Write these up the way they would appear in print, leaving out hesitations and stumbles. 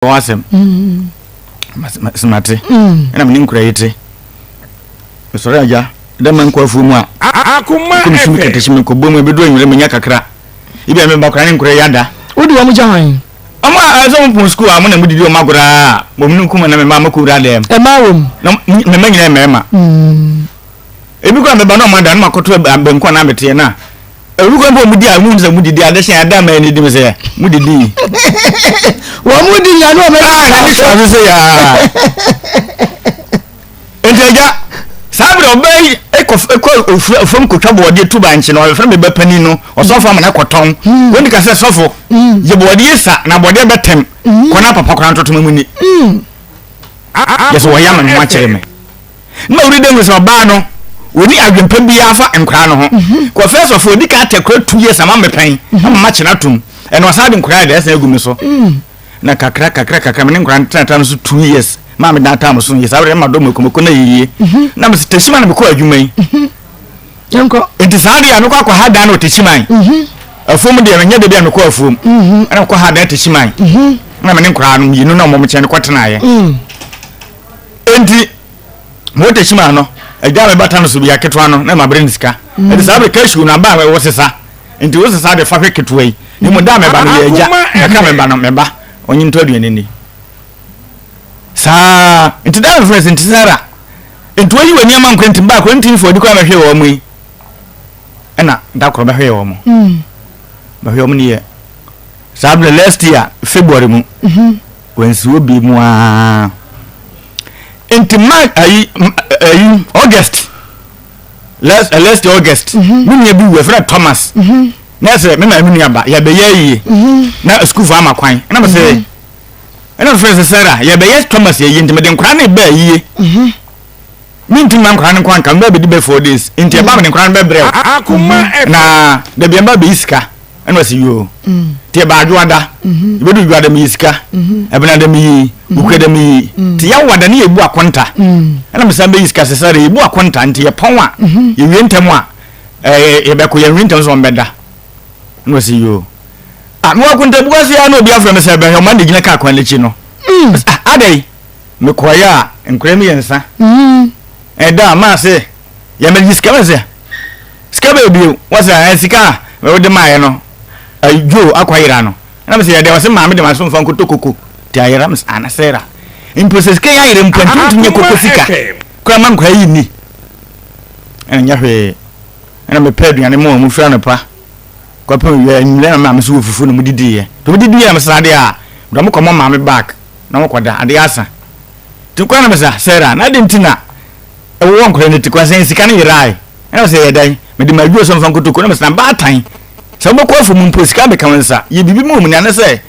hɔ asɛm. Mate. Ɛna mene nkura yi te. Mesɔre agya, dɛ ma nkɔ afuo mu a. Akoma Kɔ mesum FM. kɛtɛsi me kɔbɔ mu ebedu anwummerɛ menya kakra. Ebi a meba koraa ne nkura yi ada. Wode wɔn gya hwan? Ɔmo a ɛsɛ ɔmo pɔn sukuu a mo na mo didi ɔmo agorɔ a wɔn ne nkum na mema mekɔ wura dɛm. Ɛmaa wɔ mu. Na mema nyinaa mmarima. Ebi koraa meba na ɔmo ada na makɔto banku anaa abeteɛ na ebi koraa mpo ɔmo di a ɔmo hu sɛ mo didi ade hyɛn ada ama ɛni di mi sɛ mo didi. Wɔn mu di nya ne wɔn Ah, na ne ani twa so sɛ yaa. Nti agya, saa berɛ ɔbaa yi kɔ kɔ fam kɔtwa bɔɔdeɛ tu bankye no, ɔfrɛ me ba panin no, ɔsɔfo ama no akɔtɔn. Wɔn ka sɛ sɔfo, gye bɔɔdeɛ sa na bɔɔdeɛ bɛtɛm, kɔ na papa koraa ntotoma mu ni. Yɛ sɛ wɔyɛ ama me ho akyerɛ me. Na wuri dɛ hu sɛ ɔbaa no, wɔni adwempa biara fa nkoraa no ho. Kɔ first of all, ɔdi ka atɛ koraa 2 years ama me pɛn, ama makyena atom. Ɛna ɔsan de nkoraa deɛ ɛsan agu me so. Na kakra kakra kakra me ne nkwadaa no tenatena no so 2 years maa me dan tam so yɛ saa berɛ ma dɔ mako mako na yɛyie na mesɛ Techiman na mekɔ adwuma yi Yɛnkɔ. Nti saa deɛ a mekɔ akɔ ha dan no wɔ Techiman afuom deɛ menyɛ da bi a mekɔ afuom ɛna mekɔ ha dan Techiman na me ne nkwadaa no mmienu na wɔn nkyɛn no kɔtenaeɛ. Nti mewɔ Techiman no, agya a mebata no so bi aketewa no na mabrɛ no sika. Ɛnti saa berɛ cashew no aba a ɛwɔ sesa. Nti wo sesa de fa hwɛ ketewa yi. Ne mu da a meba no yɛ agya. Kakra meba no meba ɔnye ntɔ aduane ni. Saa nti da mefrɛ sɛ nti Sarah. Nti wayi wɔ nneɛma nkora nti ba akora nti mfo adi koraa mɛhwɛ wɔn mu yi. Ɛna da koro bɛhwɛ wɔn mu. Bɛhwɛ wɔn ni yɛ. Saa berɛ last year February mu. Wansi obi mu aa. Nti ma ayi ayi August last year August me nua bi wu ɛfrɛ Thomas na ɛsɛ me maame nua ba yɛbɛyɛ ayie na sukuufo ama kwan ɛna me sɛ ɛna me frɛ sɛ Sarah yɛbɛyɛ Thomas ayie nti mede nkwadaa no ba ayie mentumi ma nkwadaa no nkɔ anka mbɛ bɛdi bɛ 4 days nti ɛba mede nkwadaa no bɛbrɛ na dabi ɛmba bɛyi sika. Ɛna ɔsi yoo, nti ɛba adwoada, ebedu dwoada mi yi sika, ɛbenada mi yi, wukuada mi yi, nti yawada ne yɛbu akonta, ɛna mesan bɛyi sika sɛ sɛ yɛbu akonta nti yɛpɔn a yɛwie ntɛm a ɛɛ yɛbɛkɔ, yɛnwie ntɛm so ɔmbɛda. Ɛna ɔsi yoo, ah mewɔ akonta bu ase a na obi afrɛ me sɛ bɛhwɛ ɔma ne gyina kaa kwan n'akyi no. Ah, adɛn? Mekɔeɛ a nkwadaa mmiɛnsa ɛda a maa sɛ yɛmɛgye sika mɛ sɛ sika bɛyɛ bio wɔsɛ ɛ sika a wode maayɛ no dwo akɔ ayera no ɛna mesɛ yɛdɛ wɔsɛ maame de ma so mfa nkɔtɔ koko te ayera mesɛ ana sɛra mpo sɛ sika yɛ ayera mpo ntumi ntumi nyɛ koko sika kora ma nkora yi nni. Ɛna nyɛ hwee ɛna mepɛ aduane ma wɔn fira anɔpa kɔpem wia anwummerɛ na maame so wɔ fufuo na mu didiiɛ nti mu didiiɛ na mesɛ adeɛ a mede wɔn kɔmɔ maame back na wɔkɔda adeɛ asa nti kora na mesɛ sɛra na ade nti na ɛwowɔ nkora no ti kora sɛ sika no yerae. Ɛna sɛ yɛ dɛn? Mede m'adwuma sɛ mfa nkotoku na mesena baatan. Sɛ wobɛkɔ afɔ mu mpo sika bɛka wo nsa. Yɛ biribi ma wɔn ni anasɛ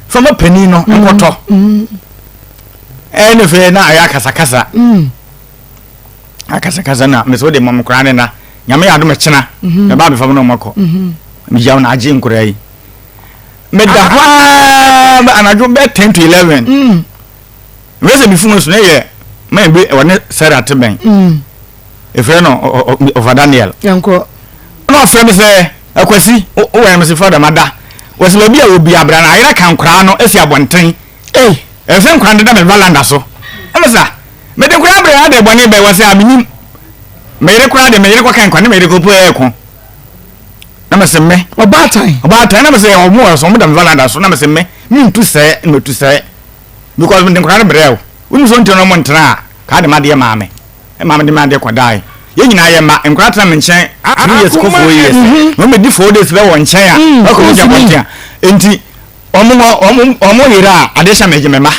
fa ma panin no nkɔtɔ. Ɛne fɛ na ayɛ akasakasa. Akasakasa na mesɛ wode mɔ me koraa ne na. Nyame yɛ adom ɛkyena. Mɛba abɛfa mu na ɔmakɔ. Megya wo na agye nkoraa yi. Meda hɔ ara anadwo bɛ 10 to 11. Meyɛ sɛ me funu so na yɛ man bi ɔne Sarah te bɛn. Efrɛ no ɔfa Daniel. Yɛnkɔ. Na ɔfrɛ me sɛ Akwasi wowɛn me se fada mada. Wɔsɛ baabi a wɔbi abra no ayera ka nkoraa no asi abɔnten. Ei. Ɛsɛ nkoraa no deda me valanda so. Ɛna sa mede nkoraa brɛ adɛ bɔne bɛn wɔsɛ a menim. Meyere koraa de meyere kɔka nkwa ne meyere kɔpo ɛɛko. Na mese me. Ɔbaatan. Ɔbaatan na mese ɔmo wɔ so ɔmo da me valanda so na mese me mentu sɛɛ na matu sɛɛ. Because mede nkwadaa no brɛɛ wo. Wonim sɛ wonti no ɔmo ntena a, kaa de m'adeɛ maa me. Ɛmaa mede m'adeɛ kɔdae. Yɛn nyinaa yɛ mma. Nkwadaa tena me nkyɛn 3 years kɔ 4 years. Na wɔn bɛdi 4 days bɛ wɔ nkyɛn a, wɔkɔ mu gya bɔnten a. Enti wɔn wɔn wɔn yere a adeɛ hyɛ me gye me mma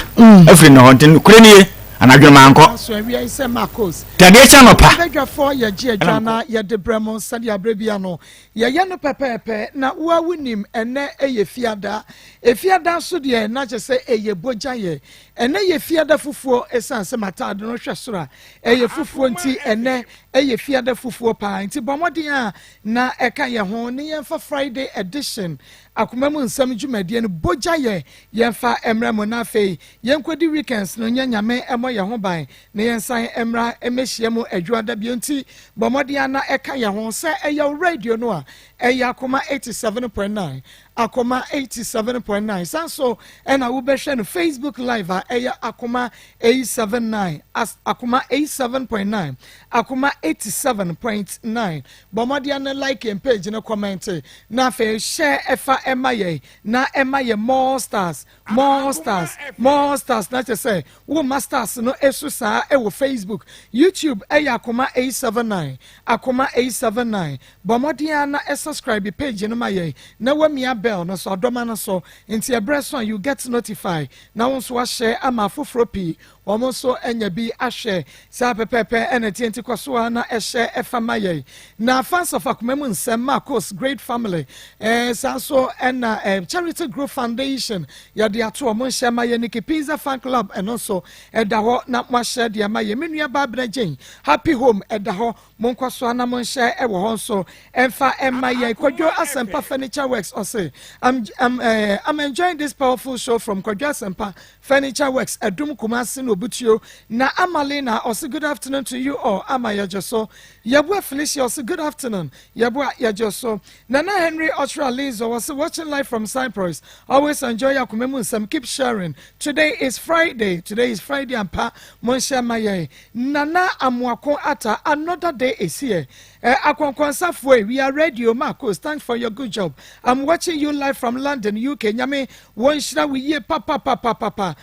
afiri ne hɔ. Nti nokorɛ nie, anadwo no mankɔ. Nanso awia yi sɛ Marcos. Nti adeɛ kyɛ anɔpa. Badwafoɔ yɛgye adwa na yɛde brɛ mo sɛdeɛ berɛ bia no yɛyɛ no pɛpɛɛpɛ. Na wo a wonim ɛnɛ ɛyɛ fiada. Efiada nso deɛ na kyerɛ sɛ ɛyɛ bogyayɛ. Ɛnɛ yɛ fiada fufuo ɛsiane sɛ m'ataade no hwɛ soro a ɛyɛ fufuo nti ɛnɛ ɛyɛ fiada fufuo paa nti bɔ mmɔden a na ɛka yɛn ho ne yɛmfa Friday edition akoma mu nsɛm dwumadie no bogyayɛ yɛmfa mmrɛ mo na afei yɛnkɔdi weekends no nyɛ Nyame mmɔ yɛn ho ban na yɛnsan mmra mmɛhyia mu adwuada bio nti bɔ mmɔden a na ɛka yɛn ho sɛ ɛyɛ wo radio no a. ɛyɛ Akoma 87.9, Akoma 87.9. San so ɛna wobɛhwɛ no Facebook Live a ɛyɛ Akoma 879, Akoma 87.9, Akoma 87.9. Bɔ mmɔden no like yɛn page no, comment, na afei share ɛfa ɛma yɛn na ɛma yɛ more stars, more stars, more stars. Na kyerɛ sɛ wo ma stars no esu saa ɛwɔ Facebook, YouTube ɛyɛ Akoma 879, Akoma 879. Bɔ mmɔden na ɛsubscribe page no ma yɛn na wamia bell no so, adɔma no so, nti ɛbrɛ so a you get notified na wo nso ahyɛ ama afoforɔ pii wɔn nso anya bi ahwɛ. Saa pɛpɛɛpɛ ɛna tie, nti kɔ so a na ɛhyɛ ɛfa ma yɛn. Na fans of Akoma Mu Nsɛm, Marcos Great Family, saa nso ɛna Charity Group Foundation yɛde ato wɔn nhyɛ ma yɛn. Nikki Pizza Fan Club, ɛno nso ɛda hɔ na mo ahyɛ deɛ ma yɛn. Me nua Baabena Jane Happy Home ɛda hɔ, mo nkɔ so ana mo nhyɛ ɛwɔ hɔ nso ɛmfa ɛma yɛn. Kwadwo Asɛmpa Furniture Works ɔse I'm enjoying this powerful show from Kwadwo Asɛmpa Furniture Works, Ɛdum, Kumasi na Obutuo. Na Amalina ɔse good afternoon to you all. Ama yɛgye so. Yɛboa Felicia ɔse good afternoon. Yɛboa yɛgye so. Nana Henry Ɔkyerɛ Lizo ɔse watching live from Cyprus, always enjoy Akoma Mu Nsɛm, keep sharing. Today is Friday, today is Friday ampa. Mo nhyɛ ma yɛn. Nana Amoako Ata, another day is here. Akɔnkɔnsafoɔ, we are ready o. Marcos, thanks for your good job. I'm watching you live from London, UK. Nyame wɔn nhyira wo yie papapapapa.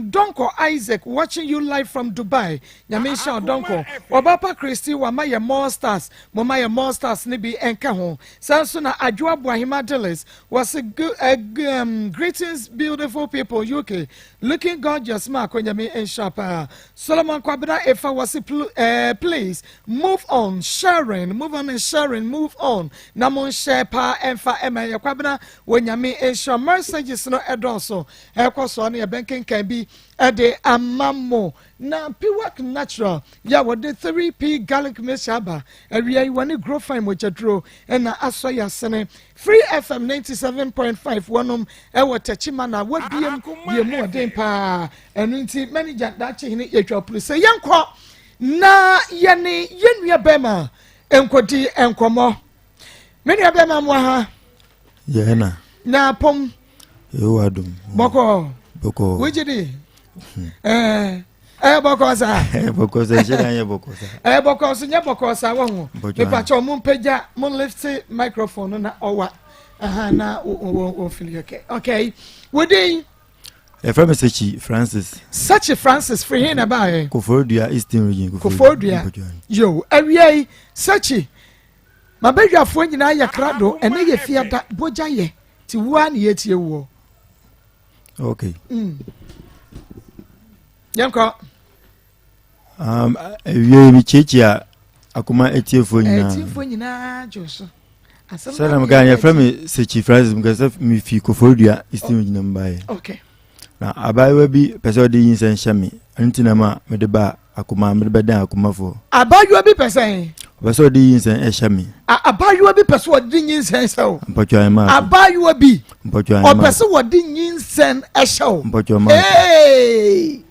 Donko Isaac watching you live from Dubai. Nyame nhyira Donko. Ɔbapa Christy wama yɛ more stars, mo ma yɛ more stars ne bi nka ho. Saa nso na Adwoa Buahima Delis wɔsi greetings beautiful people, UK, looking gorgeous. Marco, Nyame nhyira paa. Solomon Kwabena Efa wɔsi please move on sharing, move on and sharing, move on na mo nhyɛ paa ɛmfa ɛma yɛ. Kwabena wɔ, Nyame nhyira. Messages no ɛdɔɔso ɛkɔ so no, yɛbɛnkenkan bi ɛde ama mo. Na Piwak Natural yɛ wɔde 3P garlic mixture aba awia yi, wɔne Grow Fine mogyaduro ɛna asɔ yɛ asene. Free FM 97.5 wɔnom ɛwɔ Tɛkyima na wabiem deɛ mu ɔden paa. Ɛno nti manager daakye hene yɛtwa puru sɛ yɛnkɔ na yɛne yɛn nua bɛrima nkɔdi nkɔmmɔ. Me nua bɛrima mu ha. Yɛn na. Na pɔm. Yehowa dum. Bɔkɔ. Bɔkɔ. Wogye di ɛɛ bɔkɔ saa. Bɔkɔ sa, ɛhyɛ dan yɛ bɔkɔ sa. Ɛɛ bɔkɔ so nyɛ bɔkɔ saa wɔ ho. Mipakyɛ mo mpagya mo lift microphone no na ɔwa aha na o o o feel okay. Wodin? Yɛfrɛ me Sechi Francis. Sechi Francis, firi hin na baayɛ? Koforidua, Eastern Region. Koforidua. Yo, awia yi Sechi, mabadwafoɔ nyinaa yɛ krado. Ɛnɛ yɛ fiada bogya yɛ ti wua ne yɛtie woɔ. Okay. Yɛnkɔ. Awia yi mekyiakyia Akoma atiefoɔ nyinaa. Atiefoɔ nyinaa gye so. Sɛdeɛ meka, yɛfrɛ me Sechi Francis, meka sɛ mefi Koforidua, Eastern Region na mebaeɛ. Na abaayewa bi pɛ sɛ ɔde nyinsɛn hyɛ me, ɛno nti na ma mede ba Akoma, mede bɛdan Akomafoɔ. Abaayewa bi pɛ sɛ Ɔpɛ sɛ ɔde nyinsɛn ɛhyɛ me. Abaayewa bi pɛ sɛ ɔde nyinsɛn hyɛ wo? Mpɔtwa ɛma. Abaayewa bi Mpɔtwa ɛma. ɔpɛ sɛ wɔde nyinsɛn ɛhyɛ wo? Mpɔtwa ɛma. Hey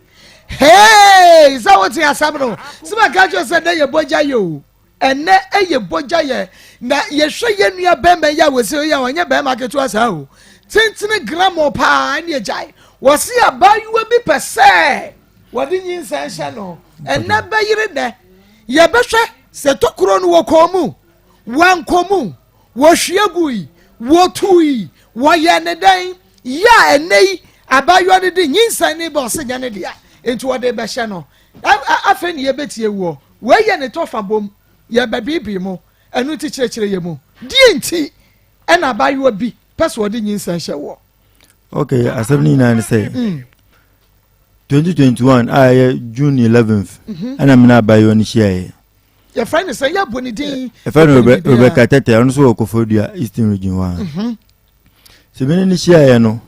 hey, sɛ wote asɛm no sɛ maka kyerɛ sɛ ɛnɛ yɛ bɔgya yɛ o, ɛnɛ ɛyɛ bɔgya yɛ. Na yɛhwɛ yɛn nua bɛrima yi a wɔsi yi a ɔnyɛ bɛrima ketewa saa o, tentene gramɔ paa ɛne agyae wɔsi abaayewa bi pɛ sɛ wɔde nyinsɛn hyɛ no. Ɛnɛ bɛyere nɛ yɛbɛhwɛ sɛ tokuro no wɔ kɔn mu, wankɔ mu, wɔhwie gu yi, wɔtu yi, wɔyɛ ne dɛn yɛ a ɛnɛ yi abaayewa no de nyinsɛn ne bɛ ɔsɛ nyɛ ne dea nti wɔde bɛhyɛ no. Afei ne yɛbɛtie woɔ. Wei yɛ ne tɔfa bom yɛbɛbiibii mu. Ɛno nti kyerɛkyerɛ yɛ mu deɛ nti ɛna abaayewa bi pɛ sɛ wɔde nyinsɛn hyɛ wɔ. Ok, asɛm no nyinaa ne sɛ 2021 a ɛyɛ June 11th ɛna mene abaayewa no hyiaeɛ. Yɛfrɛ ne sɛ yɛabɔ ne din? Yɛfrɛ no Rebecca Tɛtɛ, ɔno nso wɔ Koforidua, Eastern Region hɔ a. Sɛ mene no hyiaeɛ no,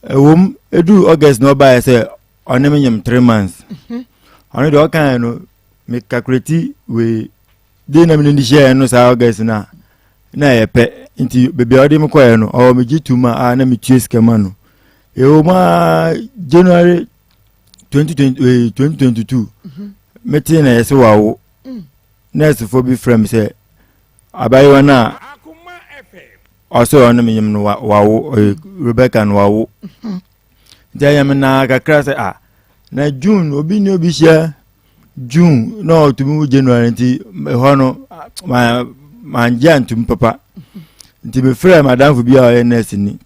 ɛwom ɛduru August na ɔbaeɛ sɛ ɔne me nyem 3 months. Ɔno deɛ ɔkaeɛ no, me calculate wei de na mene no hyiaeɛ no saa August no a na ɛyɛ pɛ, nti baabi a ɔde me kɔeɛ no ɔwɔ megye tom a na metue sika ma no. Ɛwɔ mu a January 2020, 2022 metee na yɛsɛ wawo. Nursefoɔ bi frɛ me sɛ abayewa no a ɔsɛ ɔne me nyem no wawo Rebecca no wawo nti ɛyɛ me naa kakra sɛ ah na June obi ne obi hyia June na ɔtumi wo January nti ɛhɔ no ma mangye antum papa nti mefrɛ madamfo bi a ɔyɛ nurse ni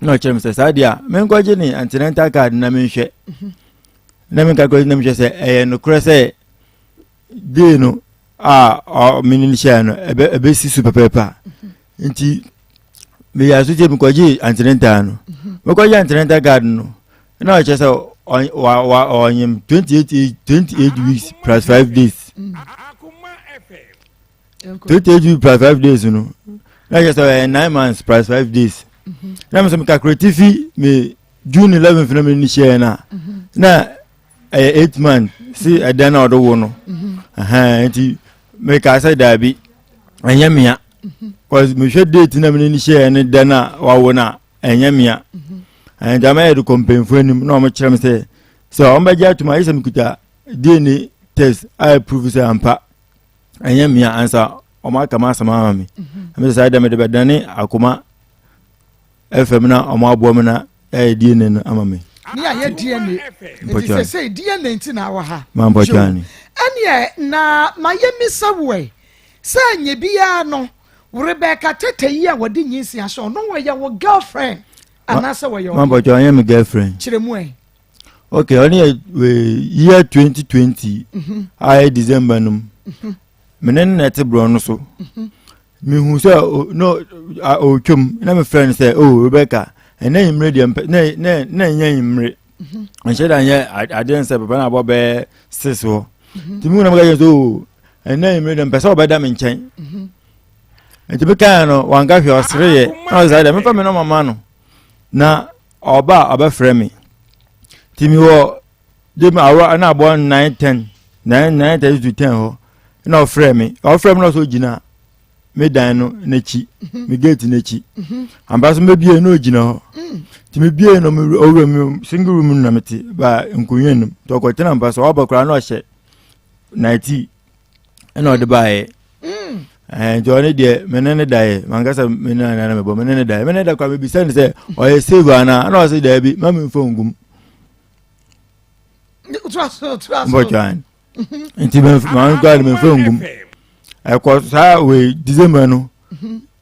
na ɔkyerɛ me sɛ saa deɛ a menkɔgye ne antenatal card na menhwɛ na menkakɔgye na menhwɛ sɛ ɛyɛ nokorɛ sɛ day no a mene no hyɛɛ no ɛbɛsi so pɛpɛɛpɛ a nti meyɛ aso tie mekɔgye antenatal no mekɔgye antenatal card no na ɔkyerɛ sɛ ɔnyem 28 28 weeks plus 5 days 28 weeks plus 5 days no na kyerɛ sɛ ɔyɛ 9 months plus 5 days na mesɛ mekakreti fi me june 11 na mene no hyɛɛ no a na ɛyɛ 8 months si ɛdɛn na ɔde wo no nti meka sɛ daabi ɛnyɛ mea cause mehwɛ date na mene no hyɛɛ ne dɛn a wawo no a ɛnyɛ mea nti ama yɛde kɔ mpanyinfoɔ anim na wɔn kyerɛ me sɛ sɛ wɔn bɛgye atum ayɛ sɛ mekuta dna test a prove sɛ ampa ɛnyɛ mea ansa wɔn aka m asɛm ama me ɛmɛ sɛ saa dɛm de bɛdane akoma fm na wɔn aboa me na ɛyɛ dna no ama me. Ne ayɛ dna nti sɛ sɛ dna nti na awɔ ha. Maa mpɔtwa ni. Ɛneɛ na mayɛ misa woɛ sɛ nyɛ biara no Rebecca Tete yi a wɔde nyinsi ahyɛ ɔno wɔyɛ wo girlfriend anaasɛ wɔyɛ ɔyɛ? Mampɔtɔ ɔnyɛ me girlfriend. Kyerɛ mu ɛ. Okay, ɔne yɛ year 2020 mhm. a yɛ December no mu. Mhm. Me ne no na ɛte borɔ no so. Mhm. Mehu sɛ no ɔretwam na mefrɛ no sɛ oh Rebecca ɛnɛ nwummere deɛ mpɛ na na na ɛnyɛ nwummere. Nhyɛ da nyɛ adeɛ nsɛ papa na abɔ bɛyɛ six hɔ. Nti mehu na meka kyerɛ sɛ oh ɛnna nwumire deɛ mpɛ sɛ ɔbɛda me nkyɛn mhm. nti mekaeɛ no wanka hwɛ ɔsereyɛ na ɔsɛ saa deɛ mefa me nɔma ma no na ɔba a ɔbɛfrɛ me nti mewɔ de me awɔ na abɔ 9 10 9 9 30 to 10 hɔ na ɔfrɛ me ɔfrɛ me na ɔsɛ ɔgyina me dan no n'akyi mhm. me gate n'akyi mhm. ampa so mebie na ɔgyina hɔ mm. nti mebie no ɔwura mu single room no na mete ba nkonnwa no nti ɔkɔtena mpa so ɔba koraa na ɔhyɛ nightie ɛna ɔde baeɛ mm. nti ɔne deɛ mene ne daeɛ mankasa mene ne na mebɔ mene ne daeɛ mene da kora mebisa ne sɛ ɔyɛ save anaa ɛna ɔse daabi ma memfa ngum mbɔtwan nti maame kora de memfa ngum ɛkɔ saa wei december no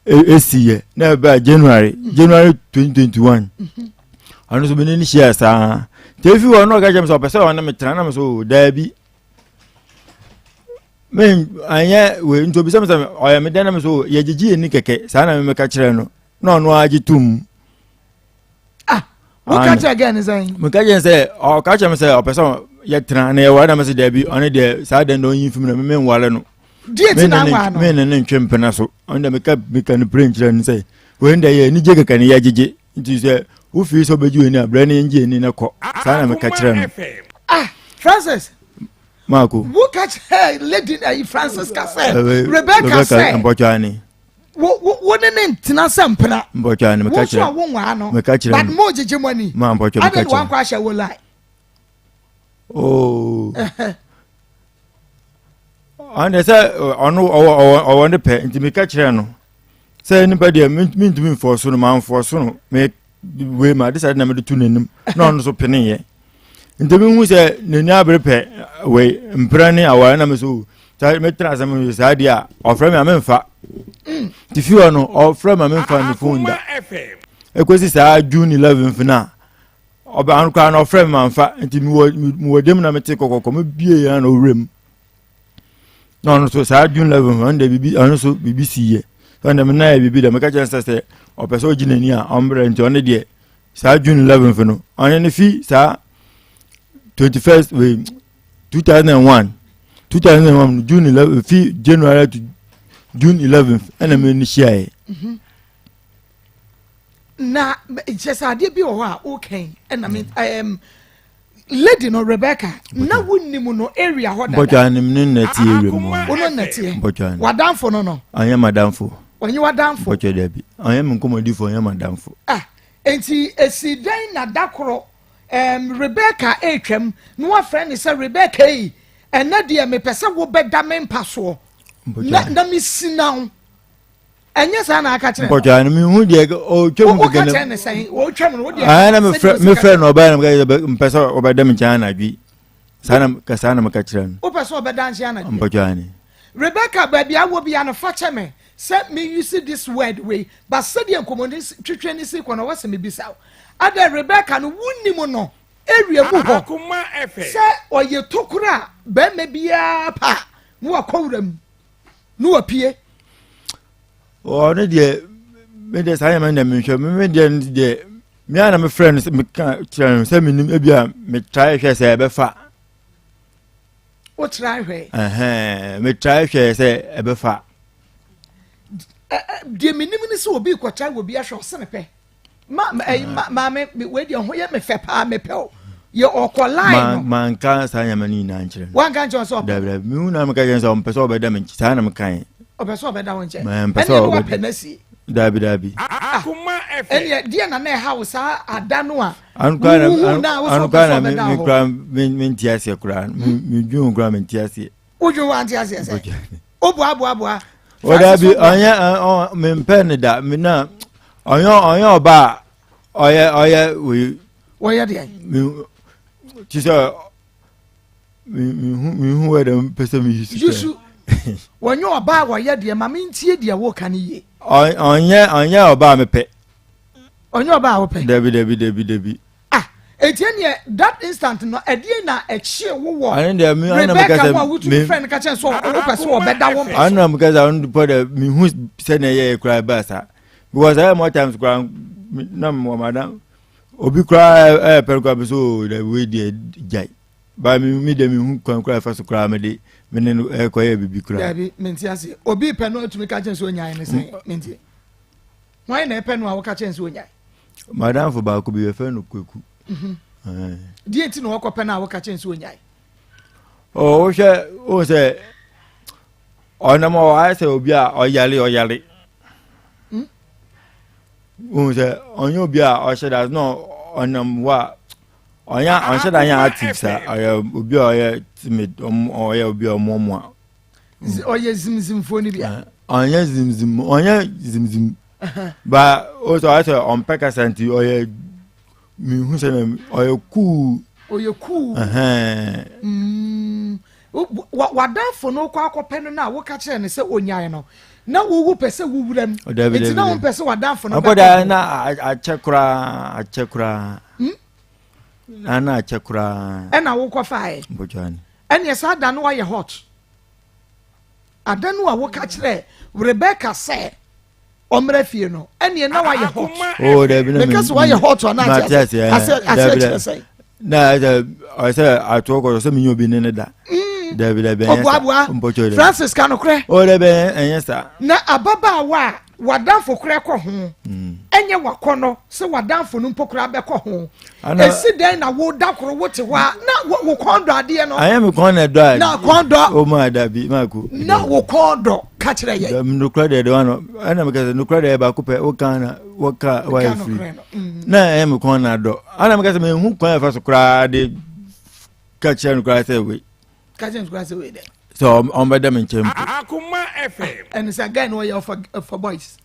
ɛsi yɛ na ɛbaa january january 2021 ɔno nso mene ne hyia saa nti efi hɔ na ɔka kyerɛ me sɛ ɔpɛ sɛ ɔne me tena na me so daabi me anyɛ wei nti obisa me sɛ ɔyɛ me dɛn na me so yɛgyegye yɛn ni kɛkɛ saa na meka kyerɛ no na ɔno ara gye tom ah woka kyerɛ gɛn ne sɛn meka kyerɛ sɛ ɔka kyerɛ me sɛ ɔpɛ sɛ yɛtena na yɛware na me sɛ daabi ɔne deɛ saa dɛn na ɔnyi fim na me menware no deɛ ti na anwaa no me ne ne ntwe mpena so ɔno deɛ meka meka no pere nkyerɛ no sɛ wei deɛ yɛ anigye kɛkɛ ne yɛgyegye nti sɛ wofii sɛ wobɛgye w'ani a brɛ ne yɛngye ani no kɔ saa na meka kyerɛ no ah Francis maako woka kyerɛ lady ayi eh, Francis ka sɛ Rebecca sɛ mpɔtwa ne wo wo wo ne ne ntena sɛ mpena mpɔtwa ne meka kyerɛ wo nso a wo nwaa no meka kyerɛ but mo gyegye mo ani ma mpɔtwa meka kyerɛ adɛn wankɔ ahyɛ wo lie oh ɔno deɛ sɛ ɔno ɔwɔ ɔwɔ ɔwɔ ne pɛ nti meka kyerɛ no sɛ nipa deɛ mentumi mfɔɔ so no mamfɔɔ so no me wei ma ade saa na mede to n'anim na ɔno nso peneeɛ nti mehu sɛ n'ani abere pɛ wei mpira ne aware na me so saa metena asɛm no saa deɛ a ɔfrɛ me a memfa nti fi hɔ no ɔfrɛ me a memfa ne phone da ɛkɔsi saa june 11 no a ɔbɛ ano koraa na ɔfrɛ me mamfa nti mewɔ mewɔ dɛm na mete kɔkɔkɔ mebie yɛn na ɔwura mu na ɔno nso saa june 11 ɔno deɛ biribi ɔno nso biribi si yɛ ɔno deɛ mena yɛ biribi deɛ meka kyerɛ sɛ sɛ ɔpɛ sɛ ɔgye n'ani a ɔmbrɛ nti ɔno deɛ saa june 11 no ɔno ne fi saa 21st wei 2001 2001 june 11 fi january to june 11 ɛna mene no hyiaeɛ mhm. Na kyerɛ sɛ adeɛ bi wɔ hɔ a wokɛn ɛna me ɛɛm lady no Rebecca na wonim no area hɔ dada. Mpɔtwa anim ne nnɛteɛ area mu hɔ. Wo no nnɛteɛ. Mpɔtwa anim. Wadanfo no no. Ɔnyɛ madamfo. Ɔnyɛ wadanfo. Mpɔtwa dabi. Ɔnyɛ me nkɔmɔdifo ɔnyɛ madamfo. Ah nti esi dɛn na da koro ɛɛm Rebecca ɛretwam na wafrɛ ne sɛ Rebecca yi ɛnɛ deɛ mepɛ sɛ wobɛda me mpa soɔ na na mesina wo. Ɛnyɛ saa na aka kyerɛ no. Mpɔtɔ ano mi hu deɛ ɔtwa mu kɛkɛ na. Woka kyerɛ no sɛn ɔtwa mu no wo deɛ. Ɛɛ na mefrɛ mefrɛ no ɔbaa na meka kyerɛ mpɛ sɛ ɔbɛda me nkyɛn anadwo yi. Saa na ka saa na meka kyerɛ no. Wopɛ sɛ ɔbɛda nkyɛn anadwo. Mpɔtɔ ano. Rebecca baabi awɔ bi ano fa kyɛ me sɛ me use this word wei but sɛdeɛ nkɔmmɔdi twetwe ne si kɔ no wɔ sɛ mebisa wo. Adɛ Rebecca no wonim no area mu hɔ sɛ ɔyɛ tokuro a bɛrima biara pa a na wakɔ wura mu na wapue. Ɔno deɛ me deɛ saa nneɛma no deɛ menhwɛ me me deɛ no deɛ me ara na mefrɛ no sɛ meka kyerɛ no sɛ menim ebi a metrae hwɛ sɛ ɛbɛfa. Wotrae hwɛ? Ɛhɛn metrae hwɛ sɛ ɛbɛfa. Deɛ menim ne sɛ obi kɔtrae wɔ bi ahwɛ ɔsene pɛ. Ma ɛyi ma maame wei deɛ ho yɛ me fɛ paa mepɛ o yɛ ɔkɔ line no. Manka saa nneɛma no nyinaa nkyerɛ no. Wanka nkyerɛ sɛ ɔpɛ. Dabi dabi mehu na meka kyerɛ sɛ ɔmpɛ sɛ ɔbɛda me nkyɛn saa na meka yɛ. Ɔpɛ sɛ ɔbɛda wo nkyɛn. Ɛnneɛ na wapɛ no asie. Dabi dabi. Ah ɛnneɛ deɛ na na ɛha wo saa ada no a. Wohu na wo sɛ ɔpɛ sɛ ɔbɛda hɔ. Anokora mente aseɛ koraa medwen ho koraa mente aseɛ. Wodwen ho ante aseɛ sɛ. Woboaboaboa. Ɔdabi ɔnyɛ mempɛ ne da me na ɔnyɛ ɔnyɛ ɔba a ɔyɛ ɔyɛ wei. Wɔyɛ deɛ. Ti sɛ mehu wɛ dɛ mpɛ sɛ meyi su. Yusu wɔnyɛ ɔba a wɔyɛ deɛ ma mentie deɛ woka no yie. Ɔnyɛ ɔnyɛ ɔba a mepɛ. Ɔnyɛ ɔba a wopɛ. Dabi dabi dabi dabi. Ah, eti ɛneɛ that instant no ɛdeɛ na ɛkyee wo wɔ Rebecca mu a wotumi frɛ no ka kyɛn sɛ wopɛ sɛ ɔbɛda wo mpa so. Ɛno na meka sɛ ɔno pɔ dɛ mehu sɛnea ɛyɛ koraa ɛbaa saa because ɛyɛ more times koraa na mewɔ madam obi koraa ɛyɛ pɛ koraa bi so oh, dɛ wei deɛ gyae ba mi mi deɛ mehu kwan koraa ɛfa so koraa mede me ne no ɛkɔyɛ biribi koraa. Dabi mente ase obi pɛ no atumi ka kyɛn sɛ onyae ne sɛn mente. Hwan na ɛpɛ no a woka kyerɛ no sɛ onyae? Madamfo baako bi yɛfrɛ no Kwaku. Mhm. Deɛ nti na wɔkɔpɛ no a woka kyerɛ no sɛ onyae? Wohwɛ wohu sɛ ɔnam hɔ ayɛ sɛ obi a ɔyare ɔyare. Hmm? Wohu sɛ ɔnyɛ obi a ɔhyɛ da na ɔnam hɔ a ɔnyɛ ɔnhyɛ da nyɛ active saa ɔyɛ obi a ɔyɛ timid ɔyɛ obi a ɔmoamoa. ɔyɛ zimzimfoɔ no bi a. ɔnyɛ zimzim ɔnyɛ zimzim ba o sɛ ɔyɛ sɛ ɔmpɛ kasa nti ɔyɛ mihu sɛ ɔyɛ kuu. ɔyɛ kuu. Mm. wadanfo no kɔ akɔpɛ no na woka kyerɛ no sɛ onyae no na wowu pɛ sɛ wowura mu nti na wompɛ sɛ wadanfo no bɛkɔ na akyɛ koraa akyɛ koraa hmm? na na akyɛ koraa ɛna wokɔ faeɛ Ɛneɛ saa da no ayɛ hot. Ada no a woka kyerɛ Rebecca sɛ ɔmmra fie no, ɛneɛ na wayɛ hot. Oh, dabi na meka sɛ wayɛ hot a na ate ase ase ase kyerɛ sɛ. Na ɛsɛ ɔsɛ atoɔ kɔ sɛ menye obi ne ne da. Mm. Dabi dabi ɛnyɛ sa. Ɔboaboa. Francis ka nokorɛ. Oh, dabi ɛnyɛ sa. Na ababaawa a w'adamfo koraa kɔ ho mm. ɛnyɛ wakɔnɔ sɛ w'adamfo no mpo koraa bɛkɔ ho esi dɛn na wo da koro wo te hɔ a na wo kɔn dɔ adeɛ no. ayɛ mi kɔn na dɔ a na kɔn dɔ o ma dabi ma ko na wo kɔn dɔ ka kyerɛ yɛ. nukura deɛ de wa no ɛna mi kɛsɛ nukura deɛ baako pɛ o kan na wɔ ka wa yɛ firi mm. na ɛyɛ mi kɔn na dɔ ɛna mi kɛsɛ mi hu kwan yɛ fa so koraa de ka kyerɛ no koraa sɛ wei. Ka kyerɛ no koraa sɛ wei dɛ. Sɛ ɔmbɛda me nkyɛn mpo. Akoma FM. Ɛne sɛ guy no ɔyɛ for for boys.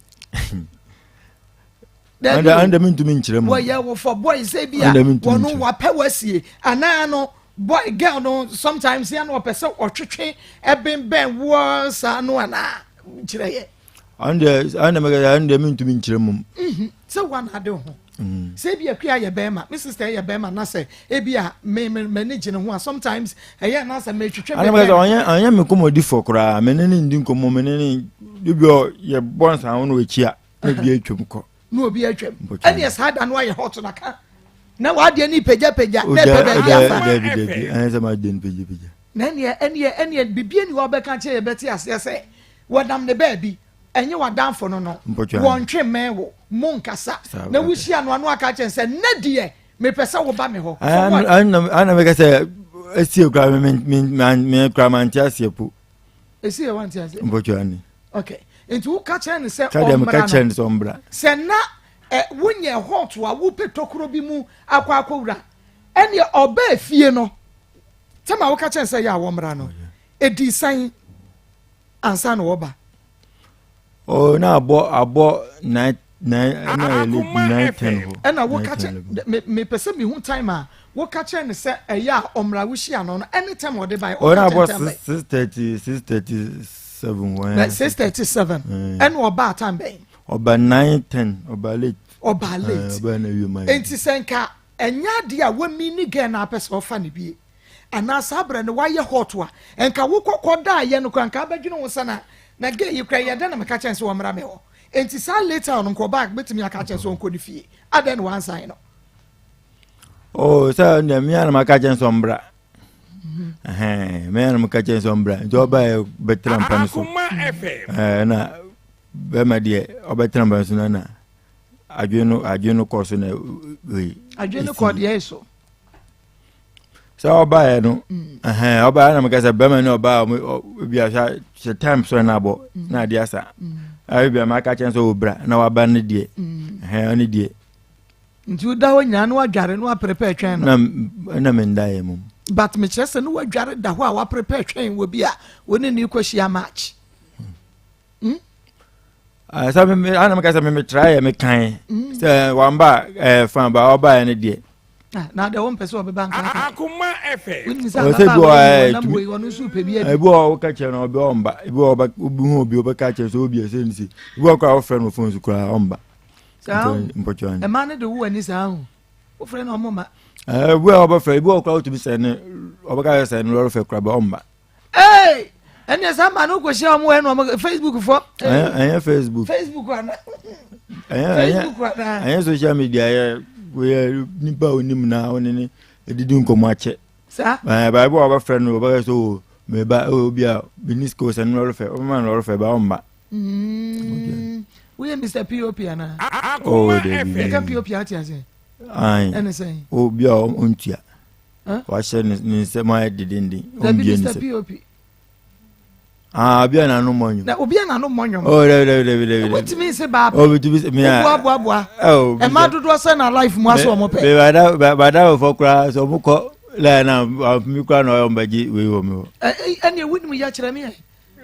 Ɛnda ɛnda mi ntumi nkyerɛ mu. Wɔyɛ wɔ for boys sɛ bi a wɔn wapɛ wasie anaa no boy girl no sometimes yɛn no ɔpɛ sɛ ɔtwetwe ɛbɛnbɛn woɔ saa no anaa kyerɛ yɛ. Ɛnda ɛnda mi kɛ ɛnda mi ntumi nkyerɛ mu. Mhm. Sɛ wɔn ade ho. Mm. Sɛ ebi akua yɛ bɛrima, me sister yɛ bɛrima na sɛ ebi a me me m'ani gye ne ho a sometimes ɛyɛ na sɛ metwetwe me bɛn. Ɔnyɛ ɔnyɛ me nkɔmɔdi fɔ koraa, me ne ne ndi nkɔmɔ, me ne ne ebi ɔ yɛ bɔ nsa ho na ɔkyi a na obi atwam kɔ. Na obi atwam. Ɛne saa da no ayɛ hot na ka. Na wadeɛ ne pagyapagya na ɛpɛ baabi afa. Dabi dabi ɛnyɛ sɛ ma deɛ ne pagyapagya. Na ɛneɛ ɛneɛ ɛneɛ biribi ani hɔ ɔbɛka kyerɛ yɛbɛte aseɛ sɛ wɔnam ne baabi. Ɛnyɛ w'adamfo no no, wɔntwe mmɛn wo, monkasa, na wohyia no ano aka kyerɛ sɛ, nnɛ deɛ mepɛ sɛ woba me hɔ. For what? Ana meka sɛ esie kura me me me kura ma nte aseɛ po. Esie wa nte aseɛ. Mpɔtɔ ani. Okay, nti woka kyerɛ no sɛ ɔmmra no. Meka kyerɛ no sɛ ɔmmra. Sɛ na ɛ wonyɛ hot a wopɛ tokuro bi mu akɔ akɔwura ɛneɛ ɔbaa fie no tɛma woka kyerɛ no sɛ yɛ a wɔmmra no ɛdii sɛn? ansa na wɔba. Oh, na abɔ abɔ 9 9 na yɛ late 9 10 hɔ. Ɛna wo ka kyerɛ me me pɛ sɛ mehu time a wo ka kyerɛ ne sɛ ɛyɛ a ɔmmra wo hyia no no ɛne time ɔde bae. Oh, na abɔ 6:30 6:37 hɔ. Na 6:37 ɛna ɔbaa time bɛn? Ɔba 9 10 ɔba late. Ɔba late. Ɔba na wie ma. Enti sɛ nka ɛnyɛ adeɛ a wami ne girl na apɛ sɛ ɔfa ne bie anaa saa berɛ no wayɛ hot a nka wo kɔkɔ da yɛ no koraa nka abɛdwene wo sɛ na na girl yi koraa yɛ dɛn na meka kyerɛ sɛ wɔmmra me hɔ. Enti saa later on nka ɔbaa bɛtumi aka kyerɛ sɛ ɔnkɔ ne fie. Adɛn na wansan no? Oh, sɛ nea me ara na maka kyerɛ sɛ ɔmbra. Ɛhɛn, me ara na maka kyerɛ sɛ ɔmbra. Nti ɔbaa yɛ bɛtena mpa no so. Ɛɛ na bɛrima deɛ ɔbɛtena mpa no so na na adwene no adwene no kɔ so na wei. Adwene no kɔ deɛ so. Sɛ ɔbaeɛ no ɛhɛn ɔbaeɛ na meka sɛ bɛrima ne ɔbaa ebi a hyɛ time so na abɔ na adeɛ asa. Ebi a maka kyerɛ sɛ ɔbra na waba ne deɛ ɛhɛn ɔne deɛ. Nti woda hɔ nyinaa na wadware na waprepare twɛn no. Na na me nda yɛ mom. But mekyerɛ sɛ na wadware da hɔ a waprepare twɛn wɔ bi a wɔne ne kɔhyia match. Hmm? Ah, sɛ me ana meka sɛ me metra yɛ mekan hmm. sɛ wamba eh, fan ba ɔbaeɛ no deɛ. Ah, na deɛ wompɛ sɛ ɔbɛba nka Akoma FM. Wonim sɛ ababaawa yi wɔnam wei ɔno nso pɛ bi adi. Ebi wɔ woka kyerɛ no ɔbɛ ɔmba ebi wɔ obi hu obi ɔbɛka kyerɛ sɛ obi ɛsɛ ne si ebi wɔ koraa wofrɛ no phone so koraa ɔmba. Saa ɛma no de wo ani saa ho wofrɛ no ɔmo ma. Ebi a ɔbɛfrɛ ebi wɔ koraa wotumi sɛ ne ɔbɛka sɛ sɛ ne lɔre fɛ koraa bɛ ɔmba. Ee ɛnna saa ma no kɔhyia ɔmo wɔ ɛna ɔmo Facebook fɔ. Ɛnyɛ Facebook. Facebook ana. Ɛnyɛ Facebook ana. Ɛnyɛ social media yɛ yɛ nipa onim na ɔne ne edidi nkɔmɔ akyɛ. Saa. Ɛɛ baabi a ɔbɛfrɛ no ɔbɛka sɛ o meba obi a mini sika o sɛ ne lɔre fɛ ɔbɛma ne lɔre fɛ ba ɔmba. Mm. Woyɛ Mr. POP anaa? Oh, Dabi. Yɛka POP ate ase. Ayi. Ɛne sɛn? Obi a ɔntua. Wahyɛ ne nsɛm ayɛ dedenden. Dabi Mr. POP. Ah, obi a n'ano mmɔ nnwom. Na obi a n'ano mmɔ nnwom. Oh, dabi dabi dabi dabi. Wotumi nse baa pɛ. Obi tumi se mia. Oboa boa boa. Oh. Ɛma dodoɔ sɛ na life mu aso ɔmo pɛ. Bɛ bada bada fɔ koraa sɛ ɔmo kɔ lɛɛ na mi koraa na ɔyɛ ɔmo bɛgye wei wɔ mi hɔ. Ɛ ɛnni ewu ni mu yɛ kyerɛ mi yɛ.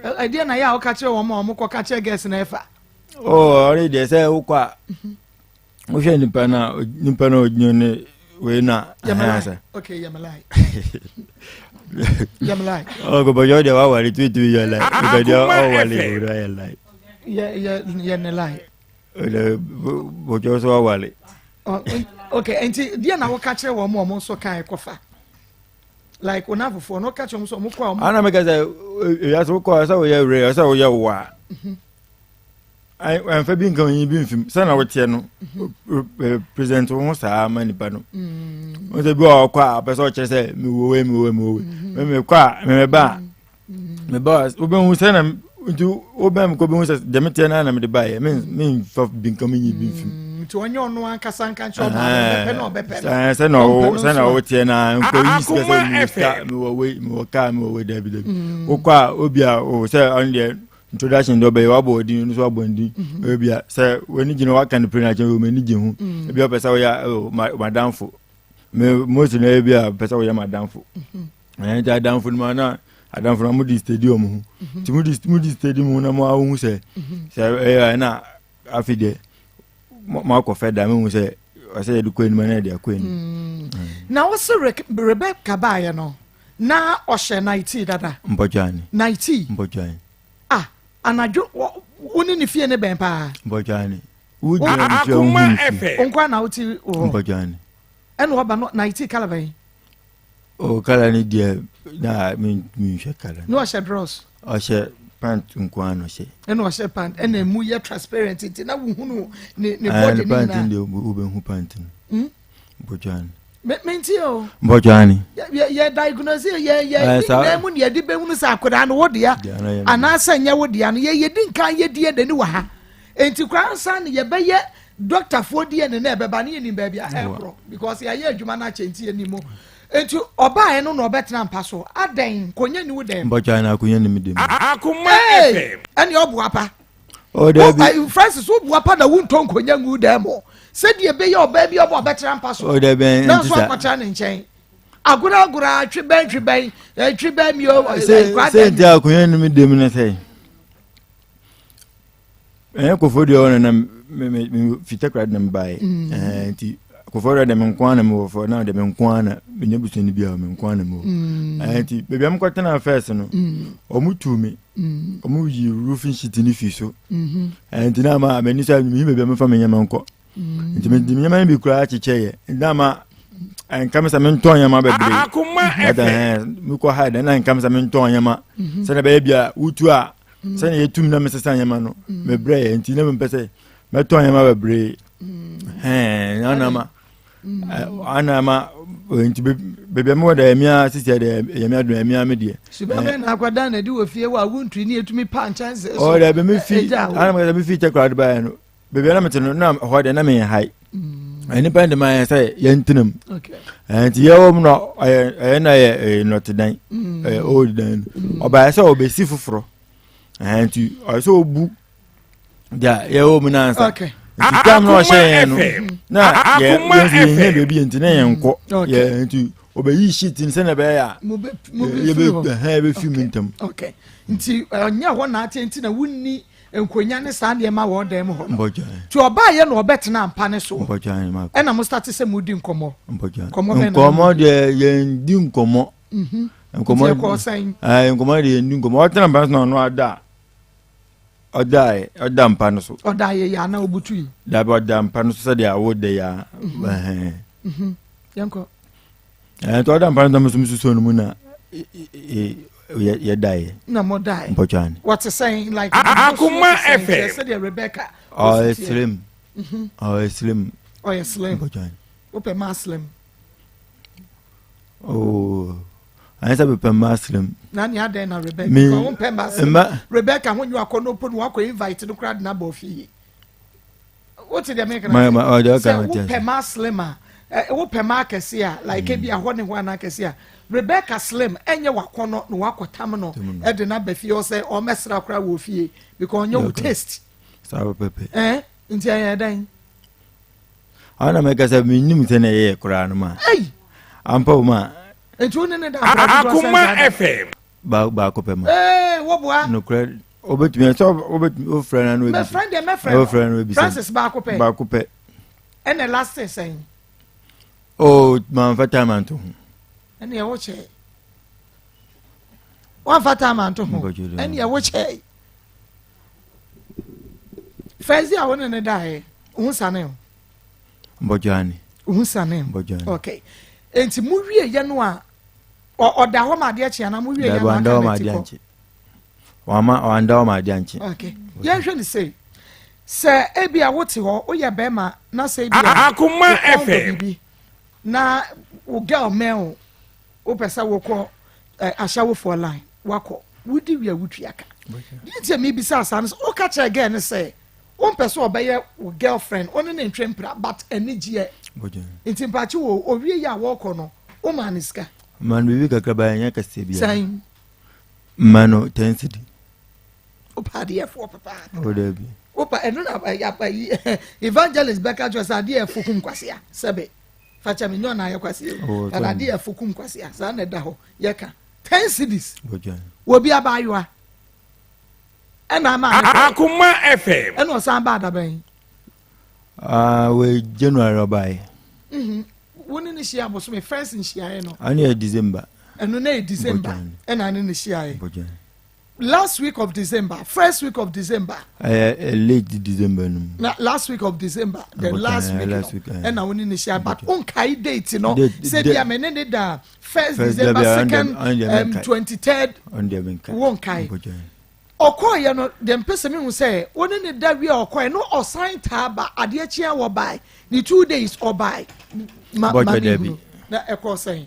Ɛdeɛ na yɛ a woka kyerɛ wɔn a wɔn kɔ ka kyerɛ girls na ɛfa. Oh, ɔne deɛ sɛ wokɔ a wohwɛ nipa na nipa na ɔgyina ne wei na ɛhɛn sɛ. Okay, yɛmɛlai. Yɛmɛlai. Ɔ kɔbɔjɔ deɛ wawale tuitui yɛ lai. Kɔbɔjɔ ɔwale wura yɛ lai. Yɛ yɛ yɛ ne lai. Bɔjɔ so wawale. Okay, nti deɛ na woka kyerɛ wɔn a wɔn nso kan kɔfa. Like wɔn afofoɔ no woka kyerɛ wɔn sɛ wɔn kɔ a wɔn. Ana meka sɛ ewiase wokɔ sɛ woyɛ werɛ sɛ woyɛ wo a. Ɛnfa bi nka onyi bi mfim sɛ na woteɛ no present wo ho saa ma nipa no. Wɔn sɛ bi wɔ ɔkɔ a ɔpɛ sɛ ɔkyerɛ sɛ mewɔ wei mewɔ wei mewɔ wei. Mekɔ a meba a meba wobɛhu sɛ na nti wobɛn me kɔ bɛhu sɛ deɛ meteɛ no na mede baeɛ memfa bi nka menyi bi mfim mm, nti ɔnyɛ ɔno ankasa nka nkyerɛ ɔma ɔbɛpɛ na ɔbɛpɛ no sɛ na wo sɛ na woteɛ no nkɔ yi sika sɛ mewɔ sika mewɔ wei mewɔ kaa mewɔ wei dabi dabi mm. wokɔ a obi a o sɛ ɔno deɛ introduction deɛ ɔbɛyɛ wabɔ ɔdin no so wabɔ ndin mm-hmm. obi a sɛ w'ani gyina waka no pere no akyɛ w'ani gye ho mm. ebi ɔpɛ sɛ woyɛ madamfo me most na ebi a pɛ sɛ woyɛ madamfo mm-hmm. Ɛɛ nti adamfo no mu na adamfo no mo di stadium ho mhm. nti mo di mo di stadium ho na mo ahu sɛ mhm. sɛ ɛyɛ ɛna afi deɛ mo akɔ fɛ da mo hu sɛ ɔsɛ yɛde kɔ anim na yɛde akɔ anim. Mm. Na wɔsi Rebecca baayɛ no na ɔhyɛ nightie dada. Mpɔtwani. Nightie. Mpɔtwani. Ah anadwo wo ne ne fie ne bɛn paa. Mpɔtwani. Wo gyina ne fie ohun ne fie. Nkwa na wote wɔ hɔ. Mpɔtwani. Ɛna ɔba no nightie kala bɛn. O kala no deɛ na menhwɛ kala. Na ɔhyɛ drɔs. Ɔhyɛ pant nko ara na ɔhyɛ. Ɛna ɔhyɛ pant ɛna emu yɛ transparent nti na wohunu ne ne body ne nyinaa. Pant deɛ wobɛhu pant no. Hmm? Bɔtwane. Me nti o. Bɔtwane. Yɛ yɛ diagnose yɛ yɛ ne nyinaa mu ne yɛde bɛhunu sɛ akwadaa no wo dea anaasɛ nyɛ wo dea no yɛ yɛdi nkan yɛ DNA ne wɔ ha. Enti koraa ansa na yɛbɛyɛ dɔktafoɔ DNA na ɛbɛba ne yɛnim baabi a ɛkorɔ because yɛayɛ adwuma no akyɛ nti yɛnim mu. Enti ɔbaeɛ no na ɔbɛtena mpa so. Adɛn nkonya ni wo dɛm? Mpɔtwa na akonya ni mi dɛm. Akoma FM. Ɛne ɔboa pa. Oh, dabi. Francis woboa pa na wontɔ nkonya ngu dɛm o. Sɛdeɛ ɛbɛyɛ ɔbaa bi ɔbɔ ɔbɛtena mpa so. Oh, dabi. Nanso akɔtena ne nkyɛn. Agorɔ agorɔ twebɛn twebɛn twebɛn mi o. Sɛ nti akonya ni mi dɛm ne sɛ. Ɛnyɛ Koforidua hɔ na na me me me fi Takoradi na mebaeɛ. Mm. Ɛɛ nti Koforidua deɛ me nko ara na mewɔ fɔ na deɛ me nko ara na menya busuani bi a me nko ara na mewɔ. Mm. Ɛɛ nti baabi a mekɔtena first no, mm. wɔn tu me. Mm. Wɔn yi roofing sheet no fi so. Mm-hmm. Ɛɛ nti na ama m'ani sɛ meyi baabi a mefa me nneɛma nkɔ. Mm. Nti mede me nneɛma no bi koraa kyekyɛ yɛ. Nti na ama nka me sɛ mentɔn nneɛma bebree. Akoma FM. Mekɔ ha dɛ na nka me sɛ mentɔn nneɛma. Mm-hmm. Sɛdeɛ ɛbɛyɛ bi a wotu a mm. sɛnea yɛtum na mesesa nneɛma no mm. mebrɛ yɛ nti na mempɛ sɛ mɛtɔ nneɛma bebree mm. ana ma ana ma nti baabi a mewɔ dɛ ɛmia sisi dɛ ɛyɛ adum ɛmia me deɛ. suba bɛ na akwadaa na ɛdi wɔ fie wɔ awuntui ne etumi pa nkyɛnse so. ɔ dɛ mi fi ana mɛ mi fi kyɛ kura de ba yɛ no baabi a na mete no na hɔ deɛ na meyɛ hae nnipa no de ma yɛn sɛ yɛntena mu nti yɛwɔ mu no ɛyɛ na yɛ nnɔtedan ɛyɛ old dan no ɔbaeɛ sɛ ɔbɛsi foforɔ nti ɔyɛ sɛ ɔbu deɛ yɛwɔ mu no ansa nti tam na ɔhyɛ yɛn no na yɛ yɛn nso yɛnyɛ baabi yɛn nti na yɛn nkɔ yɛ nti ɔbɛyi sheet no sɛnea ɛbɛyɛ a yɛbɛfi mu ntɛm. nti ɔnyɛ hɔ na ate nti na wonni nkonya ne saa nneɛma wɔ ɔdan mu hɔ no nti ɔbaayɛ na ɔbɛtena mpa ne so ɛna mo start sɛ mo di nkɔmɔ nkɔmɔ bɛn na nkɔmɔ deɛ yɛn di nkɔmɔ mhm. nkɔmɔ ɛkɔ sɛn ɛɛ nkɔmɔ deɛ yɛn di nkɔmɔ ɔtena mpa so na ɔno ada ɔda ɔda mpa no so ɔda yɛ yɛ ana obutu yi dabi ɔda mpa no so sɛdeɛ awo da yɛ mhm. ɛhɛn mhm. yɛn kɔ. Nti ɔda mpa no so mesusoo no mu na yɛdaeɛ. Na mo daeɛ. Mpɔtwa ne. Wɔte sɛn like. Akoma FM. Sɛdeɛ Rebecca. Ɔyɛ slim. Mhm. Ɔyɛ slim. Ɔyɛ slim. Mpɔtwa ne. Wopɛ maa slim. Oh. Ayɛ sɛ mepɛ mmaa slim. Na nea adɛn na Rebecca. Me wompɛ mmaa slim. Rebecca ho nyi akɔ no po no wakɔ invite no koraa de no abɔ fie. Wote deɛ meka no ase? Sɛ wopɛ maa slim a, wopɛ maa kɛse a, like ebi ahɔ ne hɔ anaa kɛse a, Rebecca slim ɛnyɛ wakɔnɔ na wakɔtam no ɛde no aba fie ɔsɛ ɔmɛsra koraa wɔ fie because ɔnyɛ wo taste. Saa pɛpɛ. Ɛn nti ɛyɛ dɛn? Ɔna mɛka sɛ menim sɛ na ɛyɛ koraa no ma. Ampa wo ma. Nti wo ne ne da Akoma FM. Baako pɛ ma. Ee woboa. Nokorɛ Obetumi sɛ obetumi ofrɛ na no ebisa. Mɛfrɛ deɛ mɛfrɛ no. Ofrɛ no ebisa. Francis baako pɛ. Baako pɛ. Ɛna last sɛn. Oh, manfa time anto ho. Ɛna ɛwɔ kyɛ. Wanfa time anto ho. Ɛna ɛwɔ kyɛ. First day a wo ne ne daeɛ, ohun sane o. Mbɔdwane. Ohun sane o. Mbɔdwane. Okay. Enti mu wie yɛ no a, ɔda hɔ ma adeɛ kye anaa mu wie yɛ no aka na ti kɔ. Wama wanda hɔ ma adeɛ ankye. Okay. Yɛnhwɛ ne sei. Sɛ ebi a wote hɔ woyɛ bɛrima na sɛ ebi a Akoma wokɔn dɔ FM. biribi na wo girl mɛn o wopɛ sɛ wokɔ eh, ahyɛwofoɔ line wakɔ wodi wie a wotua ka. Deɛ nti a mebisa saa no sɛ woka kyerɛ girl no sɛ wompɛ sɛ ɔbɛyɛ wo girlfriend wo ne ne ntwe mpra but anigyeɛ nti mpakye wɔ owie yɛ a wɔkɔ no womaa ne sika. Ma no biribi kakra ba ɛnyɛ kɛseɛ biara. Sɛn? Mma no ten cedi. Wopa adeɛ ɛfoɔ papaapa. O dabi. Wopa ɛno na ayi evangelist bɛka kyerɛ sɛ adeɛ ɛfo kum kwasea sɛbe fakyɛ me nyɛ ɔna ayɛ kwasea o but adeɛ ɛfo kum kwasea saa na ɛda hɔ yɛka ten cedis wɔ bi abaayewa ɛna ama ne kɔ Akoma FM. ɛna ɔsan ba adabɛn. Ah, wɔ January ɔbaeɛ. Mhm. Wo ne ne hyia bosome first nhyiaeɛ no. Ɛno yɛ December. Ɛno na yɛ December ɛna ne ne hyiaeɛ. Last week of December, first week of December. Ɛyɛ late December no mu. Na last week of December, the last week no ɛna wo ne ne hyia but wonkae date no sɛ bia me ne ne da first December second 23rd wonkae. Ɔkɔeɛ no, deɛ mpɛ sɛ mehu sɛ wo ne ne da wie a ɔkɔeɛ no ɔsan taa ba adeɛ kye a wɔbae ne 2 days ɔbae ma ma mehunu na ɛkɔɔ sɛn.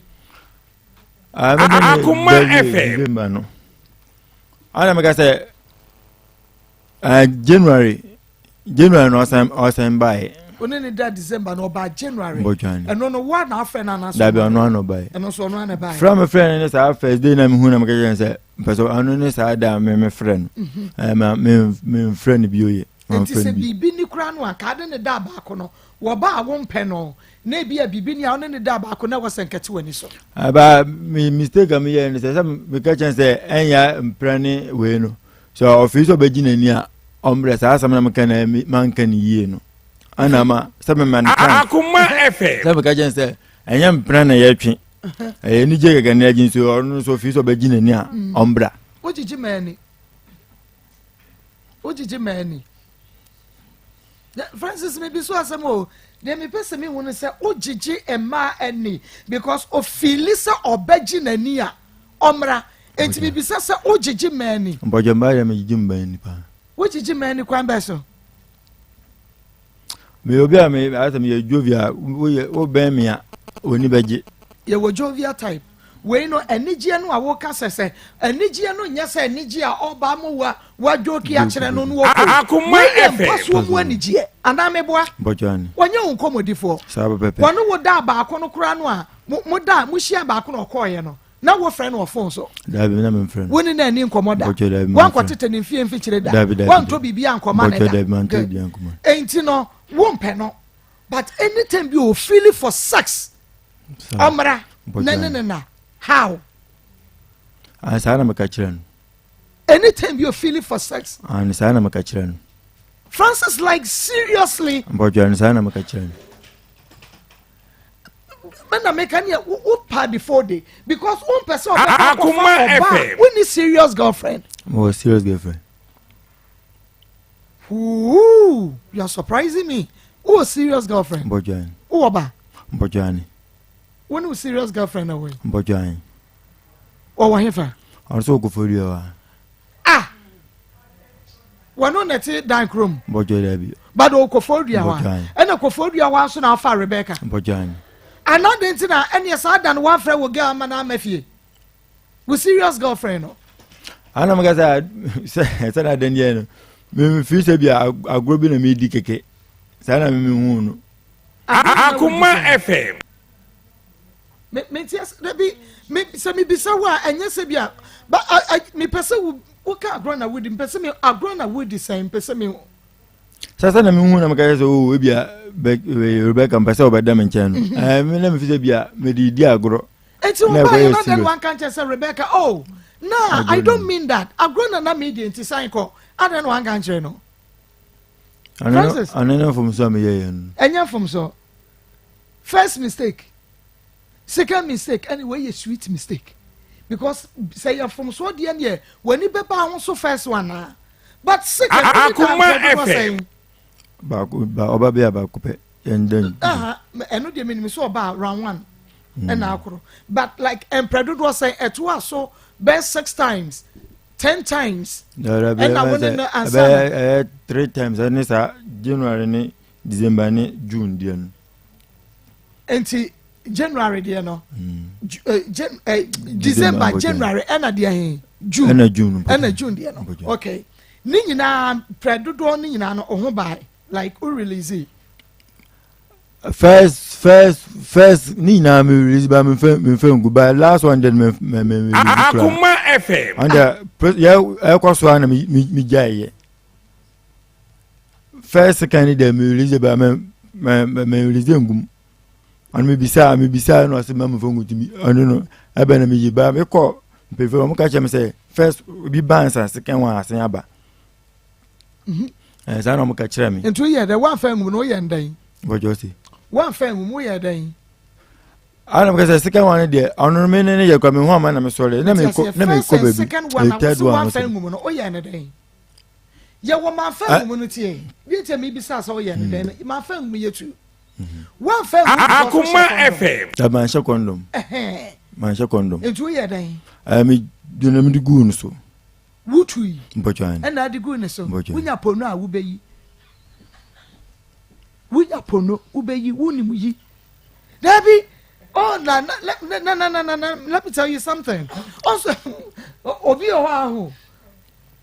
Akoma FM. December no ana meka sɛ January January no ɔsan ɔsan baeɛ. Wo ne ne da December no ɔbaa January. Bɔtwane. Ɛno no wo na afrɛ no anaasɛ. Dabi ɔno ano baeɛ. Ɛno nso ɔno ano baeɛ. Frɛ me frɛ no ne saa first day na mehu na meka kyerɛ no sɛ mpɛ sɛ ɔno ne saa da me me frɛ no. Mhm. Ɛɛ ma me me mfrɛ no bio yɛ. Nti sɛ biribi ni koraa no a ka ade ne da baako no wɔba a wompɛ no na ebi a biribi ni a ɔne ne da baako na ɛwɔ sɛ nkɛte w'ani so. Aba me mistake a meyɛ no sɛ sɛ meka kyerɛ sɛ ɛnyɛ mpra ne wei no sɛ ɔfii sɛ ɔbɛgye n'ani a. Ɔmbrɛ saa asɛm na meka na manka ne yie no ana ma sɛ mema no chance. Akoma FM. Sɛ meka kyɛn sɛ ɛnyɛ mpena na yɛtwe ɛyɛ anigye kɛkɛ na yɛgye nso ɔno nso fi sɛ ɔbɛgye n'ani a ɔmbra. Wogyegye m'ani. Wogyegye m'ani. Francis mi bi so asɛm o deɛ mepɛ sɛ mehu no sɛ wogyegye mmaa ani because ofeeli sɛ ɔbɛgye n'ani a ɔmmra enti mebisa sɛ wogyegye mmaa ani. Mpɔkyɛ mmaa deɛ megyegye mmaa ani paa. Wogyegye mmaa ani kwan bɛɛ so? Meyɛ obi a me ayɛ sɛ meyɛ jovial woyɛ wobɛn me a w'ani bɛgye. Yɛwɔ jovial type. Wei no anigyeɛ no a woka sɛ sɛ anigyeɛ no nyɛ sɛ anigyeɛ a ɔba mo wa wadwoki akyerɛ no no wɔkɔ. Wei yɛ mpɔsoɔ mu anigyeɛ anaa meboa? Wɔnyɛ wo nkɔmmɔdifoɔ. Wɔne wo daa baako no koraa no a mo da mo hyia baako na ɔkɔɔeɛ no na wofrɛ no wɔ fon so. Wo ne no anni nkɔmmɔ da. Woankɔtete ne mfie mfikyire da. Woantɔ biribi ankɔma no da. Enti no wompɛ no but anytime bi ofeeli for sex ɔmmra na ne ne na how. Ah, saa na meka kyerɛ no. Anytime bi ofeeli for sex. Ah, saa na meka kyerɛ no. Francis like seriously. Mpɔtwa no saa na meka kyerɛ no. na meka ne wo pa before day because wo mpɛ sɛ ɔbɛkɔ akɔfa ɔba wo ni serious girlfriend. Mo serious girlfriend. Ooh, you are surprising me. Who a serious girlfriend? Mbɔjɔani. Who oba? Mbɔjɔani. Wo ne serious girlfriend na wei? Mbɔjɔani. Ɔwɔ hefa? Ɔno nso wɔ Koforidua wa. Ah! Wɔno na ɛte dan kurom. Mbɔjɔ dabi. Bado Koforidua wa. Ɛna Koforidua wa nso na afa Rebecca. Mbɔjɔani. Ana de nti na ɛneɛ saa da no wamfrɛ wo girl ama na ama fie. Wo serious girlfriend no. Ana meka sɛ sɛ sɛ na adan yɛ no memfiri sɛ bi agorɔ bi na medi kɛkɛ saa na memehu no. Akoma FM. Me me ti ase dabi me sɛ mebisa wo a ɛnyɛ sɛ bi a ba a mepɛ sɛ wo woka agorɔ na wodi mepɛ sɛ me agorɔ na wodi sɛn mepɛ sɛ me sɛ sɛ na mehu na meka sɛ o oh, ebia Rebecca mpɛ sɛ ɔbɛda me nkyɛn no mhm. eh, me na mefi sɛ bia mede di agorɔ. Enti wo ba yɛ na dɛn wanka nkyɛn sɛ Rebecca oh na I don't mean that agorɔ na na medi nti san kɔ adɛn na wanka nkyerɛ no. Francis ɔno ne mfomso a meyɛyɛ no. Ɛnyɛ mfomso. First mistake, second mistake ɛne wei yɛ sweet mistake because sɛ yɛ mfomsoɔ deɛ deɛ w'ani bɛba ho so first one naa but second Akoma FM. Baako ba ɔba bi a baako pɛ yɛn dɛn. Ɛno deɛ menim sɛ ɔba round one hmm. ɛna akoro but like mprɛ dodoɔ sɛ ɛto aso bɛɛ six times ten times ɛna wo ne no ansa na ɛyɛ three times ɛne saa January ne December ne June deɛ no. Nti January deɛ no hmm. eh, eh, December January ɛna deɛ he June ɛna June ɛna June deɛ no okay ne nyinaa prɛ dodoɔ ne nyinaa no ɔho baa like o release. First first first ne nyinaa mi release ba mi nfɛ mi nfɛ ngu ba last one deɛ mi mi mi release kura. Akoma FM. Ɔn deɛ yɛ ɛkɔ so a na mi mi mi gya yɛ. First second ni deɛ mi release ba mɛ mɛ mɛ mɛ release ngum ɔno mi bisa mi bisa na ɔsɛ mɛ mi fɔ ngu ti mi ɔno no ɛbɛn na mi yi ba mi kɔ mpanyinfoɔ wɔn ka kyerɛ mi sɛ first obi ba nsa second one asen aba mhm. ɛɛ saa na wɔn ka kyerɛ mi. Nti oyɛ dɛ wɔn afɛn ngum na oyɛ ndɛn. Bɔjɔ si. Wɔn afɛn ngum oyɛ dɛn. Ana mi kasa second one deɛ ɔno mi ne ne yɛ kɔ mi hu ama na mi sɔrɔ na mi kɔ na mi kɔ baabi third one no so. Oyɛ ne dɛn. Yɛwɔ manfa eh. nhumu no tie. Deɛ nti a mebisa sɛ woyɛ no dɛn no, manfa nhumu yɛ tu. Woamfa nhumu because Akoma FM. Dabi manhyɛ kɔndɔm. Manhyɛ kɔndɔm. Nti woyɛ dɛn? Ɛɛ me de na mede guu no so. Wotui. Mpɔtwan. Ɛna ade guu ne so. Wonya pono a wobɛyi. Wonya pono wobɛyi wonim yi. Dabi. Oh na na na na na na na let me tell you something. Also obi wɔ hɔ aho.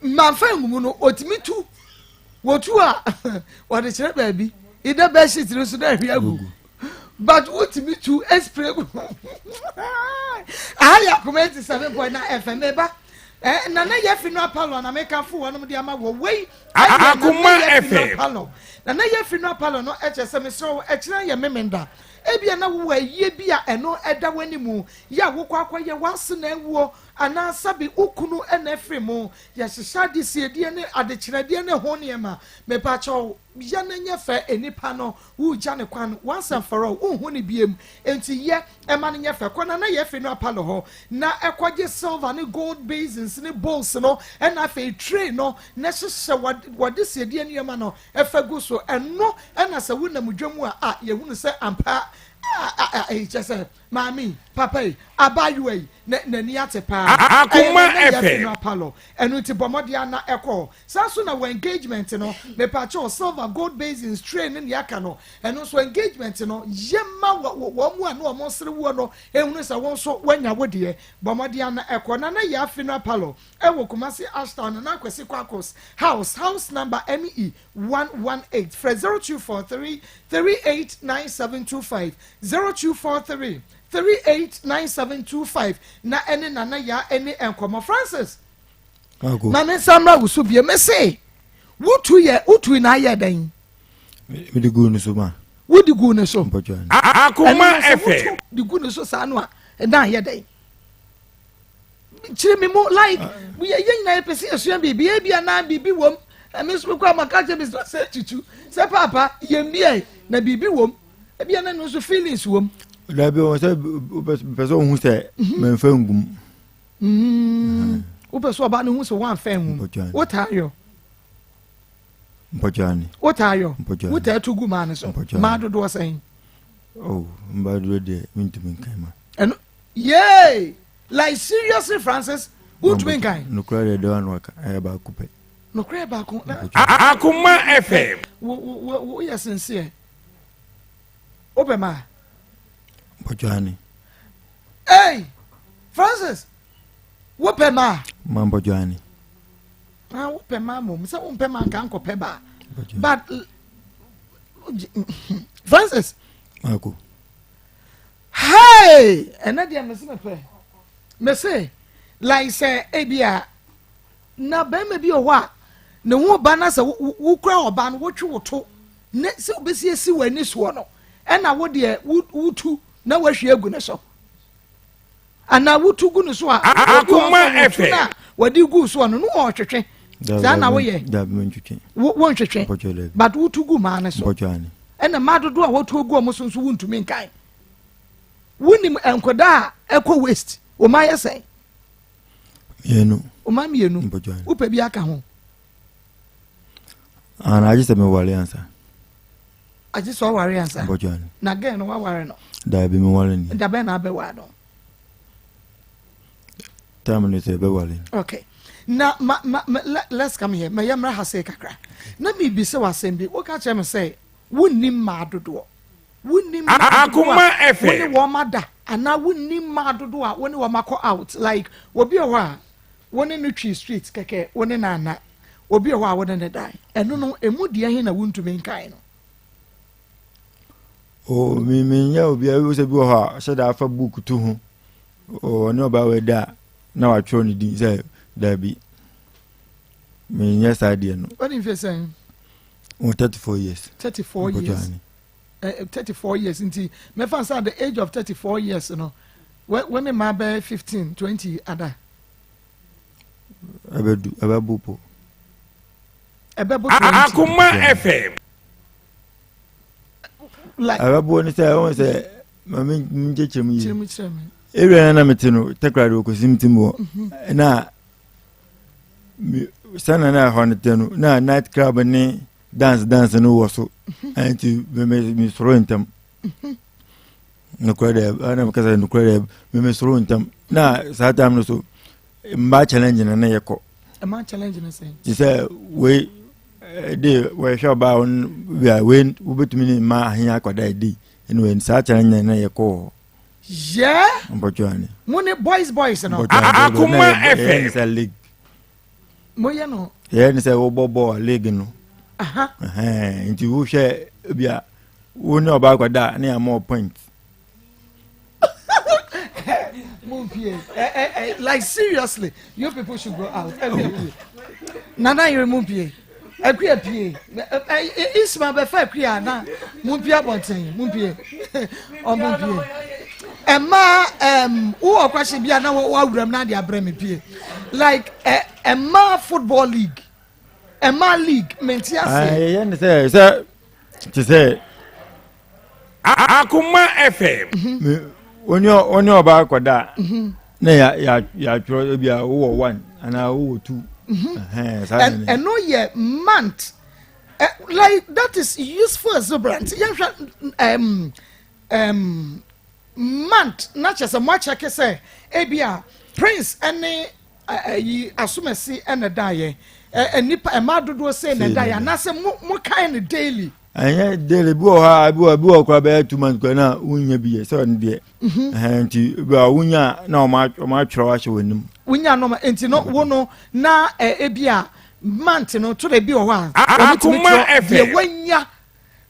Mamfa angu mu no, otumi tu. Wotu a, wɔde kyerɛ baabi. Either bedsheet no so na ahwi agu. But wotumi tu spray gu. Aha yɛ akoma 87.9 FM meba. Eh, nana yɛ fi no apalɔ na meka fo wɔnom de ama wɔ wei. Akoma FM. Nana yɛ fi no apalɔ no ɛkyɛ sɛ mesrɛ wo ɛkyerɛ yɛ memenda. Ebia na wowɔ ayie bi a ɛno ɛda w'anim, yɛ a wokɔ akɔyɛ w'ase na awuo anaa sɛbe wo kunu na afiri mu. Yɛhyehyɛ adesiedie ne adekyerɛdeɛ ne ho nneɛma. Mepakyɛw, yɛ no nyɛ fɛ, nnipa no woregya no kwan once and for all, wonhu no biom. Enti yɛ ma no nyɛ fɛ. Kɔ Nana Yɛfi no apalɔ hɔ na kɔgye silver ne gold basins ne bowls no ɛna afei tray no na hyehyɛ w'adesiedie nneɛma no fa gu so. Ɛno na sɛ wonam dwa mu a, a yɛhunu sɛ ampa a, a, kyerɛ sɛ Maame yi, papa yi, abaayewa yi, na n'ani ate paa. Ɛyɛ Akoma na na yɛafi FM. no apalɔ. Ɛno nti bɔ mmɔden ara na kɔ hɔ. Saa nso na wɔ engagement no, mepakyɛw, silver, gold basins, tray ne nea aka no, ɛno nso engagement no, yɛ ma wɔ wɔn a na wɔresere woɔ no nhunu sɛ wo nso woanya wo deɛ. Bɔ mmɔden ara na kɔ. Nana Yaa Funeral Parlour wɔ Kumasi Ashtown, Nana Akwasi Kwako's house, house number ME 118. Frɛ 0243 389725, 0243 389725 na ɛne Nana Yaa ɛne nkɔmmɔ. Francis, ma me nsa mmra wo so bie. Me se, wotu yɛ, wotui na ayɛ dɛn? Mede guu ne so ma. Wode guu ne so? Akoma FM. Wotu de gu ne so saa no a, na ayɛ dɛn? Kyerɛ me mu like yɛ yɛ nyinaa yɛpɛ sɛ yɛsua biribi ebi anaa biribi wom ɛmi nso kura ma ka kyerɛ mi sɛ tutu sɛ paapa yɛn bi ɛ na biribi wom ebi anaa no nso feelings wom. Dabi wɔn sɛ pɛ sɛ ohun sɛ mɛnfɛ ngum. Wopɛ sɛ ɔba no hu sɛ wɔamfɛ ngum wotaa yɔ. Mpɔtwani. Wotaa yɔ. Wotaa tu gu maa no so. Maa dodoɔ sɛn. Oh, mmaa dodoɔ deɛ mentumi nkan ma. Ɛno yay! Like seriously Francis, wontumi nkan? Nokorɛ deɛ deɛ ano aka ɛyɛ baako pɛ. Nokorɛ baako. Akoma FM. Wo wo wo yɛ sincere. Wopɛ maa? Mpɔtwani. Hey, Francis, wopɛ maa? Ma mpɔtwani. Ah, wopɛ maa mom sɛ wompɛ maa nka nkɔpɛ baa. But Francis. Mako. Hey! Ɛnɛ deɛ mese mepɛ. Mese like sɛ ebi a na bɛrima bi wɔ hɔ a ne ho ba na sɛ wokura ɔba no wotwe wo to ne sɛ wobɛsi asi w'ani soɔ no ɛna wo deɛ wotu na woahwie agu ne so anaa wotu gu ne so a obi wɔ hɔ sɛ wotu no a wɔde gu soɔ no ne wɔtwetwe saa na woyɛ wontwetwe but wotu gu maa ne so ɛna mmaa dodoɔ a wɔtu gu wɔn so nso wontumi nkan wonim nkɔdaa a ɛkɔ waste wɔn ayɛ sɛn mmienu wɔn mmienu wopɛ bi aka ho ana agye sɛ meware ansa agye sɛ ɔware ansa na gɛn no waware no daabi meware ni dabɛn na abɛware no Time no sɛ ɛbɛware. Okay. Na ma ma ma let's come here. Ma yɛmmra ha sei kakra. Na mebisa wɔ asɛm bi. Woka kyerɛ me sɛ wonnim mmaa dodoɔ. Wonnim mmaa dodoɔ a wo ne wɔn ada anaa wonnim mmaa dodoɔ a wo ne wɔn akɔ out. Like obi wɔ hɔ a wo ne no twi street kɛkɛ, wo ne no ana. Obi wɔ hɔ a wo ne no dan. Ɛno no, emu deɛ he na wontumi nkan no? Oh, me menyɛ obi a sɛ bi wɔ hɔ a hyɛ da afa book to ho. Ɔne ɔbaa wei da a na watwerɛ ne din sɛ daabi menyɛ saa deɛ no. Wadi mfe sɛn? Wɔ 34 years. 34 years. 34 years nti mɛfa sɛ at the age of 34 years no wo ne mmaa bɛyɛ 15 20 ada. Ɛbɛdu ɛbɛbo po. Ɛbɛbo 20. Akoma FM. Like. Ɛbɛbo ne sɛ ɛwɔ sɛ maame nkyɛkyerɛ mu yie. Kyerɛ mu kyerɛ mi. Area na na mete no Takoradi wɔ Kosimtim hɔ mhm. na sɛnea na ɛhɔ no te no na night club ne dance dance no wɔ so mhm. nti mesoro ntɛm mhm. nokorɛ dɛ ɛna meka sɛ nokorɛ dɛ memesoro ntɛm na saa time no so mmaa challenge na na yɛkɔ mmaa challenge no sɛn te sɛ wei de wɔhwɛ ɔbaa wei wobɛtumi ne mmaa ahenya akɔda ɛdi ɛne wei saa challenge na na yɛkɔ wɔ hɔ Yeah. Mpɔtɔ ani. Mo ne boys boys no. Akoma FM. Yɛ sɛ league. Mo yɛ no. Yɛ ne sɛ wobɔ bɔɔl league no. Nti wohwɛ bi a wo ne ɔbaa kɔda ne ama point. Mumpie. Eh, eh, eh, like seriously, you people should go out. Akuya pie. Nana yere mumpie. Akuya pie. Isma bɛfa akuya na mumpie abɔnten. Mumpie. Ɔmo pie. Ɛmaa ɛm wowɔ question bi a na wawura mu na ade abrɛ me pie. Like ɛ ɛmaa football league. Ɛmaa league mente aseɛ. Yɛyɛ ne sɛ sɛ te sɛ. Akoma FM. Wone wone ɔbaa kɔda a mhm. na yɛatwerɛ bi a wowɔ one anaa wowɔ two. Mhm. Ɛno yɛ month eh, like that is useful exuberant yɛhwɛ um, um, month na kyerɛ sɛ moakyɛke sɛ ebi a prince ɛne ɛyi asomasi ɛna daeɛ nnipa ɛmaa dodoɔ sɛ na daeɛ anaasɛ mo mo kan no daily. Ɛnyɛ daily bi wɔ hɔ a bi wɔ bi wɔ koraa bɛyɛ 2 months koraa na wonya bi yɛ sɛ ɔno deɛ mhm. nti bi a wonya na wɔn atwerɛ ahyɛ wɔn anim. Wonya no nti no wo no na ebi a month no to de bi wɔ hɔ a wɔn tumi twerɛ deɛ wanya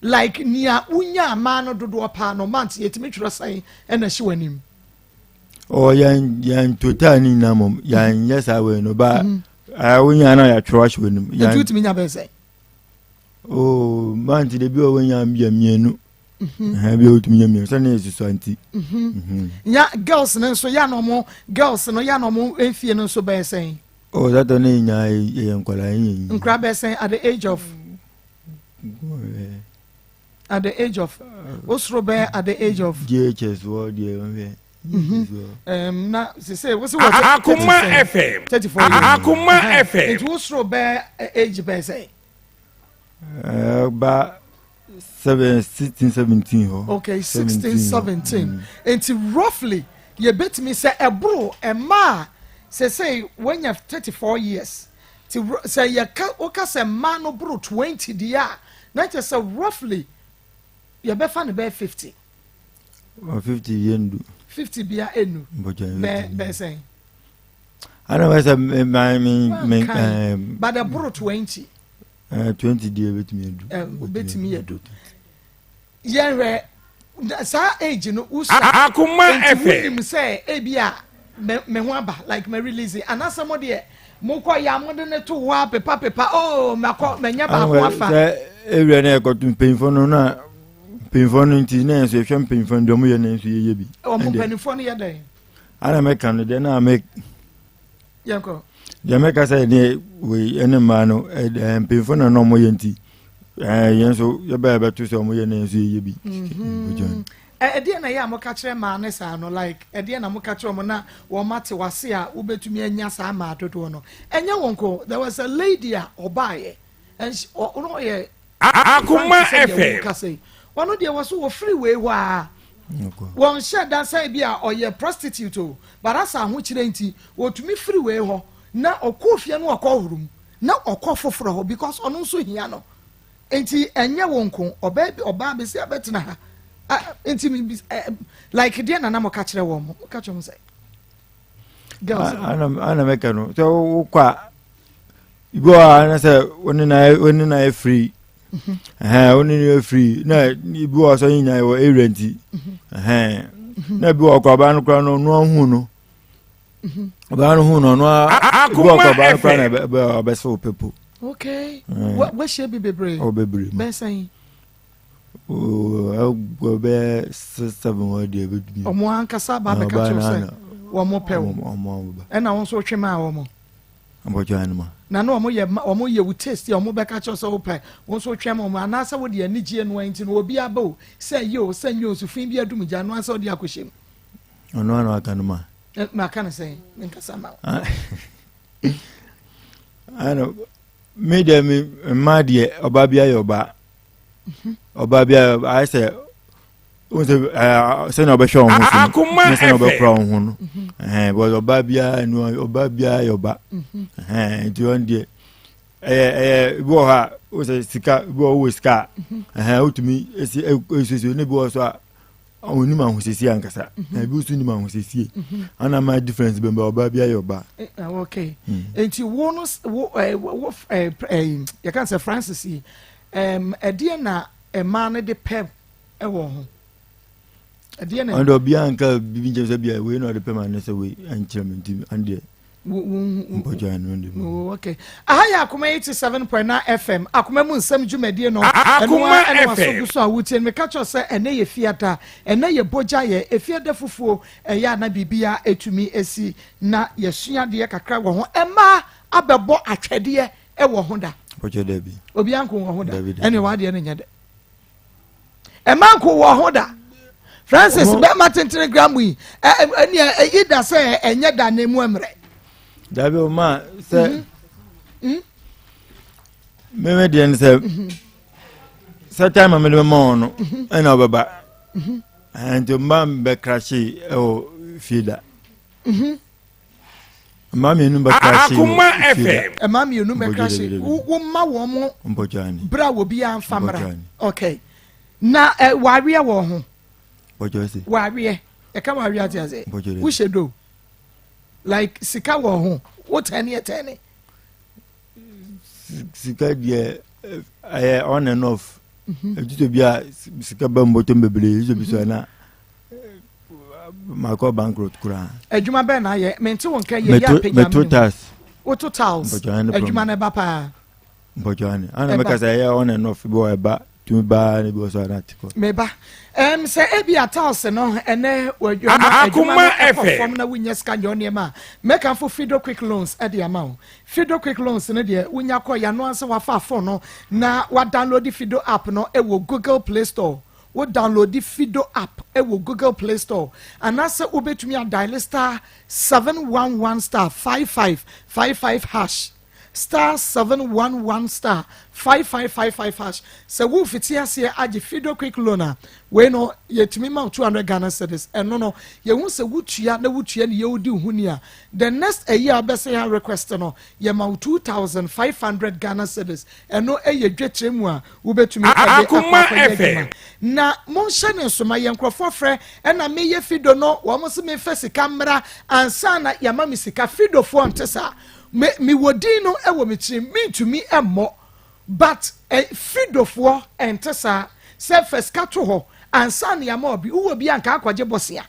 like nea wonya amaa no dodoɔ paa no month yɛtumi twerɛ sɛn ɛna ɛhyɛ wɔn anim. Ɔ yɛn yɛn total ne nyinaa mom yɛn yɛ saa wei no ba mhm. wonya na yɛatwerɛ ahyɛ wɔn anim. Nti wotumi nya bɛyɛ sɛn. Oh, month de bi wɔ wonya yɛ mmienu. Mhm. Ɛhɛn bi a wotumi nya mmienu sɛnea esusua nti. Mhm. Mhm. Nya girls no nso ya na ɔmo girls no ya na ɔmo mfie no nso bɛyɛ sɛn. Oh, that ne nyinaa yɛ nkwadaa yɛ nyi. Nkwadaa bɛyɛ sɛn at the age of. At the age of osoro bɛyɛ at the age of. JHS wɔ deɛ ɔhwɛ. Mm-hmm. Na sese wosi wɔ Akoma FM 34 years. Akoma FM. Nti wosoro bɛyɛ age bɛyɛ sɛn. Ba 7 16 17 hɔ. Okay, 16 17. Nti roughly yɛbɛtumi sɛ ɛboro mmaa sese wɔnya 34 years. Ti sɛ yɛka woka sɛ mmaa no boro 20 deɛ a na kyerɛ sɛ roughly yɛbɛfa no bɛyɛ 50. 50 yɛ ndu. 50 bia enu. Bɛɛ bɛɛ sɛn. Ana bɛ sɛ me me me me. But ɛboro 20. 20 deɛ bɛtumi adu. Bɛtumi adu. Yɛhwɛ saa age no wusa. Akoma nti FM. wunim sɛ ebi a me me ho aba like me release anaasɛ mo deɛ mokɔ ya mo de ne to hɔ a pepa pepa oh makɔ manya baako afa. Sɛ ewia na ɛkɔto mpanyinfoɔ no na mpanyinfoɔ no nti na yɛn nso yɛhwɛ mpanyinfoɔ no deɛ ɔmo yɛ na yɛn nso yɛyɛ bi. Ɔmo mpanyinfoɔ no yɛ dɛn? Ana mɛka no deɛ na mɛ. Yɛnkɔ. Deɛ mɛka sɛ ne wei ɛne mmaa no ɛɛ mpanyinfoɔ na na ɔmo yɛ nti ɛɛ yɛn nso yɛbɛ yɛbɛto sɛ ɔmo yɛ na yɛn nso yɛyɛ bi. Mhm. Ɛdeɛ na ɛyɛ a moka kyerɛ mmaa ne saa no like ɛdeɛ na moka kyerɛ wɔn na wɔn ate wase a wobɛtumi anya saa mmaa dodoɔ no ɛnyɛ wɔn ko. There was a lady a ɔbaayɛ and ɔno ɔyɛ Akoma Frank te sɛ deɛ FM. woka sɛ ɔno deɛ wɔ so wɔfiri wei hɔ a wɔn hyɛ da sɛ bi a ɔyɛ prostitute o but asa ahokyerɛ nti wɔtumi firi wei hɔ na ɔkɔ fie no ɔkɔ horo mu na ɔkɔ foforɔ hɔ because ɔno nso hia no nti ɛnyɛ wo nko ɔbaa bi ɔbaa bɛsi abɛtena ha. Ah, nti mi bi like deɛ nana mo ka kyerɛ wɔn mo ka kyerɛ wɔn sɛ girls no. Ana mɛka no sɛ wokɔ a bi wɔ hɔ a na sɛ wo ne na wo ne na yɛ free mhm. ɛhɛn wo ne na yɛ free na bi wɔ hɔ sɛ yɛn nyinaa wɔ area nti mhm. ɛhɛn mhm. na bi wɔ hɔ kɔ ɔbaa no koraa no ɔno ahu no ɔbaa no hu no ɔno a bi wɔ hɔ ɔbaa no koraa na ɛbɛ ɔbɛsɛ wo pepo. Okay, wɔahyia bi bebree. Ɔ bebree. Bɛsɛn. Ɛgbɔ bɛyɛ 6 7 hɔ deɛ bɛtumi. Ɔmo ankasa ba bɛka kyerɛ sɛ wɔn pɛ wo ɛna wɔn nso twe maa wɔn. Abɔtwa anima. Na na wɔn yɛ wɔn yɛ wo taste a wɔn bɛka kyerɛ sɛ wopɛ wɔn nso twɛn wɔn anaasɛ wode anigyeɛ noa nti no obi aba o sɛ yɛ o sɛ nyɛ o so fi bi adum gya noa sɛ ɔde akɔhyɛ mu. Ɔno ano aka no ma. Maka no sɛn menkasa ma wo. Ano me deɛ me mma deɛ ɔbaa bi ayɛ ɔbaa. Ɔbaa bi ayɛ ayɛ sɛ wọn sɛ ɛɛ sɛnea ɔbɛhwɛ wɔn ho so no ne sɛnea ɔbɛkora wɔn ho no ɛhɛn because ɔbaa biara nu ɔbaa biara yɛ ɔba ɛhɛn nti wɔn deɛ ɛyɛ ɛyɛ ebi wɔ hɔ a wɔn sɛ sika ebi wɔ hɔ wɔ sika a ɛhɛn wotumi esi esiesie ne bi wɔ so a wɔn nim ahosiesie ankasa na ebi nso nim ahosiesie ana ma difference bɛn bɛ ɔbaa biara yɛ ɔba. Okay, nti wo no wo ɛɛ wo ɛɛ ɛɛ yɛ kan sɛ Francis yi ɛdeɛ na mmaa no de pɛ ɛwɔ ho ɛdeɛ na. Ɔno deɛ obiara nka bibi nkyɛn sɛ bia wei na ɔde pɛ ma ne sɛ wei nkyerɛ me nti ɔno deɛ. Mpɔkyɛ no de mu. Okay. Aha yɛ Akoma 87.9 FM. Akoma mu nsɛm dwumadie no. Akoma FM. Ɛno waso gu so a wotie no. Meka kyerɛ sɛ ɛnɛ yɛ fiada. Ɛnɛ yɛ bogya yɛ efiada fufuo. Ɛyɛ a na biribia etumi esi na yɛsua adeɛ kakra wɔ ho. Ɛmaa abɛbɔ atwɛdeɛ ɛwɔ ho da. Mpɔkyɛ dabi. Obi anko wɔ ho da. Ɛne wadeɛ no nyɛ dɛ. Ɛma nko wɔ ho da. Francis bɛrima tentene gram yi ɛnea ɛyi da sɛ ɛnyɛ da na emu mmerɛ. Dabi o ma sɛ mhm. hmm? mímí deɛ no sɛ mhm. sɛ time a mede bɛma wɔn no mhm. ɛna ɔbɛba nti mma mbɛkrahye ɛwɔ fie da. Mmaa mmienu bɛkrahye wɔ fie da. Mmaa mmienu bɛkrahye wo ma wɔn mo bere a obi anfa mmra okay na ɛ wareɛ wɔ ho. Wareɛ ɛka wareɛ ate ase wohyɛ do like sika wɔ ho wo tɛne ɛtɛne. Sika deɛ ɛyɛ on and off. Ɛtutɔ bi a sika ba mbɔtɔm bebree ɛtutɔ bi so ɛna. makɔ bankrupt koraa. Adwuma bɛn na ayɛ? Mente wo nka yɛ yɛ apagya meto tiles. Woto tiles. Adwuma no ɛba paa. Mpɔtɔ ne. Ana meka sɛ ɛyɛ on and off bi wɔ ɛba tumi baa ne bi wɔ so ana te kɔ. Meba. Ɛm sɛ ebi a tiles no ɛnɛ adwuma adwuma no ɛkɔ fam na wonya sika nyɛ nneɛma a mɛkanfo Fido Quick Loans ɛde ama wo. Fido Quick Loans no deɛ wonya kɔ yano ansa wafa phone no na wa download Fido app no ɛwɔ Google Play Store. Wo downloadi Fido app wɔ Google Play Store anaasɛ wobɛtumi a diale star 711 star 5555 hash, star 711 star 5555 hash. Sɛ worefiti aseɛ agye Fido Quick Loan a, wei no yɛtumi ma wo 200 Ghana cedis. Ɛno no, yɛhu sɛ wotua na wotua ne yɛ wodi wo ho ni a, the next ayi a wobɛsɛ a request no, yɛma wo 2,500 Ghana cedis. Ɛno yɛ dwetire mu a wobɛtumi de akɔ akɔyɛ adwuma. Na monhyɛ no nso ma yɛ nkurɔfoɔ frɛ ɛna meyɛ fido no wɔn se memfa sika mmra ansa na yɛama me sika. Fidofoɔ nte saa. Me mewɔ din no wɔ me tirim mentumi mmɔ but eh, fidofoɔ nte saa sɛ fa sika to hɔ ansa na yɛama obi. Wowɔ bi a nka akɔgye bosea.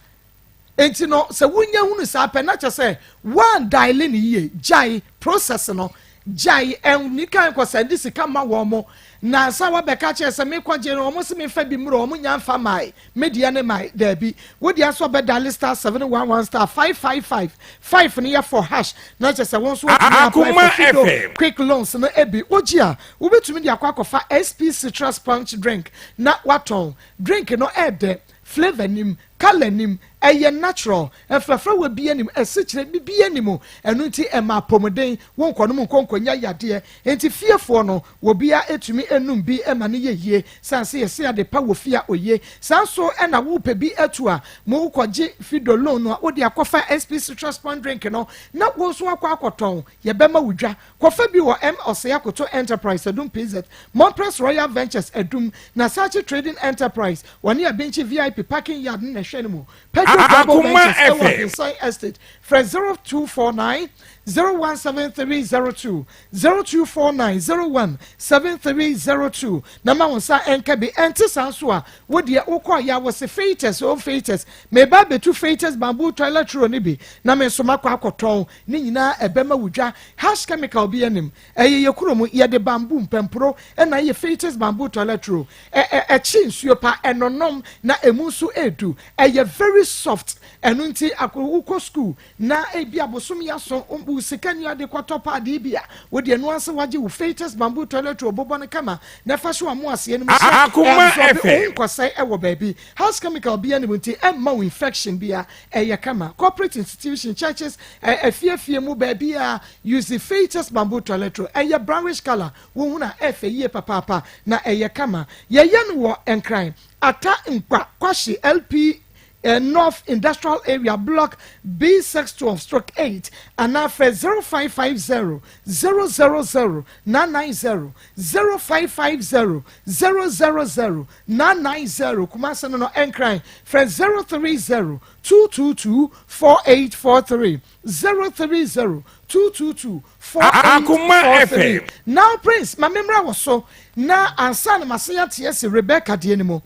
Enti no sɛ wonya hunu saa pɛ na kyerɛ sɛ woandaele no yie, gyae process no, gyae ɛnni kan kɔ sɛnde sika ma wɔn mo, na ansa woabɛka kyerɛ sɛ mekɔgye no wɔn se memfa bi mmrɛ wɔn nya mfa mae, me deɛ ne mae, daabi, wo deɛ nso ɔbɛdaele star 711 star 555, 5 no yɛ for hash, na kyerɛ sɛ wo nso woatumi apply for Fido quick loans no bi, wogye a wobɛtumi de akɔ akɔfa SP citrus punch drink na woatɔn, drink no ɛɛdɛ, flavour nim, Colour nnim, ɛyɛ natural, mfrafrawa biara nnim, asikyire bibiara nni mu, ɛno nti ɛma apɔmuden, wo nkɔnom nkɔ nkɔnya yadeɛ, nti fiefoɔ no obiara tumi nom bi ma no yɛ yie, sane sɛ yɛse ade pa wɔ fie a oye, saa nso na wopɛ bi atu a, mo kɔgye Fido loan no a wode akɔfa SP citrus pond drink no na wo nso akɔ akɔtɔn, yɛbɛma wo dwa. Kɔfa bi wɔ M Osei Akoto Enterprise Adum PZ, Monpress Royal Ventures Adum, Nasachi Trading Enterprise, wɔne Abinkyi VIP Parking Yard no na ɛhwɛ no mu. Pedro Global Akoma Ventures ɛwɔ FM. Ahinsan Estate. Frɛ 0249 017302, 0249 017302 na ma wo nsa nka bi. Ɛnte saa nso a, wo deɛ wokɔ a yɛ a wɔse Feites o Feites, meba abɛtu Feites Bamboo Toilet Roll no bi na me nso makɔ akɔtɔn. Ne nyinaa ɛbɛma wo dwa. Harsh chemical bi anim. Ɛyɛ yɛ kuro mu. Yɛde bamboo, mpampuro na ayɛ Feites bamboo toilet roll. Ɛ ɛ ɛkye nsuo pa, ɛnonom na ɛmu nso ɛdu. Ɛyɛ very soft. Ɛno nti ako wokɔ school na ebi a bosome aso wo sika nni ade kɔtɔ paade bi a, wo deɛ ɛno ara sɛ wagye wo Feites bamboo toilet roll bobɔ no kama na ɛfa hyɛ w'amoaseɛ no mu sɛ Akoma ɛabsorbe FM. wonkɔsɛe ɛwɔ baabi. Harsh chemical bi anim nti ɛmma wo infection biara. Ɛyɛ kama. Corporate institution, churches, afie afie mu baabiara, use Feitas bamboo toilet roll. Ɛyɛ brownish colour, wohunu a ɛyɛ fɛ yie papaapa na ɛyɛ kama. Yɛyɛ no wɔ Nkran, Atta Nkwa, Kwahye, LP North Industrial Area, Block B612 stroke 8 anaa frɛ 0550 000 990, 0550 000 990, Kumasi no no, Nkran, frɛ 030 222 4843, 030 222 Akoma 4843. FM. Now Prince, ma memmra wo so na ansa na masan ate asi Rebecca deɛ no mu.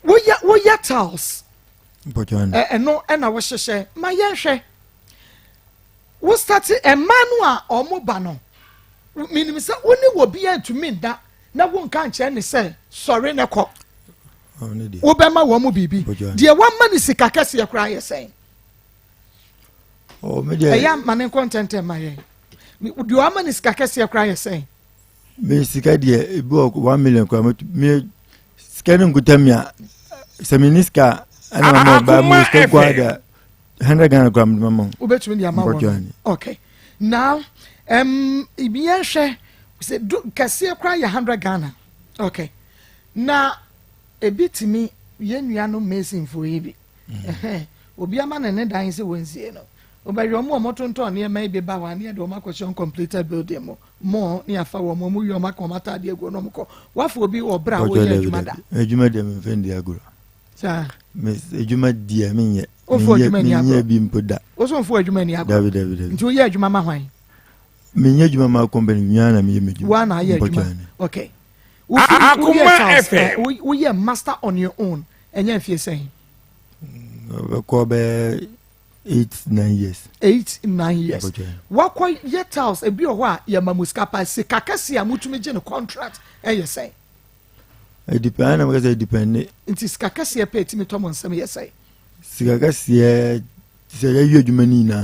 Woyɛ woyɛ tiles, Mpɔtɔ ɛno ɛna wohyehyɛ. Ma yɛnhwɛ. Wo starte mmaa no a wɔn ba no, menim sɛ wo ne wɔ bi antumi nda na wonka nkyerɛ ne sɛ sɔre ne kɔ. Wobɛma wɔn mu biribi. Deɛ wama ne sika kɛseɛ koraa yɛ sɛn? Oh, ɛyɛ ama ne nkɔ ntɛntɛn ma yɛn. Deɛ wama ne sika kɛseɛ koraa yɛ sɛn? Me sika deɛ ebi wɔ 1 million koraa me sika no nkuta mi a sɛ me ni sika ɛna ma ba mu sika nko ada 100 Ghana koraa mede ma wo. Wobɛtumi de ama wɔn. Okay. Now yɛnhwɛ sɛ du kɛseɛ koraa yɛ 100 Ghana. Okay. Na ebi tumi yɛn nuanom masonfoɔ yi bi. Obi ama ne ne dan sɛ wɔnsie no. Wobɛhwɛ wɔn a wɔtontɔn nneɛma yi bi ba hɔ a ne yɛde wɔn akɔhyɛ uncompleted building mu. Mo ne afa wɔn, wɔn wie wɔn aka wɔn ataadeɛ agu na wɔn kɔ. Wafa obi wɔ berɛ a wɔyɛ adwuma da. Adwuma deɛ memfa ndi agorɔ. Saa. Adwuma deɛ menyɛ. Wofo adwuma ni agorɔ. Menyɛ bi mpo da. Woso mfo adwuma ni agorɔ. Dabi dabi dabi. Nti woyɛ adwuma ma hwan? Menyɛ adwuma ma company mia na meyɛ m'adwuma. Wa na ayɛ adwuma. Okay. Woyɛ tiles, woyɛ master on your own. Ɛnyɛ mfie sɛn? Bɛkɔ bɛyɛ 8, 9 years. 8, 9 years. Wakɔ yɛ tiles ebi wɔ hɔ a yɛ ma mu sika pa, sika kɛse a mutumi gye no contract ɛyɛ sɛn? Edepend na mo kɛsɛ edepend ne. Nti sika kɛseɛ pɛ etimi tɔ mo nsɛm yɛ sɛn? Sika kɛseɛ sɛ yɛyɛ adwuma no nyinaa,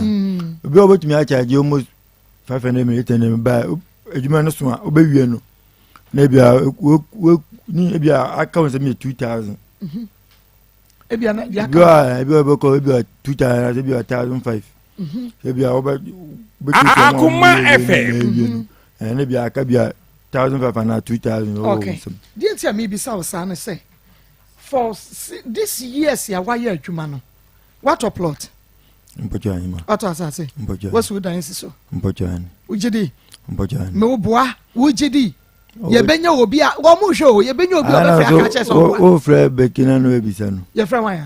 obi a wobɛtumi akyagye almost 500 million, 800 million ba adwuma no so a wobɛwie no na ebia wo ni ebia aka wo nsɛm yɛ 2000. Ebia na deɛ aka ebi a bɛkɔ ebi a 2000 ebi a 1500, ebi a wɔbɛ Akoma FM no ɛna ebi aka bi a 1500 na 2000. Okay, deɛ nti a mebisa wo saa ne sɛ for this years a wayɛ adwuma no, watɔ plot? Mpɔtɔ ahima. Watɔ asase? Mpɔtɔ. Wasi wo dan si so? Mpɔtɔ ahima. Wogye di? Mpɔtɔ ahima. Me wo boa, wogye di? Yɛbɛnya obi a wɔn mo hwɛ o, yɛbɛnya obi a ɔbɛfrɛ aka kyerɛ sɛ ɔboa. O frɛ Bekina no ebisa no. Yɛfrɛ wɔn ya?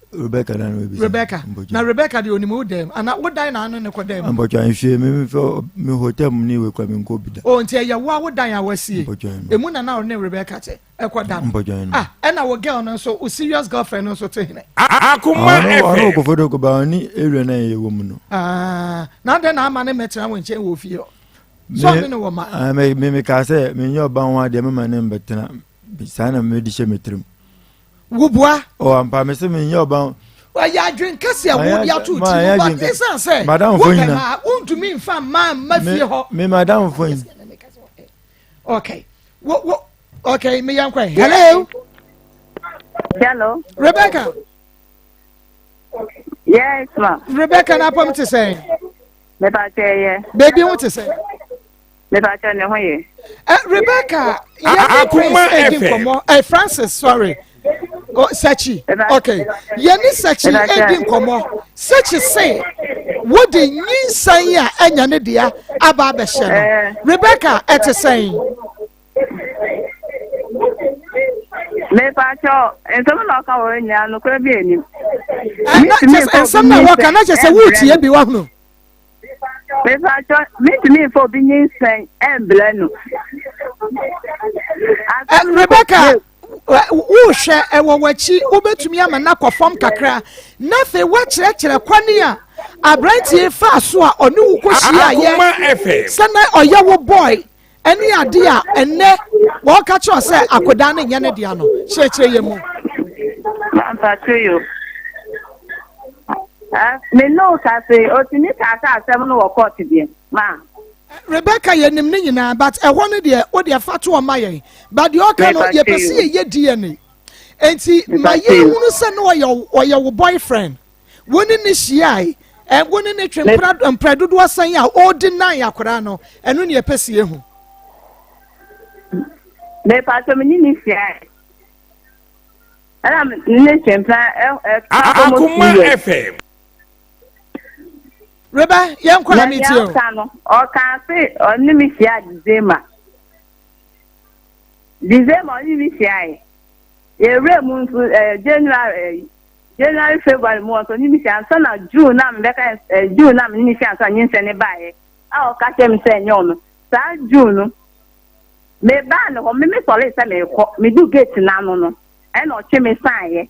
Rebecca na no ebisa. Rebecca na Rebecca deɛ onim wo dɛm ana wo dan na ano ne kɔ dɛm? Mpɔtɔ ahwɛ mi mi fɛ mi hotel mu ni wekura mi nkɔ bi da. O nti ɛyɛ wo a wo dan a wasie Mpɔtɔ ahima. Emu na na ɔne Rebecca kyɛ ɛkɔ da no? Mpɔtɔ ahima. Ah, ɛna wo girl no nso, wo serious girlfriend no nso te hene? Akoma Ɔno FM. kɔfɔ do kɔba ɔne area na yɛ wɔ mu no. Ah, na adɛn na ama ne mɛtena wo nkyɛn wɔ fie hɔ so ɔne ne wɔ ma? Ah, me ka sɛ menyɛ ɔba ho adeɛ mema ne mbɛtena saa na mede hyɛ me tirim. Woboa. Ɔ ampa me sɛ menyɛ ɔba ho. Wɔyɛ adwen kɛse a wode ato ti Ma- mu but adwen kɛse. ɛsiane sɛ Madamfo wopɛ nyina. ma wontumi mfa mma mma fie hɔ. Me madamfo yi. Okay, wo wo okay, meyɛ nkɔ. Hello. Hello. Rebecca. Yes, ma. Rebecca, na apɔm te sɛn? Mepa kyɛ yɛ. Baby ho te sɛn? Mepa kyɛ ne ho yɛ. Rebecca, yɛne Prince Akoma edi FM. nkɔmmɔ. Francis, sorry. Oh, Sachi. Okay. Yɛne Sachi edi nkɔmmɔ. Sachi se wode nyinsɛn a ɛnya ne dea aba abɛhyɛ no. Rebecca, ɛte sɛn? Mepa kyɛ nsɛm na ɔka wɔ nyinaa nokora bi anim. Na kyɛ sɛ nsɛm na wɔka na kyɛ sɛ woretie bi wahunu. Mepa kyɛ mentumi mfa obi nyinsɛn ɛmbrɛ no. Rebecca, wohwɛ ɛwɔ w'akyi, wobɛtumi ama no akɔ fam kakra na afei woakyerɛkyerɛ kwane a aberanteɛ faa so a ɔne wo kɔhyiaeɛ Akoma FM. sɛ na ɔyɛ wo boy ɛne ade a ɛnnɛ wɔka kyerɛ sɛ akodaa no nyɛ ne dea no, kyerɛkyerɛ yɛ mu. Mampa kyɛ yo. Me no ka se otumi ka sɛ asɛm no wɔ court deɛ ma. Rebecca, yɛnim ne nyinaa but ɛhɔ no deɛ wode fa to ɔma yɛn, but deɛ ɔka no Mepa yɛpɛ sɛ kyɛ yɛyɛ DNA enti ma Mepa kyɛ. yɛhunu sɛ ne ɔyɛ wo boyfriend, wo ne ne hyiae, wo ne ne twe mprɛ dodoɔ sɛn a ɔredi nan akwadaa no, ɛno ne yɛpɛ sɛ yɛhu. Mepa kyɛ me ne ne hyiae. Ɛna me ne twe mpra ɛ ɛ almost two Akoma years. FM. Reba, yɛnkɔ Na na nea metie o. ɔka no, ɔka se ɔne me hyia December. December ɔne me hyiae. Yɛwura mu nso January, February mu nso ɔne me hyia ansa na June na mebɛka June na me ne me hyia ansa na nyinsɛn ne baeɛ a ɔka kyerɛ me sɛ ɛnyɛ ɔno. Saa June no, mebaa ne hɔ, me me sɔre sɛ merekɔ, medu gate n'ano no, ɛna ɔtwe me saeɛ.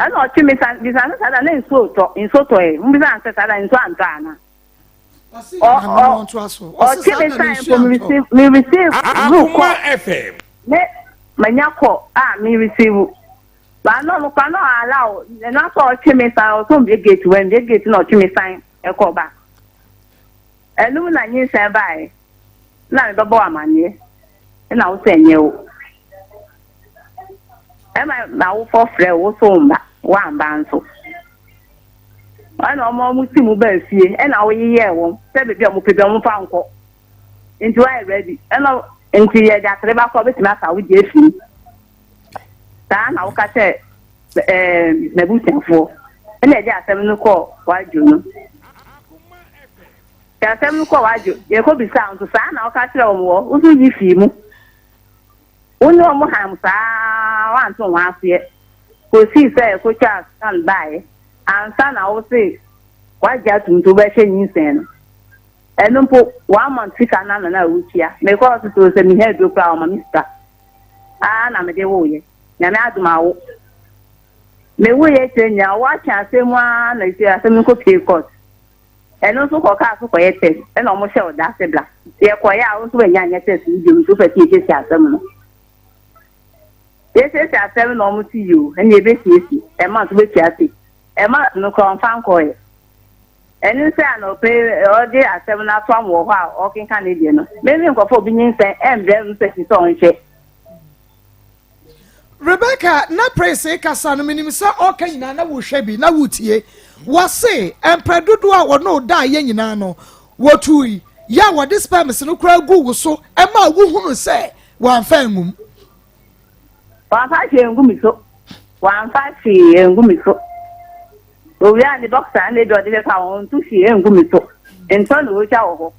Ɛna ɔtwe me san bisa sɛ saa da na nsuo tɔ nsuo tɔ ɛ mbisa sɛ saa da nsuo antɔ ana. Ɔtwe me san mpo me receive me receive blue kɔ me manya kɔ a me receive ba na ɔno kora na allow ɛno asɛ ɔtwe me san ɔsɛ ɔmbie gate wɔ mbie gate na ɔtwe me san ɛkɔ ba ɛnum na nyinsɛn baeɛ na mebɛbɔ wɔ amaneɛ ɛna wo sɛ nyɛ wo. Ɛma m'awofo frɛ wo so mma woamba nso. Ɛna wɔn a wɔsi mu baa fie ɛna woyeyɛɛ wɔn sɛ baabi a wɔpɛ bi wɔmfa nkɔ. Nti woayɛ ready. Ɛna nti yɛde atere ba kɔ wobɛtumi asa wo deɛ afi mu. Saa na woka kyɛ ɛɛ m'abusuafoɔ. Ɛna ɛde asɛm no kɔɔ w'adwo no. Sɛ asɛm no kɔɔ w'adwo yɛkɔ bisaa nso saa na woka kyerɛ wɔn wɔ wo so yi fii mu. Wo ne wɔn ham saa ara, woante wo ho aseɛ, kɔsii sɛ ɛkɔtwaa scan baeɛ, ansa na wo se woagye atom nti wobɛhwɛ nyinsɛn no. Ɛno mpo, one month sika no ano na wotua. Mekɔɔ hospital sɛ mehia aduro koraa wɔma me sika. Aa na mede woeɛ. Nyame adom awo. Mewoeɛ akyire nyinaa, wɔatwe asɛm mu ara na ɛsɛ asɛm no kɔpie court. Ɛno nso kɔ kaa so kɔyɛ test ɛna ɔmo hyɛ wo da ase bra. Nti yɛkɔyɛ a wo nso wanya anyɛ test no biom nti wopɛ sɛ yɛsiesie asɛm no. Yɛsiesie asɛm no na ɔmo se yoo ɛne yɛbɛsiesie. Ɛma nso bɛtua sei. Ɛma no koraa ɔmfa nkɔɔyɛ. Ɛno sɛ anɔpɛ yi ɔde asɛm no ato ama wɔ hɔ a ɔkenka ne deɛ no. Me me nkɔfa obi nyinsɛn ɛmbrɛ me pɛsi sɛ ɔnhwɛ. Rebecca, na Prince rekasa no, menim sɛ ɔreka nyinaa na wohwɛ bi, na wotie. Wɔse mprɛ dodoɔ a wɔne wo daeɛ nyinaa no, wɔtui yɛ a wɔde sperms no koraa gu wo so ma wohunu sɛ wɔamfa angum. Wɔamfa hwee angu me so. Wɔamfa hwee angu me so. Owia ne boxer na ebi ɔde bɛfa wɔn nto hwee angu me so. Ntɔ na ɔretwa wɔ hɔ.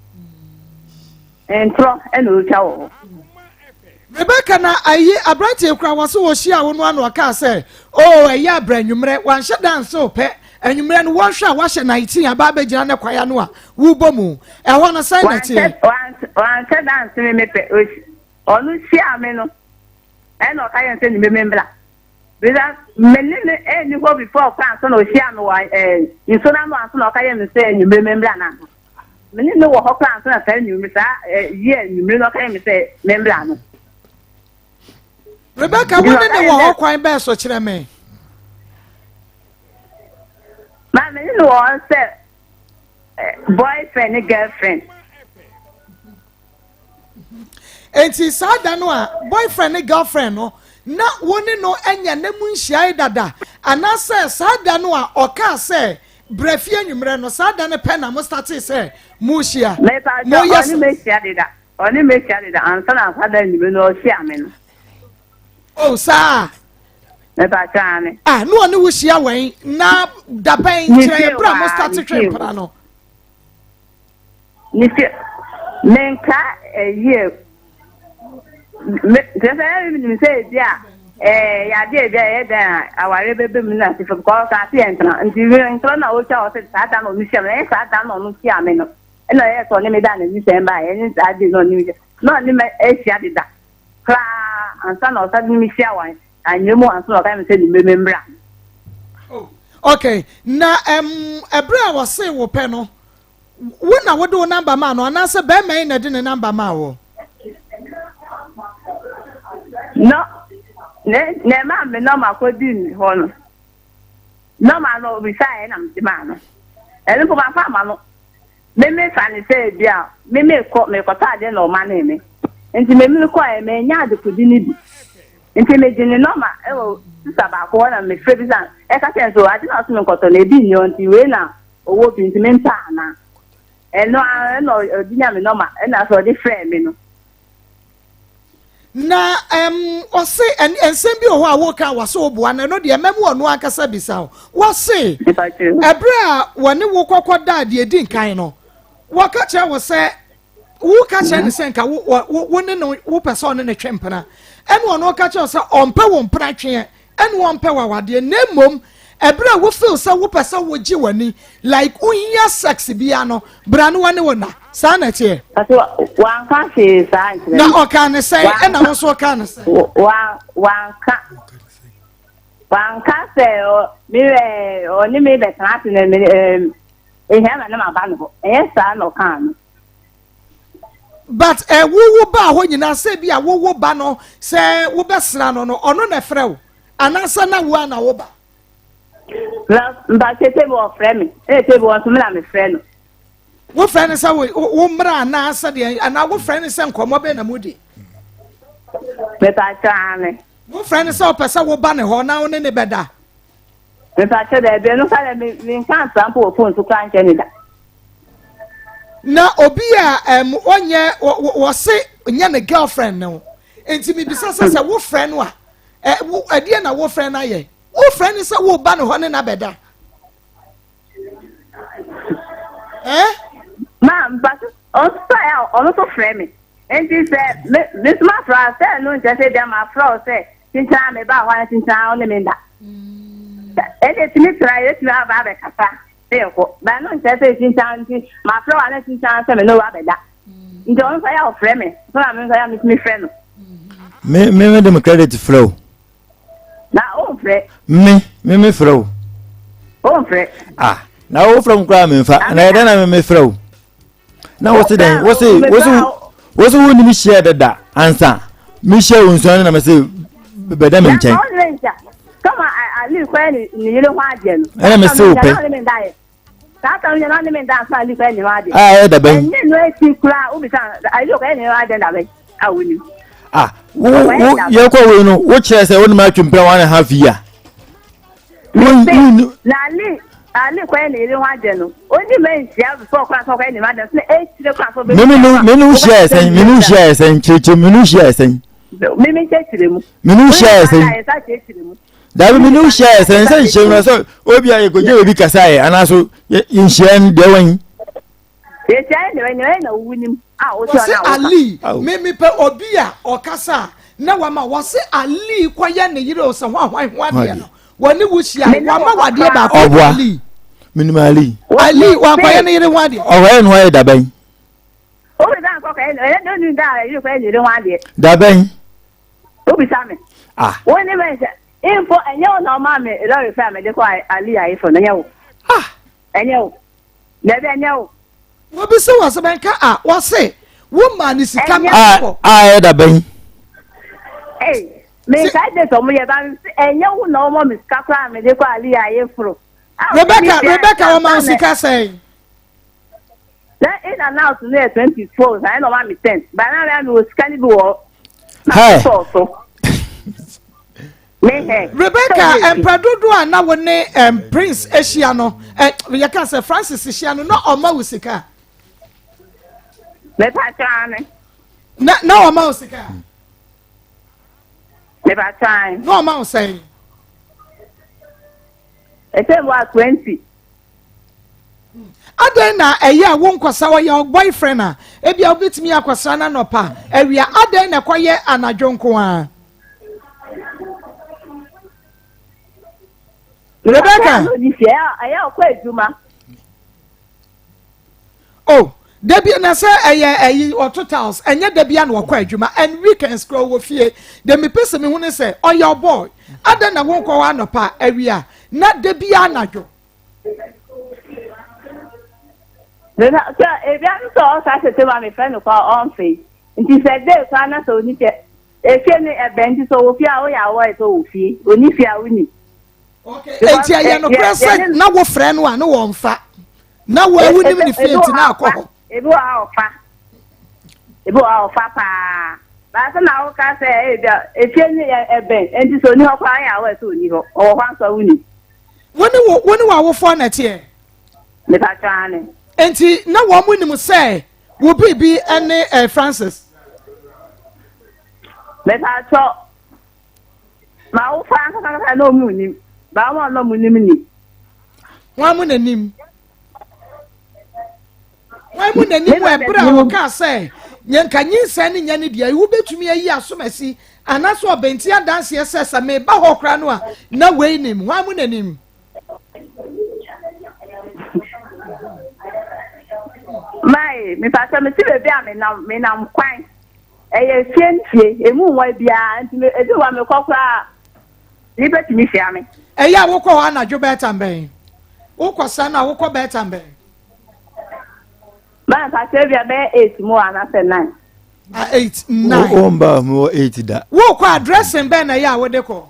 Ntorɔ na ɔretwa wɔ hɔ. Rebecca na ayi aberanteɛ kura wɔ so wɔhyia wo no ano ɔkaa sɛ oo ɛyɛ abrɛ anwummerɛ wanhyɛ da nse pɛ anwummerɛ no wɔnhwɛ a wahyɛ 19 aba abɛgyina ne kwae ano a wobɔ mu ɛhɔ no sɛn na ɛteɛ. Wanhyɛ da nse me mepɛ ɔno hyia me no ɛna ɔka yɛn sɛ ne meme mbra because me ne no ɛnni hɔ before kora ansa na ɔhyia me wɔ ɛɛ nsuo no ano ansa na ɔka yɛn sɛ anwummerɛ me mbra no ano. Me ne no wɔ hɔ koraa ansa na saa anwummere saa yie anwummere no ɔka yɛ me sɛ membra no. Rebecca, wo ne ne wɔ hɔ kwan bɛɛ so kyerɛ me. Ma me ne no wɔ hɔ sɛ boyfriend ne girlfriend. Enti saa da no a boyfriend ne girlfriend no na wo ne no anya nna mu nhyiae dada anaasɛ saa da no a ɔkaa sɛ bra fie anwummerɛ no saa da no pɛ na mo startee sɛ mohyia? Mepa kyɛ ɔne mehyia deda ɔne mehyia deda ansa na saa da anwummerɛ no ɔhyia me no. Oh saa. Mepa kyɛ ane. Ah ne ɔne wo hyia wɛn na dabɛn kyerɛ yɛ berɛ a mo starte twe mpena no. Ne se, Menka yie. Me, kyerɛ sɛ ɛyɛ menim sɛ ebi a ɛɛ yɛ adeɛ ebi a ɛyɛ dan a awareɛ bɛbɛ mu na ase fam kɔɔ kaa se yɛ ntena nti me ntena na ɔtwa hɔ sɛ saa da na ɔno hyia me ɛyɛ saa da na ɔno hyia me no ɛna ɛyɛ sɛ ɔne me da na nyinsɛn baa ɛne saa de na ɔne me na ɔne me ahyia deda koraa ansa na ɔsa de me hyia wɔ anwea mu ansa na ɔka me sɛ ne mmemme mbra. Oh, okay na ɛm ɛberɛ a wɔse wo pɛ no Wo na wode wo namba maa no anaasɛ bɛrima yi na ɛde ne namba maa wɔ? No, ne na ɛmaa me nɔma kɔdii ne hɔ no. Nɔma no obisaeɛ na mede maa no. Ɛno mpo mamfa ama no. Me mefa ne sɛ ebi a me mekɔ mekɔtɔ adeɛ na ɔma ne me. Nti me mekɔɛ manya adekode no bi. Nti megye ne nɔma ɛwɔ sista baako hɔ na mefrɛ bisa ɛka kyerɛ no sɛ ade na ɔse menkɔtɔ no ebi nni hɔ nti wei na Ɔwɔ bi nti mentɔ anaa? Ɛno ara ɛna ɔde nya me nɔma ɛna afei ɔde frɛɛ me no. Na ɛm ɔse nsɛm bi wɔ hɔ a woka a wɔse woboa no ɛno deɛ mɛmu ɔno ankasa bisa wo. Wɔse ɛberɛ a wɔne wo kɔkɔ daa deɛ ɛdi nkan no wɔka kyerɛ wo sɛ woka kyerɛ ne sɛ nka wo wo wo ne no wopɛ sɛ ɔne ne twe mpena ɛna ɔno ɔka kyerɛ wo sɛ ɔmpɛ wo mpena tweɛ ɛna ɔmpɛ w'awadeɛ na mmom ɛberɛ a wo feel sɛ wopɛ sɛ wogye w'ani like wohia sex bia no bra no wɔne wo na saa na ɛteɛ. Wanka hwee saa nkyerɛ na ɔka ne sɛn ɛna wo nso ɔka ne sɛn. Wanka. Wanka sɛ ɔ me ɛɛ ɔne me bɛtena ase na me ɛɛ ehia na ne ma ba ne hɔ. Ɛnyɛ saa na ɔkaa no. But ɛ wo wo baa hɔ nyinaa sɛ bi a wo wo ba no sɛ wobɛsra no no ɔno na ɛfrɛ wo anaasɛ na wo a na wo ba? Na mpakyɛ table ɔfrɛ me ɛna table nso me na mefrɛ no. Wofrɛ no sɛ wo wo mmra anaa sɛ deɛ anaa wofrɛ no sɛ nkɔmmɔ bɛn na modi? Mepakyɛ ane. Wofrɛ no sɛ ɔpɛ sɛ woba ne hɔ na wo ne ne bɛda? Mepakyɛ daabi ɛno ka dɛ me menka asra mpo wɔ phone so koraa nkyɛ ne da. Na obi a ɛm ɔnyɛ wɔse nyɛ ne girlfriend no nti mebisa sɛ sɛ wofrɛ no a ɛ wo ɛdeɛ na wofrɛ no ayɛ wofrɛ no sɛ woba ne hɔ ne na bɛda ɛ. Ma mpakyɛ ɔnso a ɔno nso frɛ me nti sɛ me me nso mafrɛ a sɛ ɛno nkyerɛ sɛ ebia mafrɛ wo sɛ Kyinkyin a mebaa hɔ a na kyinkyin a wo ne me nda. Ɛnna etumi tra yɛtumi aba abɛkasa na yɛkɔ. Ba ɛno nkyerɛ sɛ kyinkyin nti mafrɛ wo a na kyinkyin sɛ me ne wo abɛda. Nti ɔno nso ayɛ a ɔfrɛ me so na me nso ayɛ a metumi frɛ no. Me me me de me credit frɛ wo. Na womfrɛ. Me me me frɛ wo. Womfrɛ. Ah na wofrɛ me koraa memfa na yɛdɛn na me me frɛ wo. na wose dɛn wose wose wose wo nim hyia dada ansa me hyia wo nsuo no na me se bɛda me nkyɛn. kama ali kɔ ne ne yere ho adeɛ no. ɛna me se wo pɛ. saa kan yɛ na ne me da ansa ali kɔ ne ho adeɛ. a ɛyɛ dabɛn. ɛnyɛ no akyi kura wobisa ali kɔ ne ho adeɛ dabɛn a wonim. ah wo wo yɛkɔ wei no wo kyerɛ sɛ wo ne ma atwi mpɛ one and a half year. Na Ali Ali kɔyɛ ne yere ho adeɛ no ɔni ma nhyia before kora sɛ ɔkɔyɛ ne ho adeɛ so na ɛkyire kora sɛ ɔbɛhyia mene mene wo hyia ɛsɛn mene wo hyia ɛsɛn kyerɛkyerɛ mene wo hyia ɛsɛn mene kyerɛkyerɛ mu mene wo hyia ɛsɛn dabi mene wo hyia ɛsɛn sɛ nhyia mu na sɛ obi a yɛkɔgye obi kasa yɛ anaaso yɛnhyia no deɛ wɔn Wɔse Ali me mepɛ obi a ɔkasa a na wama wɔse Ali kɔyɛ ne yere o sɛ ho ahwan ho adeɛ no wɔne wo hyia wama wadeɛ baako ɔboa Ali menim Ali Ali wakɔyɛ ne yere ho adeɛ ɔkɔyɛ ne ho ayɛ dabɛn dabɛn wobisa me ah wo ne mɛ sɛ mpo ɛnyɛ wo na ɔma me lɔre fɛ a mede kɔ Ali ayefo no ɛnyɛ wo ah ɛnyɛ wo Dabi ɛnyɛ wo. Wobi se wɔ sɛ bɛnka a wɔse wo maa ne sika ma kɔ. A ɛyɛ da bɛn. Ee menkae date ɔmo yɛ ba ɛnyɛ wo na ɔmɔ me sika koraa mede kɔ ali ayɛ foro. Rebecca Rebecca ɔma wo sika sɛn. Na in and out no yɛ 24 saa ɛna ɔma me 10 ba na me wɔ sika no bi wɔ na sɔɔ so. Rebecca, mpɛ dodoɔ a na wo ne um, Prince ahyia no, eh, yɛka sɛ Francis hyia no, na ɔma wo sika? Na na ɔma wo sika? Na ɔma wo sɛn? Ɛsɛ mu a 20. Adɛn na ɛyɛ a wonkɔsa ɔyɛ boyfriend a ebia wobɛtumi akɔsra no anɔpa awia adɛn na ɛkɔyɛ anadwo nko ara? Rebecca. Ɛyɛ ɔkɔ adwuma. Oh, dabi na sɛ ɛyɛ ɛyi ɔto tiles ɛnyɛ dabi a na ɔkɔ adwuma and weekends kura ɔwɔ fie de mi pɛ sɛ mi hu ne sɛ ɔyɛ ɔbɔy adɛn na wonkɔ hɔ anɔpa awia na dabi anadwo. Sɛ ebi ano sɛ ɔsa tete ma mefrɛ no kɔ ɔmfe nti sɛ dee koraa na sɛ ɔni kyɛ efie no ɛbɛn nti sɛ ɔwɔ fie a woyɛ awɔre sɛ ɔwɔ fie ɔni fie a woni. Enti ɛyɛ nokorɛ sɛ na wofrɛ no a ne wɔmfa na wo a wonim ne fie nti na akɔ hɔ. Ebi wɔ ha ɔfa ebi wɔ ha ɔfa paa baasa na woka sɛ ebi efie no ɛbɛn nti sɛ ɔni hɔ koraa yɛ awɔre sɛ ɔni hɔ ɔwɔ hɔ anso a woni. Wo ne wo wo ne w'awofoɔ na ɛteɛ? Mepatwa ane. Nti na wɔn mo nim sɛ wo biribi ne eh, Francis? Mepatwa m'awofoɔ ankasa ankasa na wɔn nim baa wɔn a na wɔn nim ni. Wɔn mo na nim. Wɔn mo na nim wɔ ɛberɛ a wɔkaa sɛ nka nyinsɛn ne nyɛ ne deɛ wobɛtumi ayi asomasi anaasɛ ɔbɛnti adanseɛ sɛ sɛ meba hɔ koraa no a na wei nim hwan mu n'anim. Mae, mepatɔ mete baabi a menam menam kwan ɛyɛ fie nfie emu nwa biara nti ebi wa mekɔ koraa. Nnipa tumi hyia me. Ɛyɛ a wokɔ hɔ anadwo bɛyɛ tam bɛn? Wokɔ saa no a wokɔ bɛyɛ tam bɛn? Maa mpakyɛ bi a bɛyɛ 8 mu anaasɛ 9. Ah, 8, 9. Wo mba mu wɔ 8 da. Wokɔ a dressing bɛn na ɛyɛ a wode kɔ?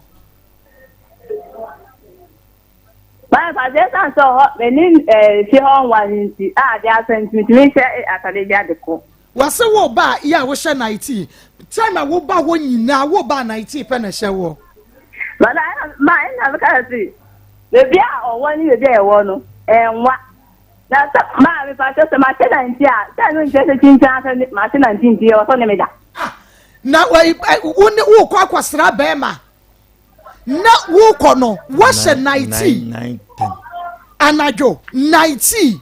Maa mpakyɛ ɛsan sɛ ɔhɔ m'ani eh, fie hɔ nwa no nti a ade asɛ nti metumi hyɛ atade bi ade kɔ. Wɔse wo ba a yɛ a wohyɛ nightie time a wo ba hɔ nyinaa wo ba a nightie pɛ na ɛhyɛ woɔ. Bada ɛna ma ɛna meka sɛ baabi a ɔwɔ ne baabi a ɛwɔ no ɛnwa na sɛ maa mepa kyɛ sɛ mahyɛ nightie a sɛ ɛno nkyerɛ sɛ kyinkyin asɛ mahyɛ nightie nti ɛwɔ sɛ ɔne me da. Ah, na wo ne wokɔ akɔsra bɛrima na wokɔ no woahyɛ nightie anadwo nightie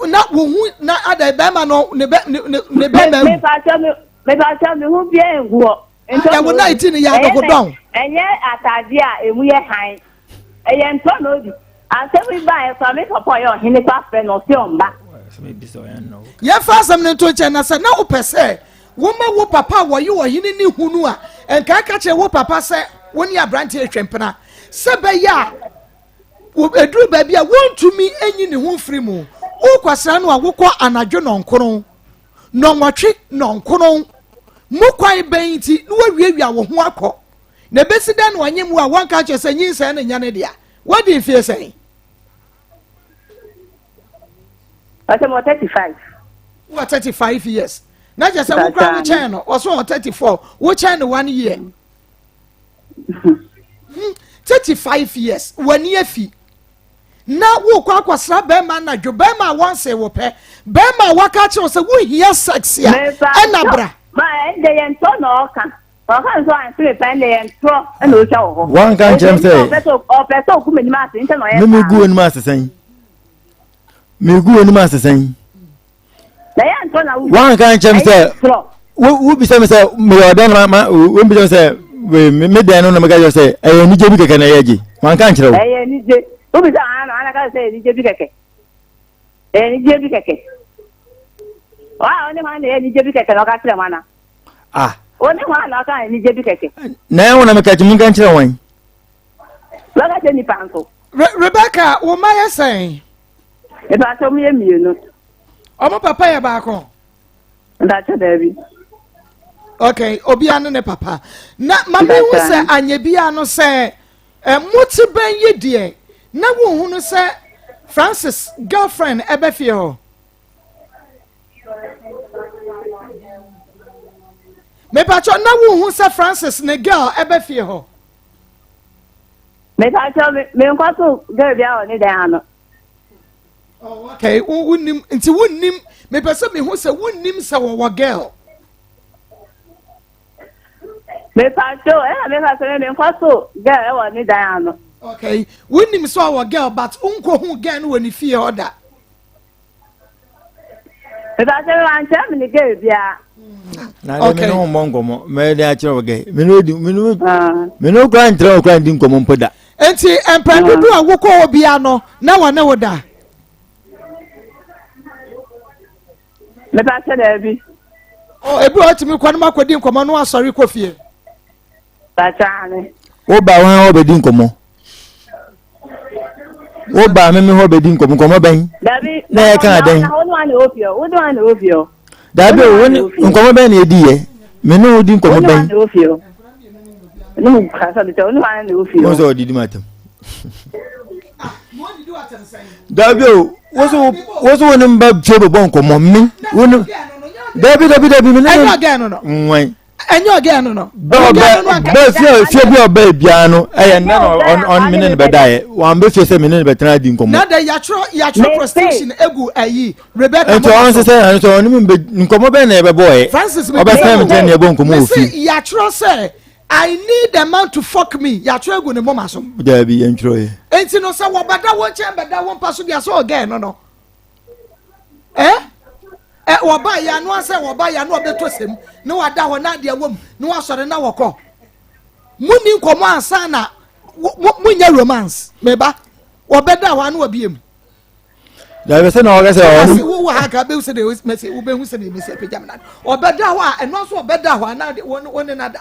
na wo hu na ada bɛrima no ne bɛ ne ne ne bɛrima awu. Mepakyɛ me mepakyɛ me ho bia ngu hɔ. Ada wo na eti ne yɛ adɔkodɔn. Ɛnyɛ atade a emu yɛ hann. Ɛyɛ ntɔ na odi. Asɛm yi baeɛ koraa me papa ɔyɛ ɔhene koraa frɛ no ɔse ɔmba. Yɛmfa asɛm no nto nkyɛn na sɛ na wopɛ sɛ woma wo papa a wɔyɛ ɔhene ne hunu a nka ka kyerɛ wo papa sɛ wo ne aberanteɛ retwe mpena sɛ bɛyɛ a Ɛduru baabi a wontumi nyi ne ho mfiri mu. Wokɔsra no a, wokɔ anadwo nnɔnkron, nnɔnwɔtwe, nnɔnkron mu kwan bɛn nti na woawiawia wo ho akɔ? Na ɛbɛsi dɛn na ɔnyem wo a wɔnka nkyerɛ sɛ nyinsɛn no nyɛ ne dea? Woadi mfeɛ sɛn? Ɔsɛ mewɔ 35. Wowɔ 35 years. Na kyerɛ sɛ wokora wokyɛn no, ɔso ɔwɔ 34, wokyɛn no one year. 35 years w'ani afi na wokɔ akɔsra bɛrima anadwo bɛrima a wɔnse wo pɛ bɛrima a waka akyerɛ wo sɛ wohia sex a ɛna bra. Ma ɛnde yɛn tɔ na ɔka ɔka nso anse me pɛ ɛnde yɛn torɔ ɛna ɔtwa wɔ hɔ. Wɔnka nkyerɛ m sɛ ɔpɛ sɛ ɔgu m'anim ase nkyɛn na ɔyɛ saa. Me gu anim ase sɛn me gu anim ase sɛn. Woanka nkyɛm sɛ wobisa me sɛ meyɛ ɔdɛn na ma wobisa me sɛ me dɛn no na meka kyerɛ sɛ ɛyɛ anigye bi kɛkɛ na ɛyɛ gye wanka nkyerɛ wo. Ɛyɛ anigye wobisa ana ana ka sɛ ɛyɛ anigye bi kɛkɛ ɛyɛ anigye bi kɛkɛ wa ɔne hwan na ɛyɛ anigye bi kɛkɛ na ɔka kyerɛ hwan na ah ɔne hwan na ɔka anigye bi kɛkɛ na ɛwɔ na meka kyerɛ menka nkyerɛ wɔn Waka kyerɛ nipa nso. Rebecca, wo mma yɛ sɛn? Mepakyɛ ɔmo yɛ mmienu. Ɔmo papa yɛ baako? Mepakyɛ daabi. Okay, obiara ne ne papa. Na ma mi hu sɛ anyɛ biara no sɛ eh, mo ti bɛn yi deɛ na wohunu sɛ Francis girlfriend ɛbɛ fie hɔ. Mepakyɛ na wohu sɛ Francis ne girl ɛbɛ fie hɔ. Mepakyɛ me menkɔ so girl bi a wɔ ne dan ano. Oh, okay, wonim nti wonim mepɛ sɛ mehu sɛ wonim sɛ wɔwɔ girl. Mepakyɛ ɛna mepa sɛ me menkɔ so girl ɛwɔ ne dan ano. Okay, wonim sɛ ɔwɔ girl but wonkɔhu girl no wɔ ne fie hɔ da. Mepakyɛ me wankyerɛ me ne girl biara. Na de me ne wo mmɔ nkɔmmɔ mɛyɛ de akyerɛ wo gɛ me ne odi me ne me ne wo kura nkyerɛ wo kura ndi nkɔmmɔ mpo da. Nti mpɛn dodo a wokɔ hɔ bia no na wɔne wo da. Mepakyɛ daabi. Ɔ ebi wɔ tumi kɔ no ma kɔdi nkɔmmɔ no asɔre kɔ fie. Wo ba wɔn hɔ bɛdi nkɔmmɔ. Wo ba meme hɔ bɛdi nkɔmmɔ nkɔmmɔ bɛn? Na yɛ kan adɛn? Dabi o, wo nkɔmmɔ bɛn na yɛdi yɛ? Me ne wo di nkɔmmɔ bɛn? Wo sɛ ɔdidi ma atɛm. Dabi o, wo so wo so wo ne mba fie bɛbɔ nkɔmmɔ me wo ne dabi dabi dabi me ne nwɛn. ɛnyɛ ɔgɛɛ no no. Bɛ ɔbɛ bɛ fie fie bi ɔbɛ biara no ɛyɛ nnɛ na ɔn mene ne bɛda yɛ wɔn bɛ fie sɛ mene ne bɛtena adi nkɔmɔ. Na de yatwerɛ yatwerɛ prostitution egu ayi Rebecca. Nti ɔn sɛ sɛ ɛn sɛ ɔne mi bɛ nkɔmɔ bɛn na yɛbɛbɔ yɛ. Francis mi ɔbɛtena mi nkyɛn na yɛbɔ nkɔmɔ wɔ fie. Mesi yatwerɛ sɛ I need a man to fuck me yatwerɛ egu ne moma so. Dabi yɛn twerɛ yɛ. Nti no sɛ wɔbɛda wɔn nkyɛn bɛda wɔn mpa so deɛ sɛ ɔgɛɛ no no. Eh? Eh, wɔba yɛ ano asɛ wɔba yɛ ano ɔbɛtɔ sɛm na wada hɔ na adeɛ wɔ mu na wasɔre na wɔkɔ mu ni nkɔmɔ ansa na mo nyɛ romance meba wɔbɛda hɔ ano wɔbie mu. Dabi sɛ na ɔkɛ sɛ ɔno. Ɔsi wo wɔ ha ka bɛhu sɛ de mɛsi wobɛhu sɛ de mɛsi apagya mi na ɔbɛda hɔ a ɛno nso ɔbɛda hɔ a na wɔn wɔn ne na da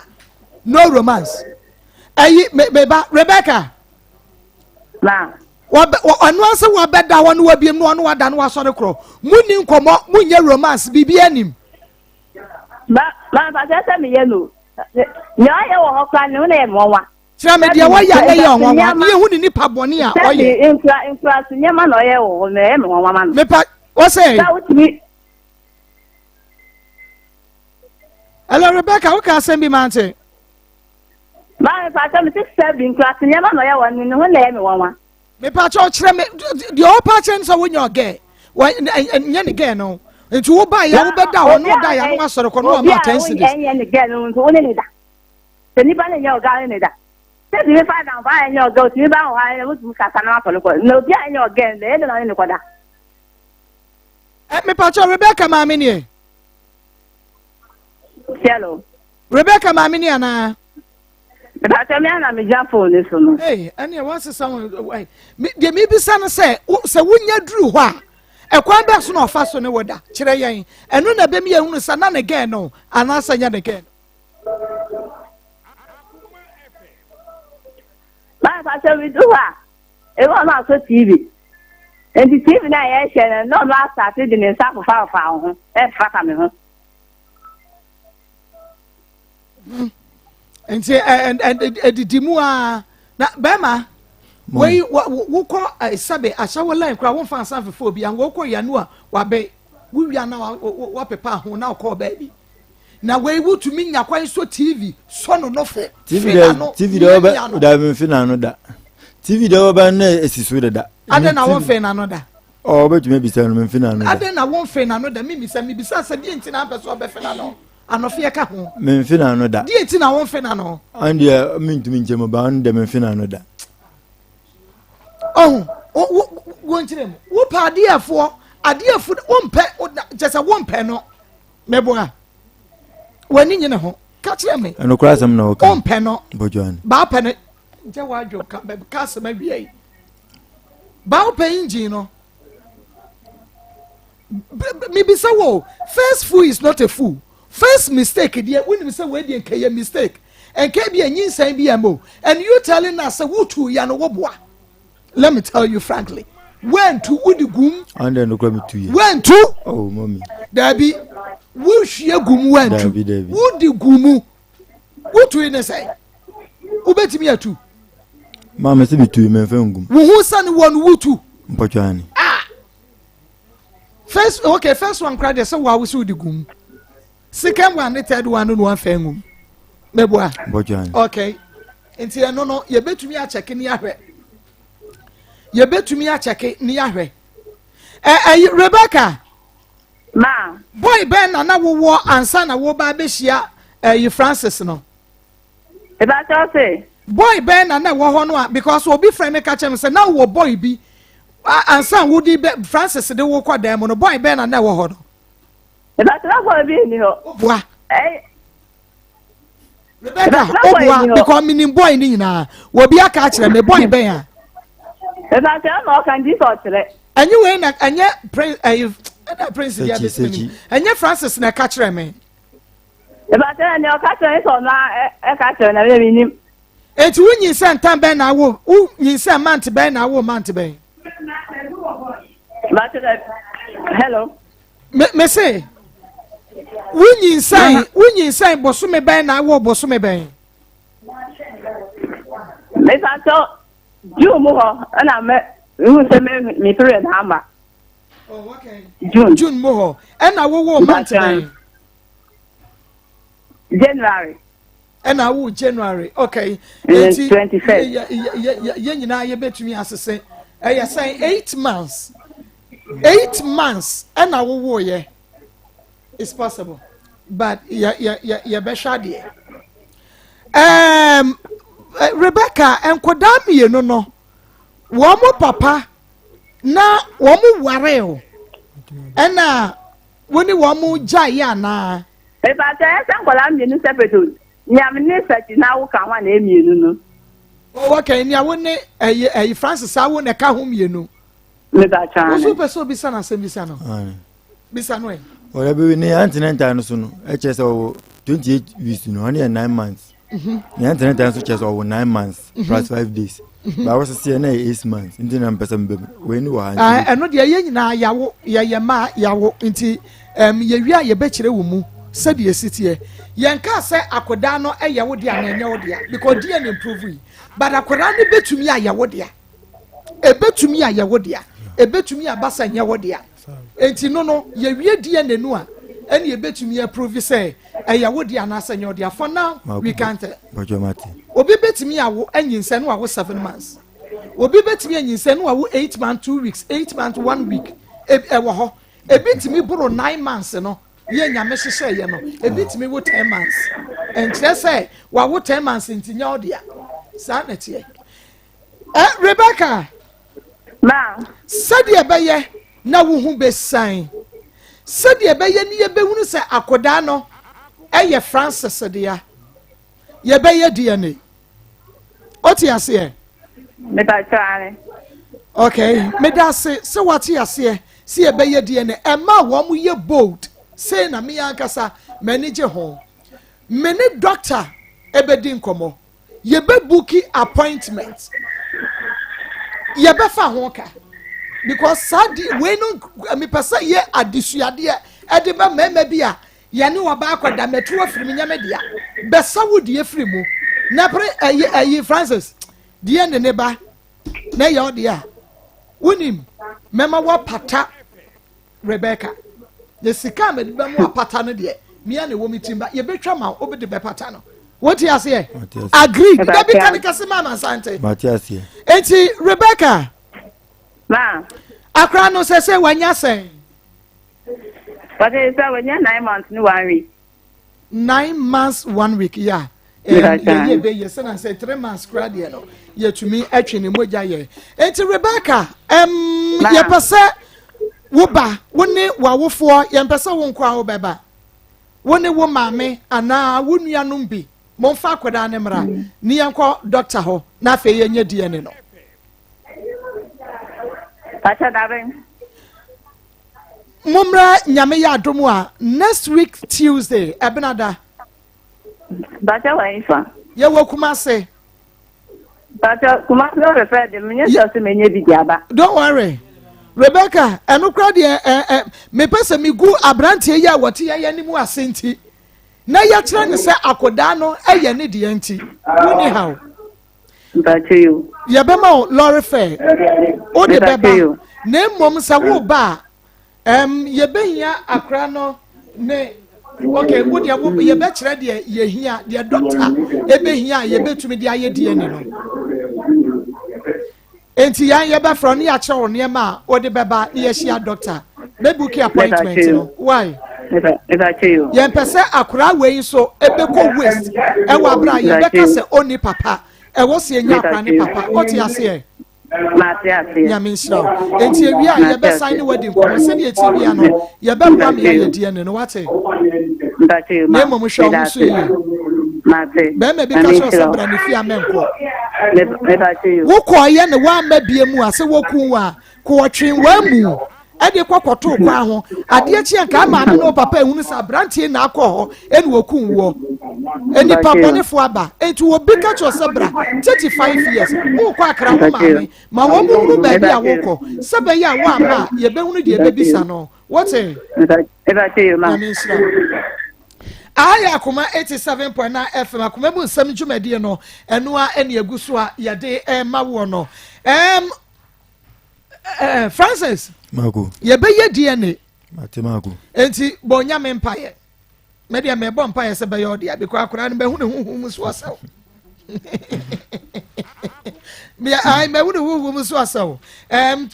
no romance. Ɛyi me me ba Rebecca. Ma. Wɔbɛ ɔno ase wɔbɛda hɔ no wɔbiem no ɔno wada no wasɔre korɔ. Mu ni nkɔmɔ mu nyɛ romance biribi anim. Ma ma mpakyɛ sɛ meyɛ no. Nea ɔyɛ wɔ hɔ koraa ne ho na yɛ nwanwa. Kyerɛ me deɛ wɔyɛ a na ɛyɛ ɔnwanwa ne yɛhu ne nipa bɔne a ɔyɛ. Sɛbi nkura nkura so nneɛma na ɔyɛ wɔ hɔ na ɛyɛ me nwanwa ma no. Mepa wɔsɛ. Sɛ wotumi. Hello Rebecca, woka asɛm bi mante. Maa mepa kyɛ me se sɛbi nkura so nneɛma na ɔyɛ wɔ no ne ho na ɛyɛ me nwanwa. Mepa kyɛ ɔkyerɛ me deɛ ɔpa kyerɛ ne sɛ wonyɛ ɔgɛ nyɛ ne gɛ no nti wo ba ya wobɛda hɔ na ɔda ya no wasɔre kɔ no wama 10 cedis. Obi a ɛnyɛ ne gɛ no nso wo ne ne da. Sɛ nipa no nyɛ ɔga ne ne da. Sɛ tumi fa adamfo a ɛnyɛ ɔga otumi ba wɔ hɔ a ɛna wotumi kasa na wasɔre kɔ na obi a ɛnyɛ ɔga no ɛyɛ dɛ na ɔne ne kɔda. Ɛ mepakyɛ Rebecca maame nie. Hello. Rebecca maame nie anaa. Mepakyɛ me ana megyina phone ne so no. Ee ɛne wɔn sesa wɔn deɛ mebisa no sɛ sɛ wonya duru hɔ a ɛkwan bɛɛ so na ɔfa so ne wɔ da kyerɛ yɛn ɛno na ɛbɛmi yɛn hunu sɛ na ne gɛn no anaasɛ nyɛ ne gɛn no. Báyìí sɛ medu hɔ a, ebi ɔno asɔ TV. Nti TV no a yɛhwɛ no, na ɔno asate de ne nsa afofafofa wo ho, ɛfafa me ho. Hmm. Nti ɛdidi mu a na bɛrima wei wokɔ sɛbe ahyɛwo line koraa womfa nsa mfefa obi anka wokɔ yanu a wabɛ wowia na wapepa ho na wokɔɔ baabi. Na wei wotumi nya kwan sɔ TV sɔ no nofo. TV dɛ TV dɛ ɔbɛ da mi nfi n'ano da. TV dɛ ɔbɛ na esi so dada. Adɛ na wɔn fɛ n'ano da. Ɔ ɔbɛtumi ebisa no mi nfi n'ano da. Adɛ na wɔn fɛ n'ano da mi bisa mi bisa sɛ deɛ nti na apɛ so ɔbɛ fɛ n'ano anɔfeɛ ka ho. Mi nfi n'ano da. Deɛ nti na wɔn fɛ n'ano. Ɔn deɛ mi ntumi nkyɛn mu ba ɔn deɛ mi nfi n'ano da. Ɔho wo wo wɔn kyerɛ mu wo pɛ adeɛfoɔ adeɛfo wɔn pɛ kyɛ sɛ wɔn pɛ no. Meboa. W'ani nye ne ho. Ka kyerɛ me. Ɛnokora asɛm na ɔka. Ɔmpɛ no. Bɔdwan. Baa pɛ no. Nkyɛ wadwo ka ka asɛm awia yi. Baa wopɛ engine no. Mebisa wo, first fool is not a fool. First mistake deɛ wonim sɛ wei deɛ nka yɛ mistake. Nka bi anyinsɛn bi ɛmo. And you telling us sɛ wotu ya no woboa. Let me tell you frankly, wentu wodi gum. Ɔn dɛ nokura mi tu yɛ. Wentu. Oh mami. Dabi, wohwie gum wentu. Dabi dabi. Wodi gum. Wotu yi ne sɛ, wobɛtumi atu. Maame sɛ mi tu yi mɛ nfɛ ngum. Wohu sani wɔn wotu. Mpɔtɔ ani. Ah. First okay first one kora deɛ sɛ wo awosi wodi gum. Second one ne third one no na wamfa angum. Meboa. Bɔdwan. Okay. Nti ɛno no yɛbɛtumi akyɛke ne ahwɛ. Yɛbɛtumi akyɛke ne ahwɛ. Ɛ ɛyi Rebecca. Ma. Boy bɛn na na wowɔ ansa na woba abɛhyia ɛyi Francis no. Ìbáṣọ se. Boy bɛn na na ɛwɔ hɔ no a because obi frɛ me ka kyerɛ me sɛ na wowɔ boy bi ansa wodi bɛ Francis de wo kɔ dan mu no boy bɛn na na ɛwɔ hɔ no. Ìbàtúrọ̀fọ̀ bi ni hɔ. Obua. Rebecca obua because mi ni boy ni nyinaa obi aka akyerɛ mi boy bɛn a. Ìbàtúrọ̀ na ɔka nti sɛ ɔkyerɛ. Ɛnyɛ wei na ɛnyɛ prince ɛyi ɛna prince di abesi mi ni ɛnyɛ Francis na ɛka kyerɛ mi. Ìbàtúrọ̀ ni ɔka kyerɛ mi sɛ ɔno ɛka kyerɛ na mi nim. Eti wo nyinsɛn ntan bɛn na awo wo nyinsɛn mant bɛn na awo mant bɛn. Ìbàtúrọ̀ hello. Me me se wo nyinsɛn wo nyinsɛn bosome bɛn na awo bosome bɛn. Mepatɔ June mu hɔ ɛna mɛ ihu sɛ mɛ mi period ama. Oh, okay. June. June mu hɔ ɛna wowo month bɛn. January. Ɛna awo January okay. Eti yɛ nyinaa yɛbɛtumi asese ɛyɛ sɛn 8 months 8 months ɛna wowo yɛ it's possible but yɛ yɛ yɛ yɛbɛhwɛ adeɛ Rebecca nkwadaa mmienu no wɔn mo papa na wɔn mo ware o ɛna wɔn ne wɔn mo gya yɛ anaa. Ìbàtà ɛsɛ nkwadaa mmienu separate o nyame ne sɛkyi na awo ka ho a na mmienu no. Ɔwɔ kɛn nea wo ne ɛyi ɛyi Francis awo na ɛka ho mmienu. Mebàtà ne. Wosu pɛ sɛ obisa na asɛm bisa no. Bisa no ɛ. Ɔyɛ bi ne antenatal no so no ɛkyerɛ sɛ ɔwɔ 28 weeks no ɔne yɛ 9 months. Nea ntenetɛ nso kyerɛ sɛ ɔwɔ 9 months plus 5 days. Baako sisi yɛ na yɛ 8 months nti na mpɛ sɛ mbɛ wei ni wɔ ha nti. Ɛno deɛ yɛn nyinaa yawo, yɛyɛ mmaa yawo, nti yɛwie a yɛbɛkyerɛ wo mu sɛdeɛ esi teɛ. Yɛn kaa sɛ akwadaa no yɛ wo dea na ɛnyɛ wo dea because DNA improve yi, but akwadaa no bɛtumi ayɛ wo dea, ebɛtumi ayɛ wo dea, ebɛtumi aba sɛ nyɛ wo dea. Nti no yɛwie DNA no a, ɛne yɛbɛtumi approve sɛ ɛyɛ wo dea anaasɛ nyɛ wo dea. For now we can't tell. Bàjọ́ ma ti. Obi bɛtumi awo anyinsɛn no awo 7 months, obi bɛtumi anyinsɛn no awo 8 months 2 weeks, 8 months 1 week. Ɛwɔ hɔ, ebi tumi boro 9 months no yɛ Nyame hyehyɛ yɛ no, ebi tumi wo 10 months. Nkyerɛ sɛ wawo 10 months nti nyɛ ɔdea. Saa na ɛteɛ. Rebecca. Ma. Sɛdeɛ ɛbɛyɛ na wo ho bɛsan, sɛdeɛ ɛbɛyɛ ne yɛbɛhunu sɛ akwadaa no ɛyɛ Francis dea, yɛbɛyɛ DNA. Wote aseɛ? Mepakyɛ, ane. Okay, meda ase sɛ wate aseɛ sɛ yɛbɛyɛ DNA. Ɛma wɔn yɛ bold sei na me ankasa m'ani gye ho. Me ne doctor ɛbɛdi nkɔmmɔ, yɛbɛbook appointment, yɛbɛfa ho ka because saa di wei no, mepɛ sɛ yɛ adesuadeɛ ɛde bɛ mmarima bi a yɛne ɔbaa akɔda mɛtu afiri mu nyɛmɛ dea bɛsa wo deɛ firi mu na pere ɛyi Francis deɛ ne ba na ɛyɛ ɔdeɛ a wonim mɛma wapata Rebecca na sika a mɛde bɛma wapata no deɛ, mia na ɛwɔ mi tirim ba yɛbɛtwa ma wo de bɛpata no. Wote aseɛ? Agree. Dabi, ka ne kɛse ma amansante. Mate aseɛ. Enti Rebecca. Ma. Akora no sɛ wanya sɛn? Pàṣẹ sɛ wɔnyɛ 9 months ne 1 week. 9 months 1 week ya yɛyɛ bɛyɛ sɛ na sɛ 3 months kora deɛ no, yɛtumi atwe ne mogya yɛ. Enti Rebecca, yɛpɛ sɛ wo ba, wo ne w'awofoɔ, yɛmpɛ sɛ wo nko a wobɛba. Wo ne wo maame anaa wo nuanom bi, momfa akwadaa ne mmra ne yɛnkɔ doctor hɔ na afei yɛnyɛ DNA no. Pàṣẹ dabe. Mommra, Nyame yɛ adom a, next week Tuesday, ɛbenada. Pàṣẹ wɔ nfa. Yɛwɔ Kumase. Pàṣẹ Kumase ló fẹ́ de mi nye sọ sí mi nye bi di aba. Don't worry, Rebecca, ɛno kora deɛ, ɛ ɛ mepɛ sɛ megu aberanteɛ yi a wɔte yɛn anim ase nti na yɛkyerɛ ne sɛ akwadaa no ɛyɛ ne deɛ, nti wonni haw. Mpàṣẹ yo. Yɛbɛma wo lorry fare wode bɛba, na mmom sɛ woba a, yɛbɛhia akora no ne, okay, wo deɛ wo yɛbɛkyerɛ deɛ yɛhia, deɛ doctor ɛbɛhia a yɛbɛtumi de ayɛ DNA no. Nti yɛn yɛbɛfrɛ no, yɛakyerɛ wo nneɛma a wode bɛba ne yɛahyia doctor, bɛbook appointment no. Why? Yɛmpɛ sɛ akora wei nso ɛbɛkɔ waste ɛwɔ abere a yɛbɛka sɛ ɔnni papa. Ɛwɔ sɛ yɛnya akora ne papa. Ɔte aseɛ? Nyame nhyira wo. Enti ewie a, yɛbɛsan ne wadi nkɔmmɔ sɛdeɛ ɛti bia no yɛbɛboa me yɛayɛ DNA no. Wate? Na mmom hwɛ wo ho so yie. Bɛrima bi ka kyerɛ sɛ bra ne fie a, mɛnkɔ. Wokɔɔyɛ ne woamma bie mu a, sɛ wɔku wo a, kɔɔtwe w'amu ɛde kɔ kɔtoo kwan ho. Adeɛ kyeɛ nka maame ne wo papa ehunu sɛ aberanteɛ na akɔ hɔ ɛna wɔkum woɔ. Nipa bɔnefoɔ aba. Nti obi ka kyerɛ sɛ bra, 35 years wokɔ akra wo maame ma wɔn mu hunu baabi a wokɔ sɛ bɛyɛ a woama a, yɛbɛhunu deɛ yɛbɛbisa no. Wote? Nyame nhyira wo. Aha yɛ Akoma 87.9 FM, Akoma mu nsɛm dwumadie no, ɛno a ɛne egu so a yɛde ɛma woɔ no. Francis. Mako. Yɛbɛyɛ DNA. Mate, Mako. Enti bɔ Nyame mpaeɛ. Mɛdeɛ mɛbɔ mpaeɛ sɛ bɛyɛ ɔdeɛ because akwadaa no bɛhu ne huhu mu so asɛw. Mɛhu ne huhu mu so asɛw.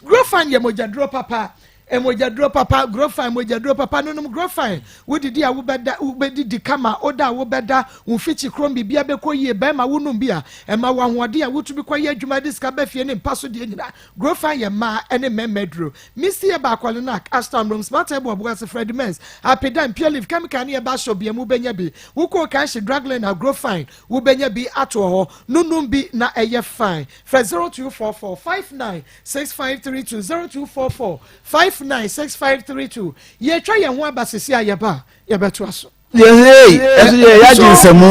Grofan yɛ mogyaduro papa, mogyaduro papa. Grofan mogyaduro papa nonom Grofan. Wodidi a wobɛda, wobɛdidi kama, woda a wobɛda, wo mfikyi kurom biribia bɛkɔ yie. Bɛrima, wonom bi a, ɛma wo ahoɔden a wotumi kɔyɛ adwuma de sika ba fie ne mpa so deɛ nyinaa. Grofan yɛ mmaa ne mmarima aduro. Misty yɛ baako, Alenac, Ashton Room, Smart Herbal, Abuase, Fred Mens, Apidan, Pure Leaf, Chemical ne ɛba shop bia mu wobɛnya bi. Wokɔ Kanshi Drug Lane a, Grofan wobɛnya bi ato hɔ. Nonom bi na ɛyɛ fine. Frɛ 0244 59 6532, 0244 59 6532. Yɛtwa yɛn ho aba sisi a, yɛba a yɛbɛtoa so. Ɛnso yɛ yɛagye nsɛmu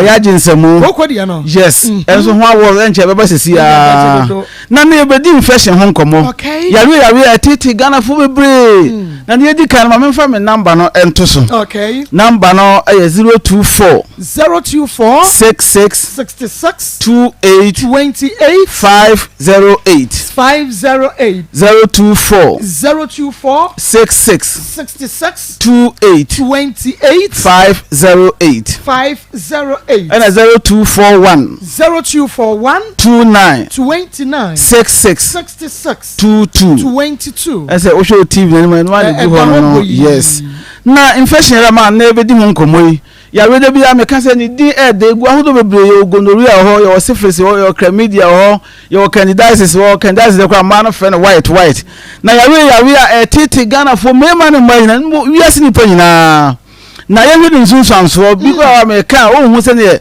yɛagye nsɛmu yes ɛnso ho awɔ ɛnkyɛ bɛba sisi aa na ne yɛbɛdi infection ho nkɔmmɔ yareɛ yareɛ a ɛtete Ghanafoɔ bebree mm. na ne yɛdi kan no ma memfa me namba no ɛnto so namba no ɛyɛ 024 024 66 66 28 28 508 508 024 024 66 66 28 28 508 508 ɛna 0241 0241 29 29 66 66 22 22 ɛsɛ wohwɛ wo tv n'anim ɛno ara na egu hɔ no no yes na infection yɛrɛ ma na ebedi ho nkɔmɔ yi Yareɛ da biara meka sɛ ne din ɛɛdɛ egu ahodoɔ bebree yɛwɔ gonorrhea wɔ hɔ yɛwɔ syphilis wɔ hɔ yɛwɔ chlamydia wɔ hɔ yɛwɔ candidiasis wɔ hɔ candidiasis deɛ koraa mmaa no frɛ no white white na yareɛ yɛ yareɛ a ɛtete Ghanafoɔ mmarima ne mmaa nyinaa mpo wiase nnipa nyinaa na yɛhwɛ ne nsunsuansoɔ bi koraa meka a wonhu sɛdeɛ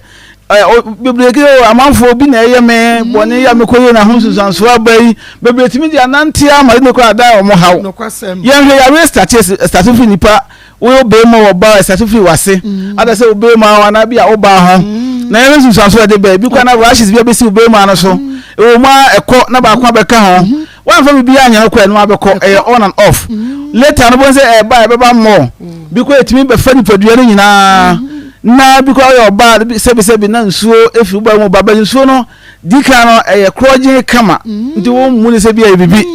bebree ke o amanfoɔ bi na ɛyɛ me bɔne yɛ mekɔ yɛ na ho nsunsuansoɔ aba yi bebree tumi de anante ama ne koraa da wɔn haw yɛnhwɛ yareɛ starte starte firi nipa Woyɛ obarima wɔ ɔbaa a ɛsate firi w'ase mm. ada sɛ obarima ho anaa bi a wobaa ho mm. na yɛn nsunsuanso ɛde bɛɛ bi kora na rashes bi abɛsi obarima no so mm. ɛwɔ mu a ɛkɔ na baako abɛka ho mm-hmm. wɔamfa biribi anyɛ no kɔ ɛno abɛkɔ ɛyɛ on and off later no bɔn sɛ ɛba ɛbɛba mmɔ bi kɔ ɛtumi bɛfa nipadua no nyinaa mm-hmm. na bi kɔ ɔyɛ ɔbaa sɛbisɛbi na nsuo efiri wo ba mu ba bɛ nsuo no Di kan no ɛyɛ korɔgyen kama nti wo mmu ne sɛ bi ɛyɛ bibi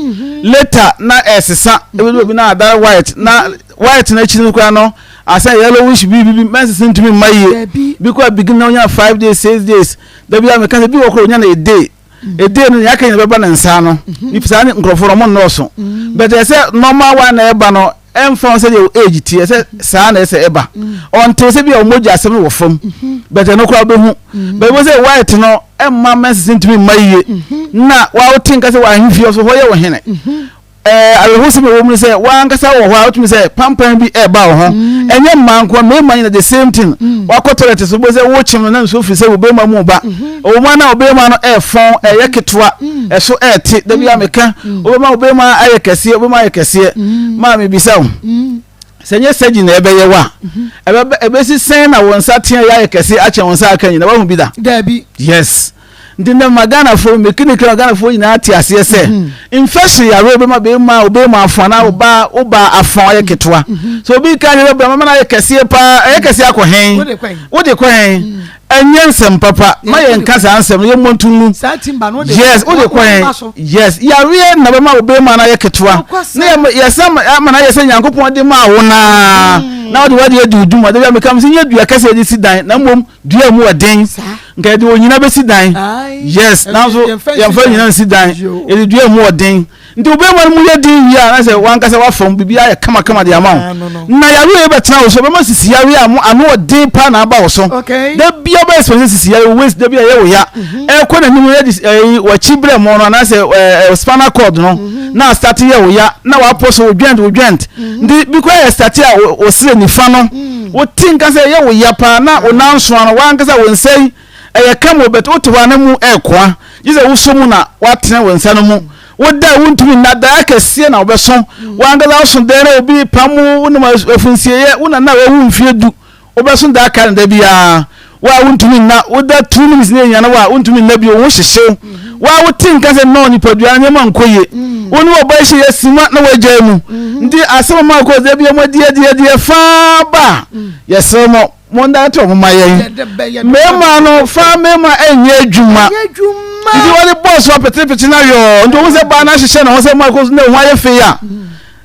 later na ɛsesa ebi obi na adare white na white na akyi no koraa no asɛ yellowish bi bi menses ntumi mma yie bi kɔ begin na onya 5 days 6 days da bi a meka sɛ bi wɔ kɔ onya na a day a day no yɛaka nyina bɛba ne nsa no nipa saa ne nkurɔfoɔ no ɔmo nnɔɔso but ɛsɛ normal one na ɛba no ɛmfa ho sɛdeɛ wo age teɛ sɛ saa na ɛsɛ ɛba ɔntew sɛ bi a ɔmogya asɛm no wɔ fam but ɛno koraa wobɛhu but wobɛhu sɛ white no ɛmma menses ntumi mma yie na wote nka sɛ w'ahemfie so hɔ yɛ wo hene ɛɛ awerɛhosɛm ɛwɔ mu no sɛ w'ankasa wɔ hɔ a wotumi sɛ pampan bi ɛreba wo ho ɛnyɛ mmaa nko mmarima nyina the same thing wakɔ toilet so wobɛhu sɛ wokyem no na nsuo firi sɛ wo bɛrima mu ba Ɛwɔ mu a na ɔbarima no ɛrefɔn, ɛyɛ ketewa, ɛso ɛrete. Da bi a meka, wobɛma ɔbarima ayɛ kɛseɛ, wobɛma ayɛ kɛseɛ. Maa mebisa wo, sɛ nyɛ sɛgyi na ɛbɛyɛ wo a, ɛbɛbɛ ɛbɛsi sɛn na wo nsa tea yɛ ayɛ kɛseɛ akyɛn wo nsa aka nyina? Wahu bi da? Daabi. Yes. Nti ndɛ ma Ghanafoɔ, mekini kra Ghanafoɔ nyinaa te aseɛ sɛ, infection yareɛ wobɛma bɛrima wobɛrima afɔn anaa wobaa wobaa afɔn ayɛ ketewa. So obi ka kyerɛ bɛrima ma no ayɛ kɛseɛ paa, ɛyɛ kɛseɛ akɔ hɛn? Wode kɔ hɛn? Ɛnyɛ nsɛm papa ma yɛn nka saa nsɛm no yɛ mmɔ nto ngu. Yes wode kɔ hɛn yes yareɛ na bɛma wo bɛrima no ayɛ ketewa na yɛsɛ ama no ayɛ sɛ Nyankopɔn de maa wo naa mm. na wode wade adi wo dwuma da bi a meka sɛ nyɛ dua kɛsɛ yɛde si dan na mmom dua mu ɔden nka yɛde onyina bɛsi dan yes nanso yɛmfa nyina nsi dan yɛde dua mu ɔden Nti wo bɛrima no mu yɛ den wie a na sɛ wankasa wafam biribi ayɛ kamakama de ama wo na yare yɛ bɛtena wo so bɛma sisi yare a ano ɔden paa na aba wo so da bia bɛyɛ sɛ sisi yare waist da bia yɛ wo ya mhm. ɛkɔ n'anim yɛ de ɛyi wakyi brɛ mu no anaasɛ ɛɛ spinal cord no mhm. na start yɛ wo ya na wapɔ so wo joint wo joint mhm. nti bi kora yɛ start a wo sere nifa no wo ti nka sɛ yɛ wo ya paa na wo nan soa no wankasa wo nsa yi Ɛyɛ kam o but wote hɔ a na mu ɛrekoa gye sɛ wosɔ mu na woatene wo nsa no mu. Woda a wontumi nna, daeɛ akɛseɛ na wobɛso. W'ankasa woso daeɛ na obi repam wo, wonim afunsieyɛ, wo nana a wawu mfeɛ du, wobɛso daeɛ akae no da biara. Wo a wontumi nna, woda 2 minutes na ɛnyane wo a, wontumi nna bio, wo ho hyehye wo. Wo a wote nka sɛ nnɔɔ nipadua no nneɛma nkɔ yie. Wo ne ɔbaa hyia sima na woagyae mu. Nti asɛm a makɔ da biara moadi adi adi ɛfaa ba a, yɛsrɛ mo. Monda to moma yɛn. Mmarima no fa mmarima ɛnyɛ adwuma. Nti wɔde bɔɔl so apetepete na yɔɔ. Nti wɔn sɛ baa no ahyehyɛ ne ho sɛ mako na ho ayɛ fei a.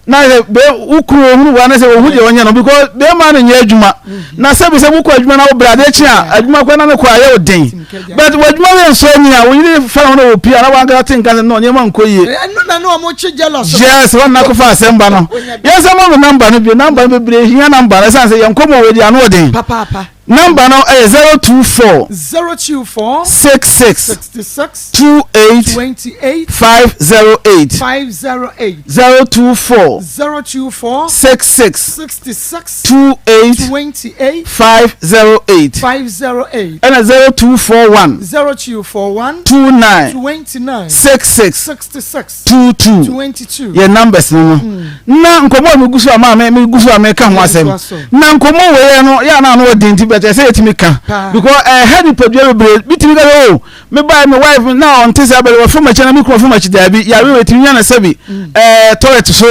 Na sɛ bɛ wokuru ohunu wa na sɛ ohun deɛ ɔnyɛ no because bɛrima no nyɛ adwuma. Na sɛ bi sɛ wokɔ adwuma na wobrɛ adeɛ kye a adwuma kɔ na ne kɔ ayɛ wo den. But w'adwuma yɛ nsɔ ani a wo yere fa ne ho na wɔ pie a na wankasa te nka sɛ no nneɛma nkɔ yie. Ɛno na ne wɔn kye jealous. Yes, wɔn na akɔfa asɛm ba no. Yɛn nsa ma no number no bio number no bebree hia number no ɛsan sɛ yɛn nkɔmɔ wɔ di ano ɔden. Papaapa. Number no yɛ 024. 024. 66. 66. 28. 28. 508. 508. 024. 024. 66. 66. 28. 28. 508. 508. Ɛna 0241. 0241. 29. 29. 66. 66. 22. 22. Yɛ numbers no no. Na nkɔmmɔ a megu so a maa me megu so a meka ho asɛm. Na nkɔmmɔ wei yɛ no yɛ a na ano ɔden nti bɛtɛ sɛ yɛtumi ka. Because ɛha nipadua bebree bi tumi ka sɛ o me bae me wife na ɔnte sɛ abɛde wɔfam akyi na me kunu wɔfam akyi daabi yare wei tumi nya no sɛbi ɛɛ toilet so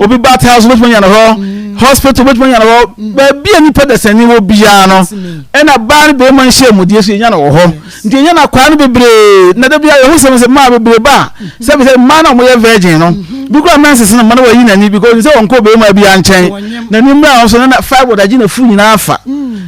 obi bath house wobɛtumi anya no hɔ hospital wobɛtumi anya no hɔ baabi a nipa dasani wɔ biara no ɛna baa no bɛrima nhyɛ mu deɛ so yɛnya no wɔ hɔ. Nti ɛnyɛ na kwaa no bebree na da biara yɛhu sɛm sɛ mmaa bebree ba a sɛbi sɛ mmaa na wɔyɛ virgin no bi kura menses no mma no wɔyi n'ani because sɛ wɔnkɔ bɛrima bi nkyɛn n'ani mmra wɔn so na fibroid agye na furu nyinaa afa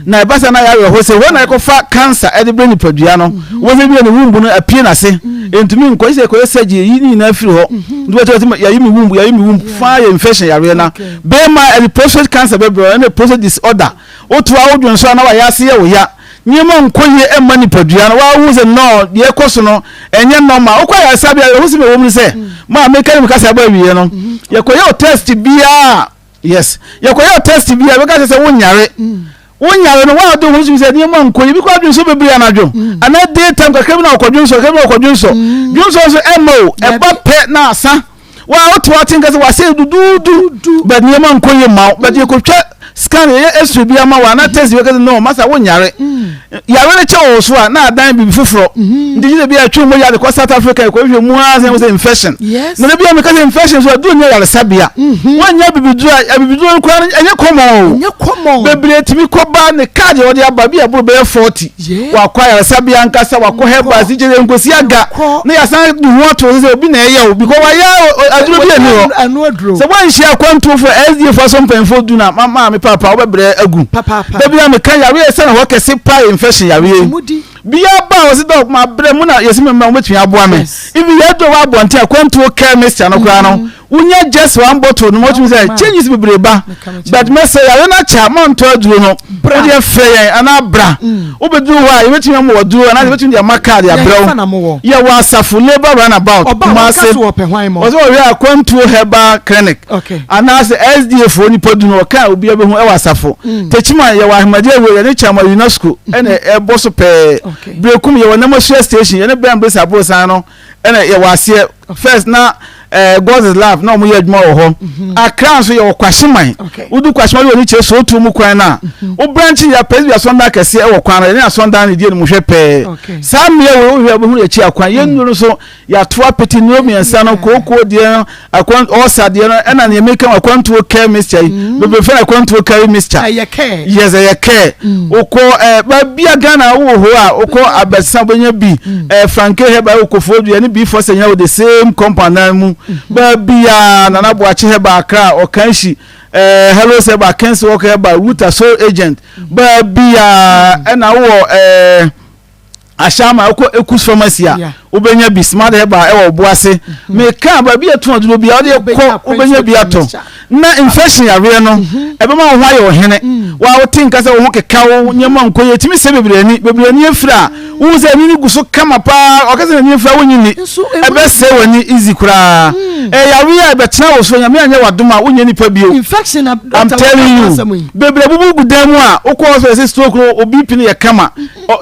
na ɛba sɛ na yɛ awerɛho sɛ wɔn na ɛkɔfa cancer ɛde brɛ nipadua no wɔn sɛ bi yɛ ne womb no apue n'ase ntumi nkɔ sɛ ɛkɔyɛ surgery yi ne nyinaa firi hɔ nti wɔkyɛ wɔte yɛyi mi womb yɛyi mi womb faa yɛ infection yareɛ na bɛrima ɛde prostate cancer bɛbrɛ ɛne prostate disorder wotoa wodwonsɔ na wayɛ ase yɛ wo ya Nneɛma nkɔ yie mma nipadua no, woahu sɛ no deɛ ɛkɔ so no ɛnyɛ normal. Wokɔ ayaresabea a, ɛho sɛm ɛwɔ mu ne sɛ, maa meka ne mekasa aba awieɛ no, yɛkɔyɛ wo test biara, yes, yɛkɔyɛ wo test biara, bɛka kyerɛ sɛ wonyare. Wonyare no, woade wo ho so sɛ nneɛma nkɔ yie. Bi kɔ adwonsɔ bebree anadwo, anaa day time kakra bi na ɔkɔdwonsɔ, kakra bi na ɔkɔdwonsɔ. Dwonsɔ nso ɛmma o, ɛba pɛ na asa. Wa wote wate nka sɛ wasɛ duduudu but nneɛma nkɔ yie ma wo but yɛkɔtwa scan yɛyɛ x-ray bi ama wo anaa test bi bɛka sɛ no masa wonyare mm. yare no kyɛ wɔ so a na adan biribi foforɔ mm-hmm. nti gye sɛ bi a ɛtwe mogya de kɔ South Africa yɛkɔhwehwɛ mu ara sɛ sɛ infection na da bi a meka sɛ infection so aduro nyɛ yaresabea mm-hmm. woanyɛ abibiduro a abibiduro no koraa no ɛnyɛ common o bebree tumi kɔba ne card a wɔde aba bi a ɛboro bɛyɛ 40 Wakɔ ayaresabea ankasa, wakɔ herbals, kyerɛ sɛ nkosi aga na yɛasan de ho ato sɛ obi na ɛyɛ o because wayɛ aduro bi ani hɔ. Sɛ wɔnhyia akwantuofo SDA fo aso mpanyinfo du na maame paapa wobɛbrɛ agu. Da bi a meka yareɛ sɛ na hɔ kɛse paa infection yareɛ. Bia ba a wɔsi dɔk ma brɛ mu na yɛsi mɛmɛ wɔbɛtumi aboa me. Even yɛ aduro wɔ abɔnten akwantuo care mixture no koraa no. Wonya just one bottle no mɔtumi sɛ changes bebree ba but mɛsɛ yare no akyɛ a mantɔ aduro no wodeɛ frɛ yɛn anaa bra mm. wobɛduru hɔ a yɛbɛtumi ama waduro anaa yɛbɛtumi de ama card abrɛ wo yɛwɔ asafo labour runabout Kumase ɔsɛ wɔhwɛ akwantuo herbal clinic anaasɛ SDA foɔ nipa du no ɔka obiara bɛhu ɛwɔ asafo mm. Techiman yɛwɔ Ahemadi Awuo yɛne Chairman UNESCO ɛna ɛbɔ so pɛɛ Berekum yɛwɔ Namasua station yɛne Ben Bisa Aborosan no ɛna yɛwɔ aseɛ first na ɛɛ eh, God is love na wɔn yɛ adwuma wɔ hɔ mhm. Accra nso yɛwɔ Kwahyeman wodu Kwahyeman de wɔn ani kyerɛ sootuo mu kwan na mhm. wo branch yɛ Presby asɔndan kɛseɛ ɛwɔ kwan no yɛne asɔndan no di anim hwɛ pɛɛ saa mmea wɔ wohwɛ wobɛhunu akyi akwan yɛn nnuro no so yɛato apete nnuro mmiɛnsa no kookoo deɛ no akwan ɔsa deɛ no ɛna nea meka akwantuo care mixture yi mm. bebree fɛn akwantuo care mixture ɛyɛ care yes ɛyɛ care mm. wokɔ ɛɛ baabi a Ghana wowɔ hɔ a wokɔ mm. abɛsa wobɛnya bi ɛɛ franke herbal wɔ kofoɔ dua ne bi fɔ sɛ nyina wɔ the same compound nan mu mm-hmm. baabi a nana boakye herbal akra ɔkanhyi ɛɛ hello herbal kɛnse wɔkɔ herbal wuta soul agent baabi a ɛna wowɔ ɛɛ. Ahyɛama wokɔ Ekus pharmacy a wobɛnya bi smart herbal ɛwɔ ɔbo ase mhm. meka baabi a ɛtɔn aduro bi a wode kɔ wobɛnya bi atɔ na infection yareɛ no mhm. ɛbɛma wo ho ayɛ ɔhene mm. wa wote nka sɛ wo ho keka wo nneɛma nkɔ yɛ ɛtumi sɛ bebree ani bebree ani afiri a wohu sɛ ani no gu so kama paa ɔka sɛ n'ani afiri a wonyi ni ɛbɛsɛe w'ani easy koraa mm. ɛyare a ɛbɛtena wo so nyame anyɛ w'adom a wonyɛ nipa bio I'm telling you bebree bubu gu dan mu a wokɔ hɔ sɛ stroke no obi pini yɛ kama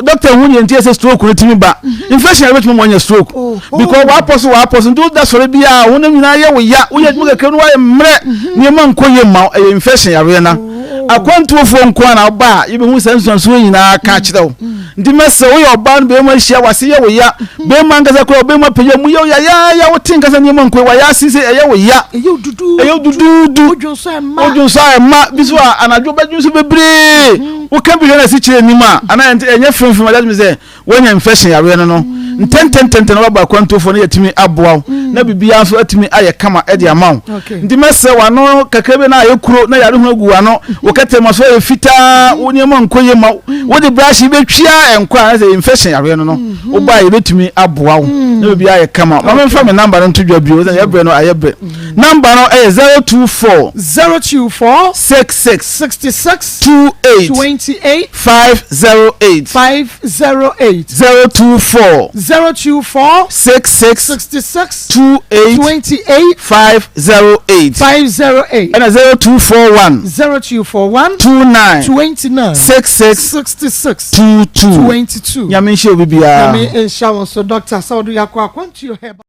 Doctor hu deɛ nti ɛsɛ stroke no tumi ba. Mhm. Infection ɛbɛtumi ma ɔnya stroke. Oh, oh. Because wapɔ so wapɔ so nti woda sɔre biara honam nyinaa yɛ wo ya woyɛ adwuma kakra no wayɛ mmerɛ mhm. nneɛma nkɔ yie ma ɛyɛ infection yareɛ na. Oh. Akwantuofoɔ nko ara na ɔba a yɛbɛhu saa nsuansuo nyinaa ka akyerɛ wo. Mm. Nti mɛsɛ woyɛ ɔbaa no bɛrima ahyia wase yɛ wo ya mhm. bɛrima ankasa koraa ɔbɛrima pagya mu yɛ wo ya yaaya wote nkasa nneɛma nkɔ wayɛ ase sɛ ɛyɛ wo ya ɛyɛ duduudu wodwonsɔ a ɛma bi so a anadwo bɛdwonsɔ bebree mhm. Woka bi hwɛ na asikyire nnim a, anaa ɛnyɛ fremfrem a, that means sɛ woanya infection yareɛ no no. Ntɛntɛntɛntɛn na waba akwantuofoɔ no yɛtumi aboa wo. na biribiara nso atumi ayɛ kama de ama wo. Nti mɛsrɛ w'ano kakra bi na ayɛ kuro na yare ho agu w'ano, wo kɛtɛma so ayɛ fitaa, wo nneɛma nkɔ yie ma wo, wode brush bɛtwia nkɔ a na sɛ infection yareɛ no no, woba a yɛbɛtumi aboa wo na biribiara ayɛ kama. Ma memfa me namba no nto dwa bio, sɛ yɛbrɛ no ayɛ brɛ. Namba no ɛyɛ 024 024 66 66 28 28 508 508 024 024 66 66 28 28 508 508 ɛna 0241 0241 29 29 66 66 22 22. Nyame nhyɛ obi biara. Nyame nhyɛ wo nso doctor sɛ wode yɛakɔ akwantuo hɛba.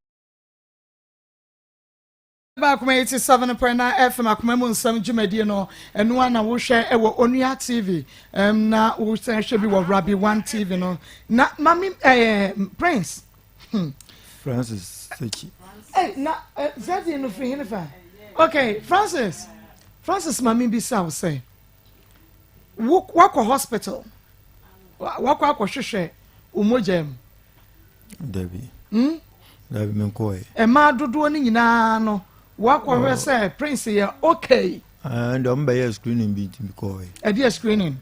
Akoma 87.9 FM akoma mu nsɛm dwumadie no ɛno a na wohwɛ ɛwɔ Onua TV um, na wosan hwɛ bi wɔ Rabi One TV no na mami ɛɛ eh, Prince. Hmm. Francis Sechi. Hey, na eh, Zedi no firi hene fa. Okay, Francis. Francis mami bisa wo sɛ wo wakɔ hospital wakɔ akɔhwehwɛ wo mogya mu. Dabi. Hmm? Dabi me nkɔɛ. Mmaa dodoɔ no nyinaa no wakɔhwɛ oh. sɛ Prince yɛ okay. Ah, ɛnde ɔmo bɛyɛ screening bi nti mekɔɛ. Ɛdeɛ screening?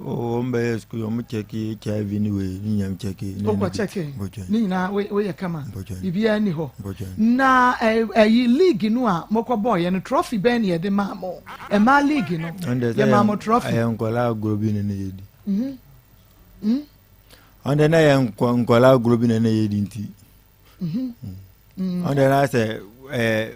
Oh, ɔmo bɛyɛ screening, ɔmo kyɛke HIV ne wei ne nyinaa kyɛke. Wokɔ kyɛke ne nyinaa woyɛ kama. Biribiara ni hɔ. Na ɛyi league no a mokɔ bɔɔyɛ no trophy bɛn na yɛde maa mo? Mmaa league no yɛ maa mo trophy. Ɛyɛ nkɔla agorɔ bi na ne yɛdi. Mhm. Mm. Ɔno deɛ na yɛ nkɔla agorɔ bi na na yɛdi nti. Mhm. Mm. Ɔno deɛ na sɛ ɛɛ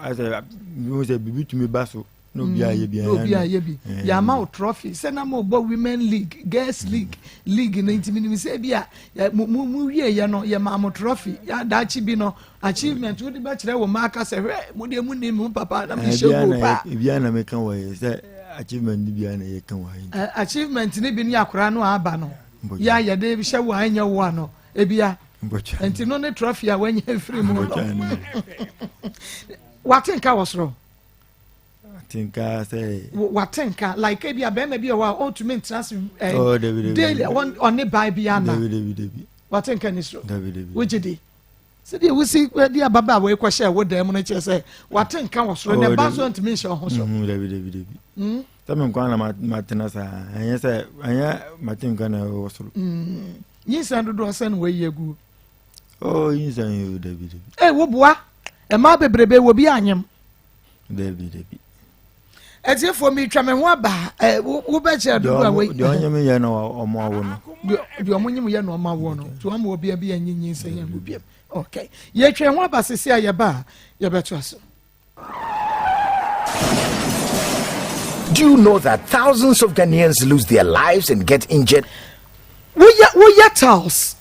asɛ bi sɛ biribi tumi ba so na obi ayɛ bi. Na obi ayɛ bi. Yɛama wo trophy sɛ na mo bɔ women league girls mm. league league no nti menim sɛ bi a mo mo wie yɛ no yɛma mo trophy yɛadaakye bi no achievement wode bɛkyerɛ wo mma aka sɛ hwɛ mo deɛ mo nim mo papa na mehyɛ goal paa. Ebi na meka wɔ yɛ sɛ achievement ni bi na yɛka wɔ ha. Achievement ni bi ne akora no aba no yɛ a yɛde hyɛ wo a ɛnyɛ wo ano ebia nti no ne trophy a wanya firi mu no wate nka wɔ soro. Wate nka sɛ. Wate nka like ebi a bɛrima bi wɔ hɔ a ɔntumi ntena ase ɛɛ daily ɔne baa bi ana. Wate nka ni soro. Wogye di. Sɛdeɛ wosi de ababaawa yi kɔhyɛɛ wo dan mu no kyerɛ sɛ wate nka wɔ soro na ɛba nso ntumi nhyɛ wo ho so. Mhm, dabi dabi dabi. Mm. Sɛ me nkwa na matena saa ɛnyɛ sɛ ɛnyɛ mate nka na ɛwɔ soro. Mm. Nyinsɛn dodoɔ sɛ na wayi agu. Oh, nyinsɛn yi dabi dabi. Ee woboa mmaa bebrebe wɔ bi anyem. Dabi dabi. Atiefoɔ meretwa me ho aba ɛ wobɛkyerɛ dodoɔ a wei. Deɛ ɔnyem yɛ na ɔmo awo no. Deɛ ɔmo nyem yɛ na ɔmo awo no nti wɔn wɔ bia bi anyi nyinsɛn yɛn mu biam okay yɛtwa ho aba sisi a yɛba a yɛbɛtoa so. Do you know that thousands of Ghanaians lose their lives and get injured? Woyɛ woyɛ tiles.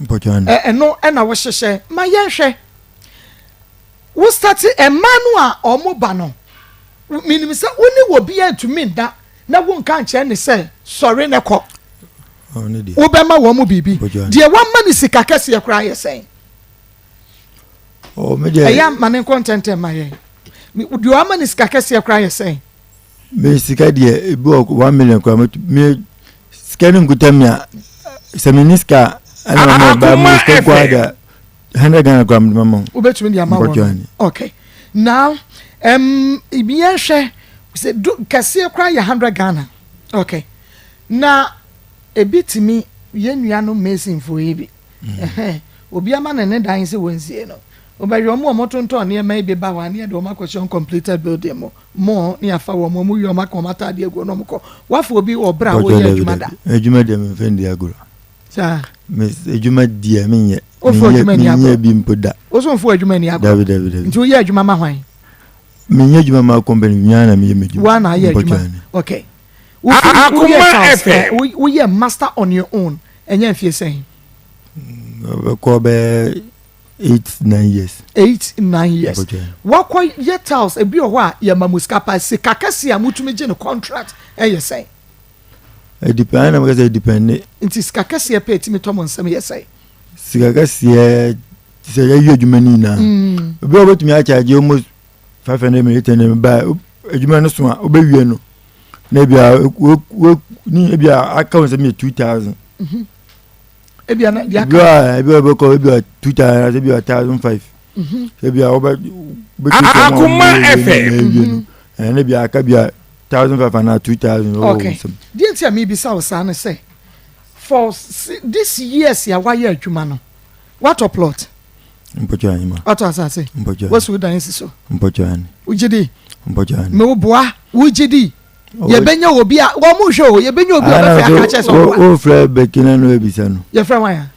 Ɛno ɛna wohyehyɛ ma yɛnhwɛ. Wo starte mmaa no a ɔmo ba no, menim sɛ wo ne wɔ biaa ntumi nna na wo nka nkyerɛ ne sɛ sɔre ne kɔ. Wo bɛma wɔn mo biribi. Deɛ wama no sika kɛseɛ koraa yɛ sɛn? Ɛyɛ ma ne nkɔ ntɛntɛn ma yɛn. Deɛ wama no sika kɛseɛ koraa yɛ sɛn? Me sika deɛ ebi wɔ 1 million koraa me sika no nkuta mi a sɛ me ni sika ɛna ma ba mu sika nko ada 100 Ghana koraa mede mama wo. Wobɛtumi de ama wɔn okay now yɛnhwɛ sɛ do kɛseɛ koraa yɛ 100 Ghana okay na ebi tumi yɛn nuanom masonfoɔ yi bi mm. Obi ama ne ne dan sɛ wɔnsie no wobɛhwɛ wɔn a wɔtontɔn nneɛma yi bi ba hɔ a ne yɛde wɔn akɔhyɛ uncompleted building mu mo ne afa wɔn wɔn wie wɔn aka wɔn ataade agu na wɔn kɔ wafa obi wɔ bere a wɔyɛ adwuma da. Adwuma deɛ memfa ndi agorɔ. Saa. Adwuma deɛ menyɛ. Wofa adwuma ni agorɔ. Menyɛ bi mpo da. Woso nfa adwuma ni agorɔ. Dabi dabi dabi. Nti woyɛ adwuma ma hwan? Menyɛ adwuma ma company nyinaa na meyɛ m'adwuma. Wa na ayɛ adwuma. Okay. Woyɛ eh, woyɛ master on your own ɛnyɛ mfie sɛn? Bɛkɔ bɛɛ 8, 9 years. 8, 9 years. Wakɔ yɛ tiles ebi wɔ hɔ a yɛ ma mo sika pa sika kɛse a motumi gye no contract ɛyɛ sɛn? Ɛdepend ɛna meka sɛ ɛdepend. Nti sika kɛseɛ pɛ ɛtumi tɔ mo nsam yɛ sɛn? Sika kɛseɛ sɛ yɛyɛ adwuma no nyinaa mm. Obi a wobɛtumi akyagye almost 500 million 800 million ba adwuma no so a wobɛwie no na ebia ne ebia aka wo nsɛm yɛ 2000. Mhm. Ebia na deɛ aka. Ebi a ebi a bɛkɔ ebi a 2000 ebi a 1500. Ebi a wobɛ wobɛtu sɛ Akoma FM. Ewie no ɛna bi aka bi a 1500 anaa 2000 wɔ wo nsam. Deɛ nti a mebisa wo saa ne sɛ for this years a woayɛ adwuma no woatɔ plot? Mpɔkyɛ anyi ma. Woatɔ asase? Mpɔkyɛ. Woasi wo dan asi so? Mpɔkyɛ anyi. Wogye di? Mpɔkyɛ anyi. Me wo boa wogye di? Yɛbɛnya obi a wɔn mo hwɛ o yɛbɛnya obi a ɔbɛfrɛ aka kyerɛ sɛ ɔboa. Wo frɛ Becky na no ebisa no. Yɛfrɛ wan a?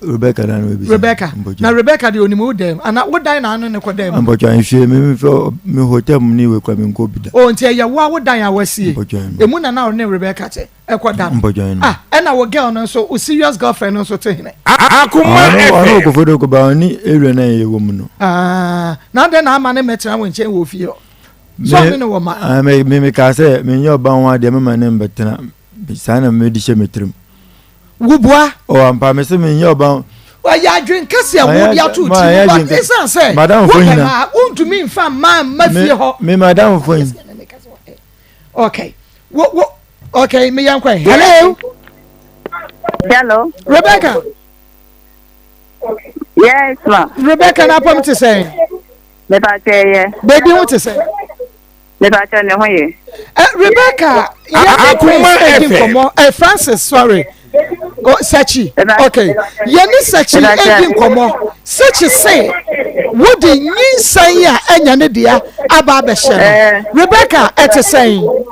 Rebecca na no ebisa. Rebecca na Rebecca deɛ onim wo dɛm ana wo dan na ano ne kɔ dɛm. Mpɔkyɛ nhwɛ me me fɛ me hotel mu ne wekura me nkɔ bi da. O nti ɛyɛ wo a wo dan a wasie. Emu na na ɔne Rebecca te ɛkɔ da no. Mpɔkyɛ Ah ɛna wo girl no nso wo serious girlfriend no nso te hene. Akoma FM. Ɔno okofo do ko ba ɔne area na yɛ wɔ mu no. Ah na adɛn na ama ne mɛtena wo nkyɛn wɔ fie hɔ. So ɔne no wɔ ma. Ah, me me me kaa sɛ menyɛ ɔba ho adeɛ mema ne mbɛtena saa na mede hyɛ me tirim. Wobua. Ɔ ampa me sɛ menyɛ ɔba ho. Wɔyɛ adwene kɛse a wode ato ti mu ba esan sɛ wopɛ ma wontumi nfa mma mma fie hɔ. Me madam fo yi. Okay. Wo wo okay me yɛn kwan. Hello. Hello. Rebecca. Yes ma. Rebecca na apam te sɛn. Mepakyɛ yɛ. Baby ho te sɛn? Mepakyɛ ne ho yɛ. Eh, Rebecca, yɛne Prince edi nkɔmɔ. Eh, Francis, sorry. Oh, Sachi. Okay. Yɛne Sachi edi nkɔmɔ. Sachi se, wode nyinsɛn a ɛnyɛ ne dea aba abɛhyɛ no. Eh. Rebecca, ɛte sɛn?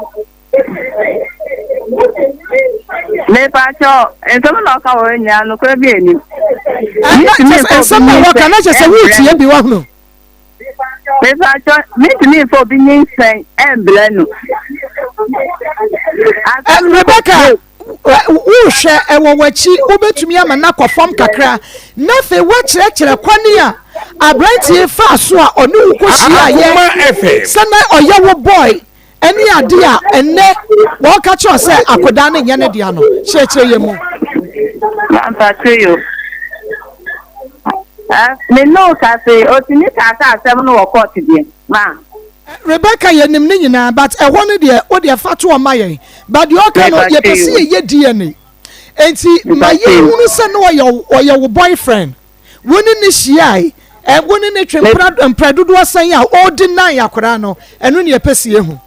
Mepakyɛ, nsɛm na ɔka wɔ nyinaa nokorɛ bi anim. Nsɛm na wɔka na kyerɛ sɛ woretie bi wahunu. Mepakyɛ, mentumi mfa obi nyinsɛn ɛmbrɛ no. Rebecca, wohwɛ ɛwɔ w'akyi wobɛtumi ama no akɔ fam kakra na afei woakyerɛkyerɛ kwane a aberanteɛ faa so a ɔne wo kɔhyiaeɛ sɛ na ɔyɛ wo boy ɛne ade a ɛnnɛ wɔka kyerɛ sɛ akwadaa no nyɛ ne dea no kyerɛkyerɛ yɛ mu. Mampatwe yo. Me ne wo kase, otumi kaa sɛ asɛm no wɔ court deɛ, ma. Rebecca yɛnim ne nyinaa but ɛhɔ no deɛ wo deɛ fa to ɔma yɛn but deɛ ɔka no yɛpɛ sɛ yɛyɛ DNA enti ma yɛhunu sɛ na ɔyɛ ɔyɛ wo boyfriend wo ne ne hyiae ɛ wo ne ne twe mpra mprɛ dodoɔ sɛn a ɔredeny akwadaa no ɛno ne yɛpɛ sɛ yɛhu.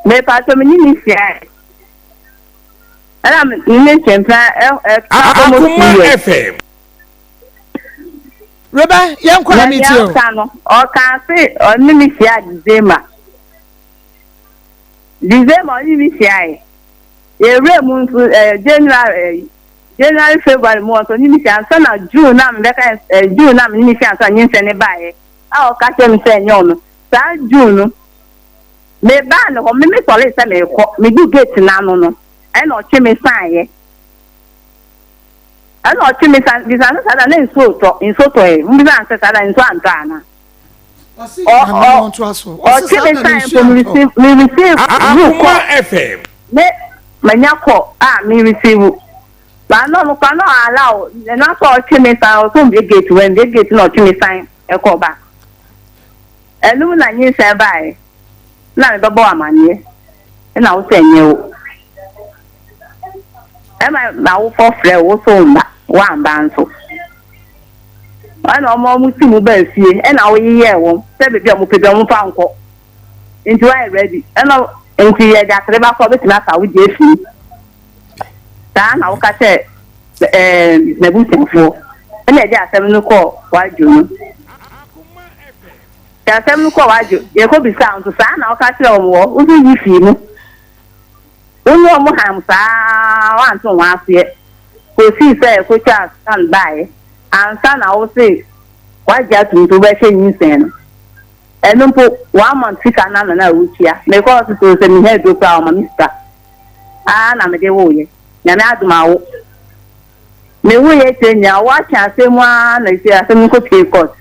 Mepatɔ me ne ne hyiae ɛna me ne twe mpra ɛ ɛ almost Akoma 2 years. FM. Reba yɛnkɔ na Na nea metie o. ɔka no, ɔkaa se ɔne me hyiaa December. December ɔne me hyiae. Yɛwura mu nso eh, January eh, January February mu ɔnso ɔne me hyia ansa na June na mebɛka eh, June na mene ne hyia ansa na nyinsɛn ne baeɛ a ɔka kyerɛ me sɛ ɛnyɛ ɔno. Saa June no, mebaa ne hɔ, me mesɔree sɛ merekɔ, medu gate no ano no, ɛna ɔtwe me saeɛ. Ɛna ɔtwe me san bisa no saa da na nsuo retɔ nsuo tɔɛ mbisa no sɛ saa da nsuo antɔ ana ɔtwe me san mpo me receive me receive you Akoma kɔ FM. me manya kɔ a me receive ba na ɔno kora na allow ɛna sɛ ɔtwe me san ɔsɛ ɔmbie gate wɔ mbie gate na ɔtwe me san ɛkɔ ba ɛnum na nyinsɛn baeɛ na mebɛbɔ amaneɛ ɛna wo sɛ nyɛ wo Ɛma m'awofo frɛ wo, wo so womma, woamba nso. Ɛna wɔn a wɔsi mu baa fie, ɛna woyeyɛɛ wɔn sɛ baabi a wɔpɛ bi a wɔmfa nkɔ. Nti woayɛ ready. Ɛna nti yɛde atere ba kɔ wobɛtumi afa wo deɛ afiri mu. Saa na woka kyerɛ ɛɛ m'abusuafoɔ. Ɛna yɛde asɛm no kɔɔ w'adwo no. Yɛde asɛm no kɔɔ w'adwo, yɛkɔbisaa nso saa na woka kyerɛ wɔn wɔ, wo nso yi fii mu. Wo ne wɔn ham saa ara woante wo ho aseɛ kɔsii sɛ ɛkɔtwaa scan baeɛ ansa na wo se woagye atom nti wobɛhwɛ nyinsɛn no. Ɛno mpo one month sika no ano na wotua. Mekɔ hospital sɛ mehia aduro koraa wɔma me sika aa na mede woeɛ. Nyame adom awo. Mewoeɛ akyire nyinaa woatwe asɛm mu ara na ɛsei asɛm no kɔpue court.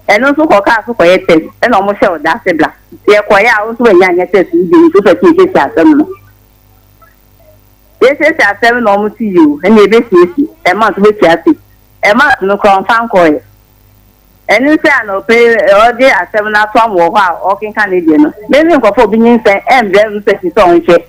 Ɛno nso kɔ kaa so kɔyɛ test ɛna ɔmo hyɛ wo da ase bra. Yɛkɔyɛ a wo nso w'ani anyɛ test no bio nti wopɛ sɛ yɛsiesie asɛm no. Yɛsiesie asɛm no na ɔmo se yoo ɛnna yɛbɛsiesie. Ɛma nso wobɛtua fee. Ɛma no koraa ɔmfa nkɔɔɛ. Ɛno nti anɔpa yi ɔde asɛm no ato ama wɔ hɔ a ɔrekenka ne deɛ no. Me me nkɔfa obi nyinsɛn ɛmbrɛ me sɛ sɛ ɔnhwɛ.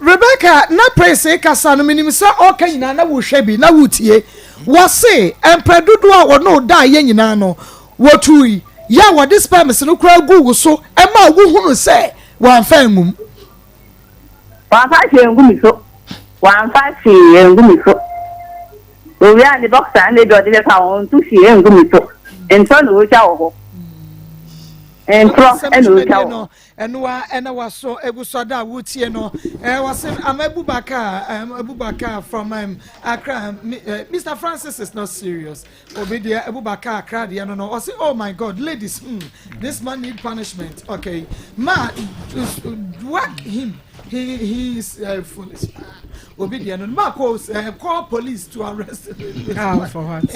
Rebecca, na Prince rekasa no, menim sɛ ɔreka nyinaa na wohwɛ bi, na wotie. Wɔse mprɛ dodoɔ a wɔne wo daeɛ nyinaa no, wɔtui yɛ a wɔde sperms no koraa guu wo so maa wohunuu sɛ wɔamfa angu mu. Wamfa hwee angu me so. Wamfa hwee angu me so. Owia ne boxer ne deɛ ɔde bɛfa ho nto hwee angu me so. Ntorɔ na ɔretwa wɔ hɔ. Ntorɔ na ɔretwa wɔ hɔ. Ɛno ara ɛna waso egu so ada a wotie no. Eh, wɔse I'm Abubakar, um, Abubakar from um, Accra. Mr. Francis is not serious. Obi deɛ Abubakar Accra deɛ no no. Ɔse oh my God, ladies, this man need punishment. Okay, ma work him. He is foolish. Obi deɛ no ma call call police to arrest him. Ah, for what?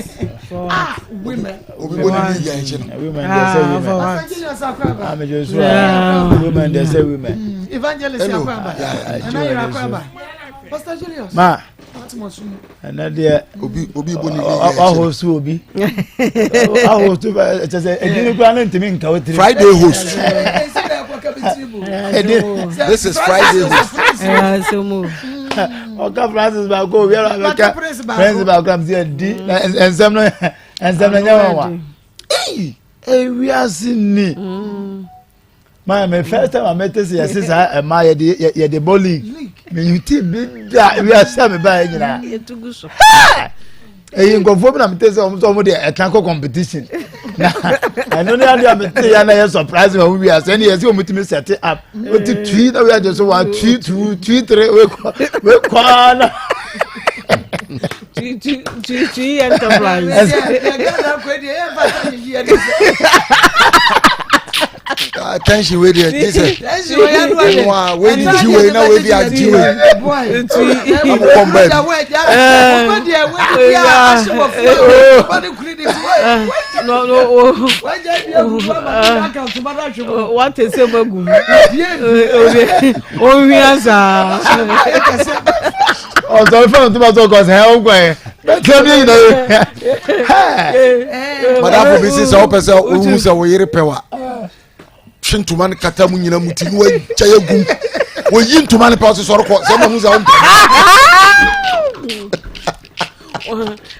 For what? Ah, women. Obi bɔ ne ni yɛn akyi no. Women dey say women. For what? Pastor Julius Akwaba. Ah, me just yeah. Women dey say women. Evangelist Akwaba. Ɛna yɛrɛ Akwaba. Pastor Julius. Ma. Ɛnɛ deɛ. Obi obi bɔ ne ni yɛn akyi. Ɔhɔ su obi. Ɔhɔ su kyɛ sɛ edini kura ne ntumi nka o tiri. Friday host. This is Friday host. Ɔka Francis baako obi ara bɛka Prince baako am sɛ ɛdi nsɛm no nsɛm no nyɛ wɔn wa. Ewiase ni. Maa mi first time a mete sɛ yɛse saa ɛma yɛde yɛde bɔ league meyi team bi da wiase a meba yɛ nyinaa eyi nkurɔfoɔ bi na mete sɛ wɔn sɛ wɔn de ɛka kɔ competition na ɛno ne adeɛ a mete yɛ na yɛ surprise ma wɔn wiase ɛne yɛsɛ wɔn tumi set up wɔn ti tui na wɔyɛ agye so wɔn tui two tui three wekɔ wekɔ ana. Tui tui tui tui enterprise. Attention wey deɛ gye sɛ wa wei ni gyi wei na wei di agyi wei. Akokɔ mbɛ bi. Wate sɛ magu mu. Owia saa. Ɔsɔre fɛn tó bá tó kọ sɛ ɛ ɔnkɔ yɛ bɛtɛ mi nyina yɛ. Madamfo bi si sɛ wopɛ sɛ wohu sɛ wo yere pɛ wa twe ntoma no kata mu nyina mu ti ne wagya yɛ gum wɔyi ntoma no pɛ ɔse sɔre kɔ sɛ mahu sɛ wompɛ.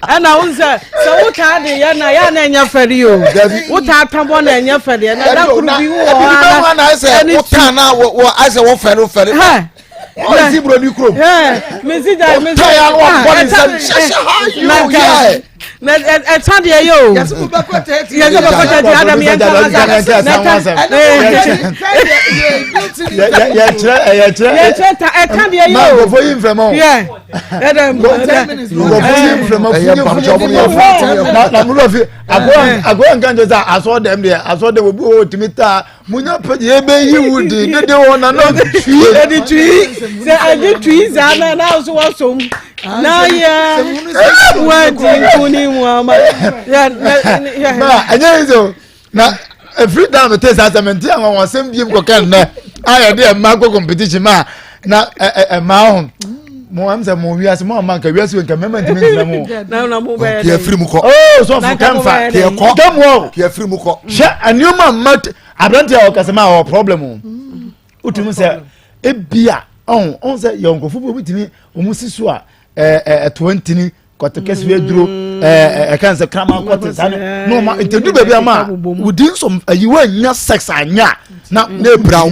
Ɛna wo sɛ sɛ wotaa de yɛ na yɛ na ɛnyɛ fɛre o wotaa tabɔ na ɛnyɛ fɛre ɛna da koro bi wɔ hɔ ana ɛsɛ wotaa na wɔ ayɛ sɛ wɔfɛre wofɛre ɔsi buroni kurom ɔtaa yɛ ano abɔ ne nsam hyehyɛ ha yi o yɛ. Na ɛta deɛ yɛ o yɛsɛ mo bɛkɔ tɛɛti yɛsɛ bɛkɔ tɛɛti adam yɛn nka asa na ɛta yɛkyerɛ yɛkyerɛ yɛkyerɛ ta ɛta deɛ yɛ o maa nkɔfo yi nfɛmɔ o yɛ ɛdɛ nkɔfo yi nfɛmɔ funye funye funye na na mo fi akɔrɔ akɔrɔ nkan jɔ sɛ asɔ dɛm deɛ asɔ dɛm obi wɔ otumi taa Munya pɛ yɛbɛyi wo di dede wɔ na na twi. Ɛdi twi sɛ ɛdi twi saa na na nso wasɔm na yɛ wadi nkuni mu ama. Ma ɛnyɛ yi so na efiri dan mi te saa sɛ mi nti anwanwasɛm biem kɔkɛ nnɛ a yɛde ɛma kɔ competition ma na ɛma ho mo am sɛ mo wiase mo ama nka wiase nka mɛma ntumi ntina mu. Na na mo bɛyɛ dɛ. Kìɛ firi mu kɔ. Oo sɔfo kɛnfa. Kìɛ kɔ. Kɛmu o. Kìɛ firi mu kɔ. Hwɛ nneɛma mma aberante a ɔkasa ma ɔwɔ problem o. Wotumi sɛ ebia ɔn ɔn sɛ yɛ nkurɔfo bi obitumi wɔn si so a ɛɛ ɛɛ ɛtoa ntini kɔtɛ kɛse bi aduro ɛɛ ɛka nsɛ kraman kɔtɛ saa ne na ɔma nti edu baabi ama within some ayi wɔanya sex anya na na ebira wo.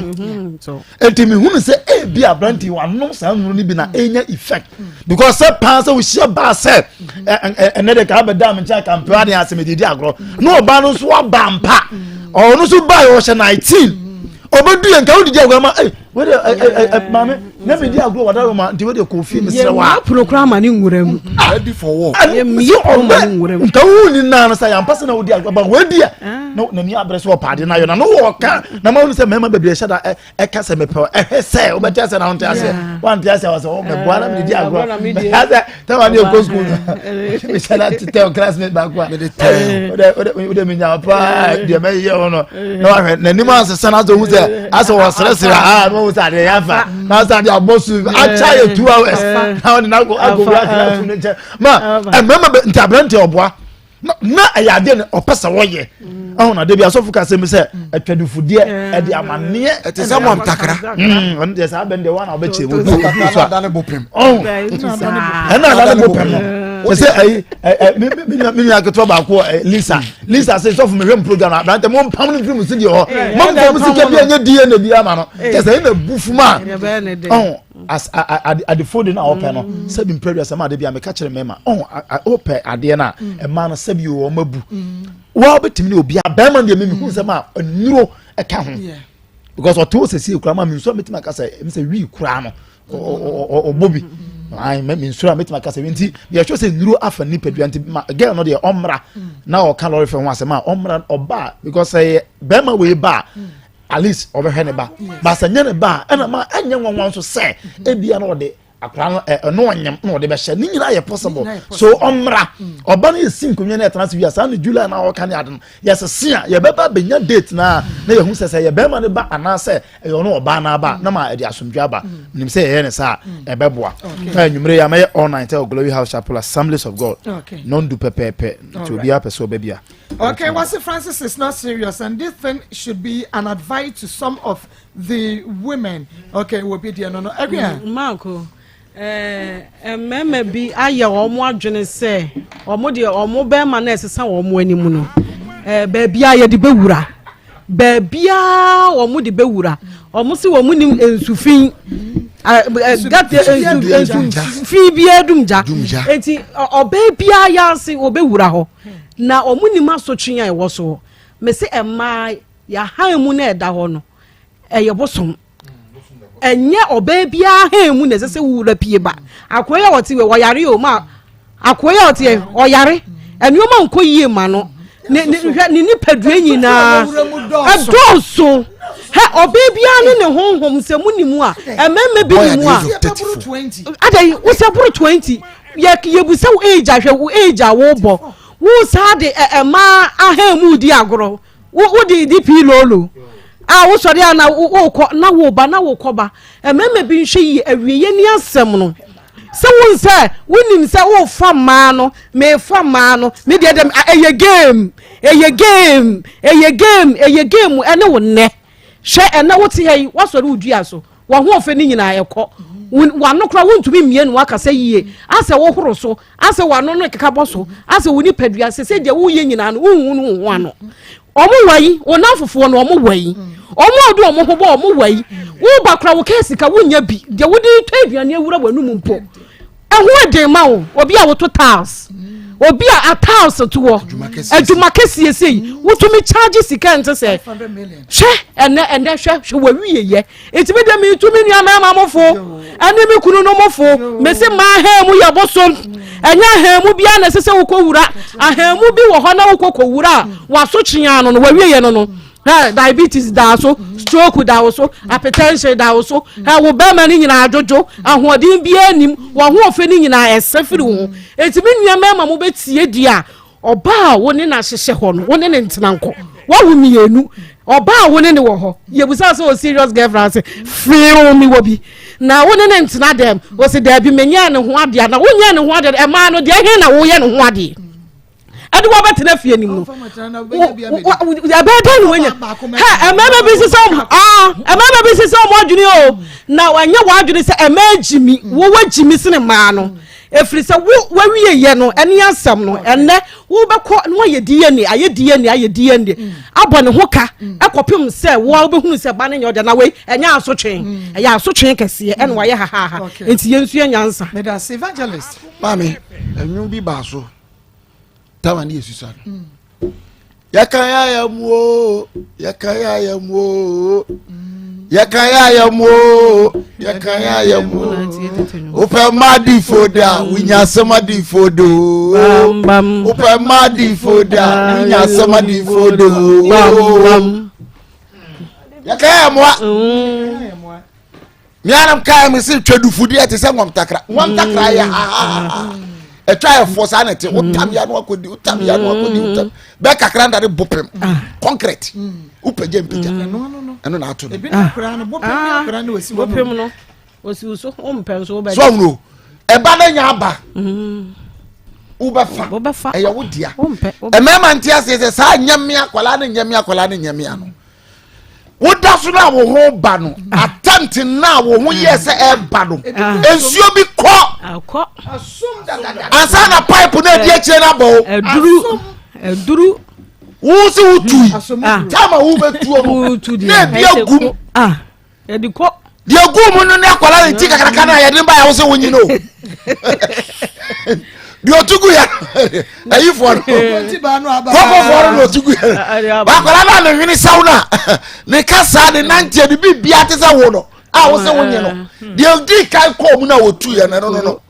Nti mi hunu sɛ ebi aberante wanom saa nnuro no bi na enya effect because sɛ paa sɛ wohyia baa sɛ ɛnɛ de kaa bɛda me nkyɛn kampɛ ade ase mede di agorɔ na ɔbaa no nso aba mpa ɔno nso baa yɛ ɔhyɛ 19 ɔbɛdu yɛ nka wodidi agorɔ ma ei wede maame na medi agorɔ wada roma nti wede kɔ fie mesrɛ wa yɛmmia pono koraa ma ne nwura mu ready for war yɛmmia pono ma ne nwura mu nka wo ni naa no sɛ yɛampa sɛ na wodi agorɔ ba wadi a na n'ani abere sɛ ɔpa ade no ayɔ na no wɔka na ma wonu sɛ mmarima bebree hyɛ da ɛka sɛ mepɛ ɛhwɛ sɛ wobɛte asɛ na wonte aseɛ wante aseɛ wɔ sɛ wo mɛboa na mede di agorɔ sɛ tɛma ne ɛkɔ sukuu no mehyɛ da tetɛ classmate baako a wode menya paa deɛ mɛyɛ wo no na wahwɛ n'anim asesa no asɛ hu sɛ asɛ wɔseresere a na wahu sɛ adeɛ yɛ afa na asɛ adeɛ abɔ so akyɛ yɛ 2 hours na wode no akɔ wura classroom no nkyɛn ma mmarima nti aberanteɛ ɔboa na ɛyɛ adeɛ no ɔpɛ sɛ wɔyɛ ɛho na debi asɔfo ka asɛm sɛ atwadufodeɛ ɛde amaneɛ ɛte sɛ mɔm takra ɔno deɛ saa bɛn deɛ wɔn a ɔbɛkyerɛ mu du so a ɛna adane bo pɛm no. Sɛ ɛyi ɛ mi mi mi nua ketewa baako ɛ Lisa Lisa sɛ sɔfo mi hwɛ mu program aberante mo mpam no firi mu studio hɔ mo nfa mo sika bi ɛnyɛ DNA bi ama no kyɛ sɛ ɛna bu fuma ɔn as adefo de na ɔpɛ no sɛbi mpɛ dua sɛ maa de bi a meka kyerɛ mɛma ɔn ɔpɛ adeɛ no a ɛmaa no sɛbi wɔn abu wɔn abɛtumi ne obi a bɛrima deɛ mi mi hu sɛ ma nnuro ɛka ho because ɔte hɔ sɛsie kura ma mi nso a mɛtumi aka sɛ ɛmi sɛ wii kura no ɔbɔ bi ayi mɛ mi nsoro a mɛtumi aka sɛ nti yɛhwɛ sɛ nnuro afa nipadua nti ma girl no deɛ ɔmmra na ɔka lɔre fɛ ho asɛm a ɔmmra ɔba because ɛyɛ bɛrima wei ba at least ɔbɛhwɛ ne ba baasa nyɛ ne ba ɛna ma ɛnyɛ nwanwa nso sɛ ebia na ɔde akwadaa no ɛ ɛno ɔnyam na ɔde bɛhyɛ ne nyinaa yɛ possible so ɔmmra ɔba no yɛ si nkonnwa no ɛtena se wia saa ne july na ɔka ne ade no yɛsese a yɛbɛba bɛnya date na na yɛhu sɛ sɛ yɛ bɛrima no ba anaasɛ ɛyɛ ɔno ɔbaa no aba na ma ɛde asomdwe aba mm. nim sɛ yɛyɛ ne saa mm. ɛbɛboa na anwummere yɛ amɛyɛ all night ɛwɔ glory house chapel assemblies of god nɔndu pɛpɛɛpɛ nti obiara pɛ sɛ ɔbɛ bia Okay, Wasi Francis is not serious, and this thing should be an advice to some of the women. Okay, will be there. No, no, agree. Mm, Marco. Ɛɛ, mmarima bi ayɛ wɔn adwene sɛ wɔn deɛ wɔn barima no a ɛsesa wɔn anim no, ɛɛ baabiara yɛde bɛwura. Baabiara wɔn de bɛwura. Wɔn se wɔn nim nsufi gata nsu nsufi biara dum gya. Eti ɔbaa biara yɛ ase wɔbɛwura hɔ. Na wɔn nim asotwe a ɛwɔ soɔ. Mese mmaa yɛahan mu na ɛda hɔ no, ɛyɛ bosom. ɛnyɛ ɔbaa biara hɛn mu na ɛsɛ sɛ wura pie ba akoa yi a ɔte wɔ ɔyare o ma akoa yi a ɔte yɛ ɔyare nneɛma nkɔ yie ma no ne ne hwɛ ne nipadua nyinaa ɛdɔɔso hɛ ɔbaa biara ne ne honhom sɛ mu ne mu a mmarima bi ne mu a adai wosɛ boro 20 yɛ yɛbusa wo age ahwɛ wo age a wobɔ wo saa de ɛmaa ahɛn mu di agorɔ Wo wo de di pii loolo a wosɔre a na wokɔ na woba na wokɔ ba mmarima bi nhwɛ yie awieɛ ni asɛm no sɛ wo sɛ wonim sɛ wofa mmaa no mefa mmaa no me deɛ dɛm ɛyɛ game ɛyɛ game ɛyɛ game ɛyɛ game ɛne wo nnɛ hwɛ ɛnɛ wote ha yi woasɔre wo dua so W'ahoɔfɛ no nyinaa ɛkɔ. W'ano koraa wontumi mmie no akasa yie. Asɛ wohoro so, asɛ w'ano no keka bɔ so, asɛ wo nipadua sɛ sɛ deɛ woyɛ nyinaa no wonhu no wo ho ano. Wɔn wa yi, wo namfofoɔ no wɔn wa yi, wɔn a wode wɔn ho bɔ wɔn wa yi, woba koraa wo kaa sika wonnya bi, deɛ wode tɔ aduane awura w'anum mpo. Ɛho den ma wo, obi a woto tiles, obi a a tiles toɔ, adwuma kɛseɛ sei, wotumi charge sika nte sɛ, hwɛ ɛnɛ ɛnɛ hwɛ hwɛ wawie yɛ, nti me deɛ metu me nua mmarima mo fo, ɛne me kunu no mo fo, mese mmaa ahan mu yɛ bosom, ɛnyɛ ahan mu biara na ɛsɛ sɛ wokɔ wura, ahan mu bi wɔ hɔ na wokɔ kɔ wura a, waso kyea no no, wawie yɛ no no. Ɛ diabetes da so, stroke da wo so, hypertension da wo so. Ɛ wo bɛrima no nyinaa adwodwo, ahoɔden biara nim, w'ahoɔfɛ no nyinaa ɛsɛ firi wo ho. Enti me nua mmarima mo bɛtie di a, ɔbaa a wo ne no ahyehyɛ hɔ no, wo ne ne ntena nkɔ. Wawo mmienu, ɔbaa a wo ne ne wɔ hɔ, yɛbusa sɛ o serious girlfriend ase, feew me wɔ bi. Na wo ne ne ntena dɛm, ɔsi daabi menyɛɛ ne ho adeɛ, na wonyɛɛ ne ho adeɛ, ɛmaa no deɛ ɛhe na woyɛ ne ho adeɛ? ɛde wɔbɛtena fie no mu no ɛbɛyɛ dɛn na wɔanya hɛ mmarima bi sisɛ wɔn aa mmarima bi sisɛ wɔn adwene o na wɔnyɛ wɔn adwene sɛ mmaa gyimi wɔwɔ gyimi sene mmaa no efiri sɛ wo wɔawie yɛ no ɛne asɛm no ɛnɛ wobɛkɔ na wɔayɛ DNA ayɛ DNA ayɛ DNA abɔ ne ho ka ɛkɔpem sɛ wo a wobɛhunu sɛ ba no nyɛ ɔde na wei ɛnyɛ asotwe ɛyɛ asotwe kɛseɛ ɛna wɔayɛ hahaha nti yɛn nso yɛ nyansa. Medase evangelist. Maame, ɛnwom bi baa so. Tama ne yɛsusua no mm. yɛka yɛ ayɛ mu o yɛka yɛ ayɛ mu o yɛka yɛ ayɛ mu o yɛka yɛ ayɛ mu o wopɛ mma adifo da wonya asɛm adifo do wopɛ mma adifo da wonya asɛm adifo do yɛka yɛ mmoa mianam kaa mi si twɛdufo deɛ te sɛ ŋɔm takra ŋɔm takra yɛ hahaha ɛtwa yɛ fɔ saa na ɛte wotam ya no akɔdi wotam ya no akɔdi wotam bɛɛ kakra nda de bopem ah. concrete wopagya mpagya ɛno na ato no bopem no osiw so wompɛ nso wobɛgye so ɔhunu ɛba no nya aba mm. wobɛfa ɛyɛ wo dea mmarima nte aseɛ sɛ saa nyɛ mmea akwadaa ne nyɛ mmea akwadaa ne nyɛ mmea no. Woda so no a wo ho ba no, attempt no a wo ho yɛ sɛ ɛba no, nsuo bi kɔ ansa na pipe no adi akyire no abɔ wo. Aduru aduru. Wo si wo tui time a wobɛtuo no na ebi agum. Yɛde kɔ. Deɛ egu mu no ne akwadaa ne ti kakraka no a yɛde ba yɛ wo sɛ wonyi no. Deɛ ɔtu gu yɛ ayifoɔ no kɔkɔfoɔ no na ɔtu gu yɛ akwadaa no a ne hwene saw no a ne kasa ne nanteɛ ne biribiara te sɛ wo no a wo sɛ wonyi no deɛ ɔdi kan kɔɔ mu no a wɔtu yɛ no no no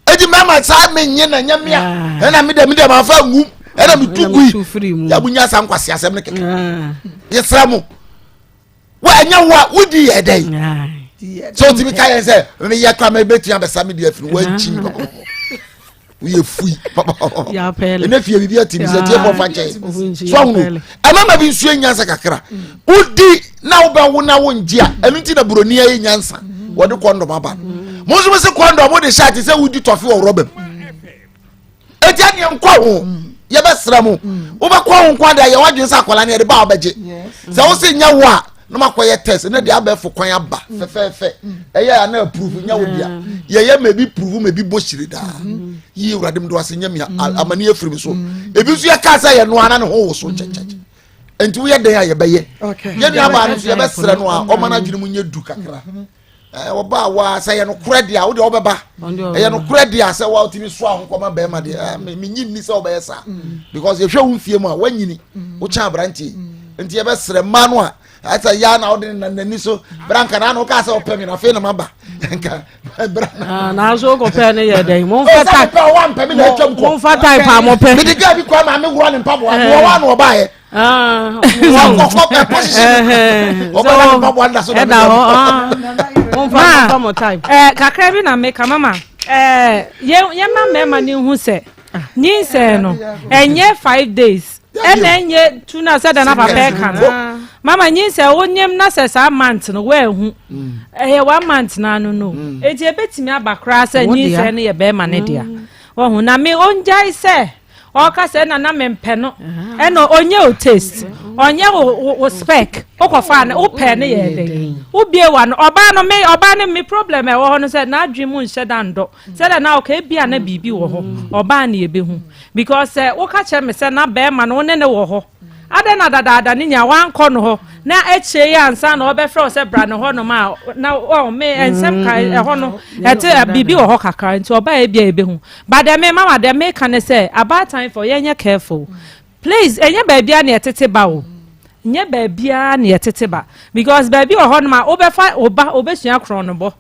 eti mɛma saa menye na nyɛ mea ɛna me dɛ me dɛ mafa ngum ɛna metu gui yɛ mo nya saa nkwasi asɛm no kɛkɛ yɛsrɛ mo. Wo ɛnyɛ wo a wodi yɛ dɛn sɛ wotumi ka yɛn sɛ meyɛ kora mɛbɛtumi abɛsa me deɛ afiri woakyi me pɔpɔpɔ woyɛ fui pɔpɔpɔ ɛnɛ fie biribi atimi sɛ tie bɔfa nkyɛn so ahunu ɛmama bi nsuo nyansa kakra wodi na wobɛwo na wongye a ɛno nti na buroni ayɛ nyansa wɔde kɔndɔm aba no mo nso mo se kɔndɔm wode hyɛ ate sɛ wodi tɔfe wɔ rɔba mu ɛti adeɛ nkɔ ho yɛbɛsrɛ mo wobɛkɔ ho nko adeɛ yɛ wadwene sɛ akwadaa no yɛde ba a wobɛgye sɛ wo se nyɛ wo a na makɔyɛ test ne deɛ abɛɛfo kwan aba fɛfɛɛfɛ ɛyɛ a na approve nyɛ wo dea yɛyɛ ma ebi prove ma ebi bɔ hyire daa yi awurade mu do ase nyɛ mi amane afiri mi so ebi nso yɛ kaa sɛ yɛ noa na ne ho wo so kyɛkyɛkyɛ nti woyɛ dɛn a yɛbɛyɛ yɛ nua baa no so yɛbɛsrɛ no a ɔma no adwene mu nyɛ du kakra ɔba a waa sɛ ɛyɛ nokorɛ deɛ a wodeɛ wobɛba ɛyɛ nokorɛ deɛ a sɛ woatumi soa ho kɔma bɛrima deɛ menyi nni sɛ wobɛyɛ saa mm. because yɛhwɛ wo mfie mu a woanyini mm. wokyɛn aberanteɛ mm. nti yɛbɛsrɛ mma no a ɛsɛ ya na wode n'ani so bra nka na wokaa sɛ wopɛ me no afei na maba nka bra ah, nanso wokɔpɛ no yɛ dɛn momfa type momfa type a mopɛ mede gaa bi kɔ ma me worɔ ne mpaboa mewɔ hɔ a na ɔbaeɛ kakra bi na meka mama yɛma mmarima no hu sɛ nyinsɛn no ɛnyɛ 5 days ɛna ɛnyɛ tu na sɛ dana papa ɛka no. Mama, nyinsɛn wonyem na sɛ saa month no woahu, ɛyɛ one month na ano no, eti ebetumi aba koraa sɛ nyinsɛn no yɛ bɛrima ne dea. Wɔho na me ongyae sɛ ɔka sɛ ɛna na mempɛ no, ɛna ɔnyɛ o taste, ɔnyɛ wo spec. Wokɔfa no wopɛ no yɛ dɛn wobie wa no ɔbaa no. Me ɔbaa no, me problem ɛwɔ hɔ no sɛ n'adwene mu nhyɛ da ndɔ sɛdeɛ na ɔka ebia na biribi wɔ hɔ. Ɔbaa no yɛbɛhu because sɛ woka kyerɛ me sɛ na bɛrima no wo ne ne wɔ hɔ adɛn na dadaada ne nya wankɔ no hɔ na akyire yi ansa na ɔbɛfrɛ wo sɛ bra ne hɔ nom a na ɔ me nsɛm ka ɛhɔ no ɛte biribi wɔ hɔ kakra. Nti ɔbaa ebia yɛbɛhu. But deɛ me mama deɛ meka ne sɛ abaatan fɔ yɛnyɛ careful please. Ɛnyɛ baabia na yɛtete ba o, nyɛ baabiara na yɛtete ba because baabi wɔ hɔ nom a wobɛfa wo ba, wobɛsua korɔ no bɔ,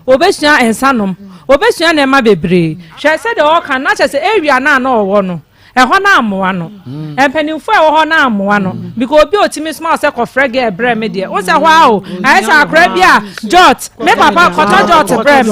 wobɛsua nsa nom, wobɛsua nneɛma bebree. Hwɛ sɛdeɛ ɔka na kyerɛ sɛ area no a na ɔwɔ no ɛhɔ no amoa no, mpanimfoɔ a ɛwɔ hɔ no amoa no because obi a otumi soma sɛ kɔfrɛ girl brɛ me deɛ, wosɛ hɔ a o ayɛ sɛ akora bi a jot me papa kɔtɔ jot brɛ me.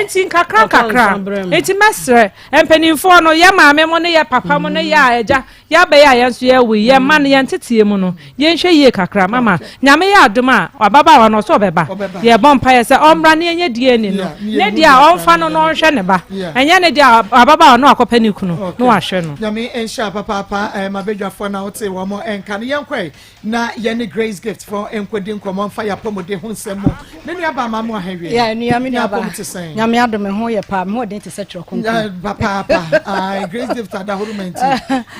Nti nkakra nkakra nti mɛsrɛ mpanimfoɔ no, yɛ maame mo ne yɛ papa mo ne yɛ a agya yɛabɛyɛ a yɛn nso yɛwo yi, yɛn mma no yɛn teteɛ mu no yɛnhwɛ yie kakra. Mama, Nyame yɛ adom a ababaawa no ɔsɛ ɔbɛba, yɛbɔ mpaeɛ sɛ ɔmmra ne yɛnyɛ DNA no ne deɛ a ɔmfa no na ɔnhwɛ ne ba. Ɛnyɛ ne deɛ a ababaawa no akɔpɛ ne kunu na wahwɛ no. Nyame nhyɛ papaapa. Mabadwafoɔ na wote wɔn nka no. Yɛnkɔe na yɛne Grace Gift fo nkɔdi nkɔmmɔ mfa yɛapɔmuden ho nsɛm mu. Me nua ba ma mo ahɛwie. Yeah, nua, me nua ba. Te sɛn? Nyame adom, me ho yɛ paa, me ho ɔden te sɛ twerɛ kronkron. Papaapa. Ai, Grace Gift adahoro ma nti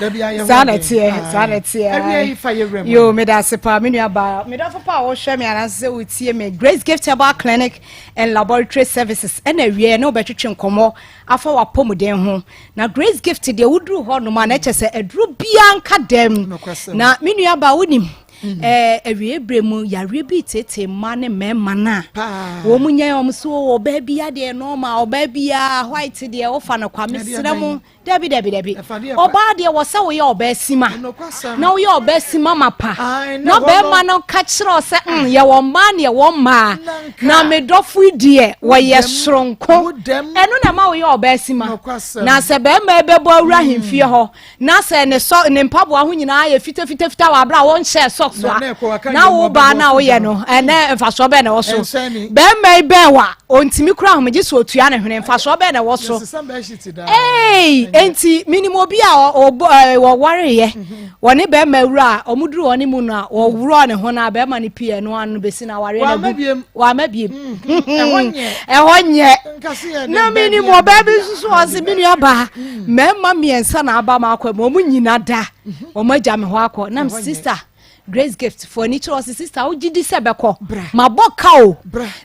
dabi ayɛ ho. Saa na ɛteɛ, saa na ɛteɛ. Awia yi fa yɛ wura mu. Yo, meda ase paa, me nua ba. Medɔfo pa a wɔhwɛ me anaasɛ sɛ wotie me, Grace Gift Herbal Clinic and Laboratory Services ɛna awie ne wobɛtwetwe nkɔmmɔ afa w'apɔmuden ho. Na Grace Gift deɛ, woduru hɔ nom a na ɛkyɛ sɛ aduro biara nka dɛm. Na me nua ba, wonim awie berɛ mu yareɛ bi tete mmaa ne mmarima no a wɔn mu nyɛ wɔn so ɔbaa bi adeɛ nɔɔma, ɔbaa biara white deɛ wofa no kwa. Mesrɛ mo, dabi dabi dabi, ɔbaa deɛ wɔ sɛ woyɛ ɔbaa sima na woyɛ ɔbaa sima ma pa na bɛrima no ka kyerɛ sɛ yɛwɔ mmaa ne yɛwɔ mmaa na medɔfo yi deɛ wɔyɛ soronko. Ɛno na ɛma woyɛ ɔbaa sima. Na sɛ bɛrima bɛbɔ awura ahemfie hɔ na sɛ ne sɔ ne mpaboa ho nyinaa yɛ fitafitafita wɔ abere a wɔnhyɛ socks. socks a na wo baa na woyɛ no ɛnɛ mfasoɔ bɛn na ɛwɔ so bɛrima yi bɛn wa ɔntumi kura ahomegye so otua ne hwene mfasoɔ bɛn na ɛwɔ so ee enti minim obi a ɔbɔ ɛɛ wɔwareyɛ mhm. wɔne bɛrima wura a wɔn duru wɔn mu no a wɔworɔ ne ho na bɛrima no pii ɛno ano besi na awareɛ na gu wama biem mhm. ɛhɔ nyɛ na minim ɔbaa bi nso so ɔse mi nua baa mm. mmarima mmiɛnsa na aba ma akɔ mu wɔn nyina da mhm. wɔn agya mi hɔ akɔ nam sista. Grace Gift fo ani kyerɛ ɔse sister wogye di sɛ bɛkɔ mabɔ ka o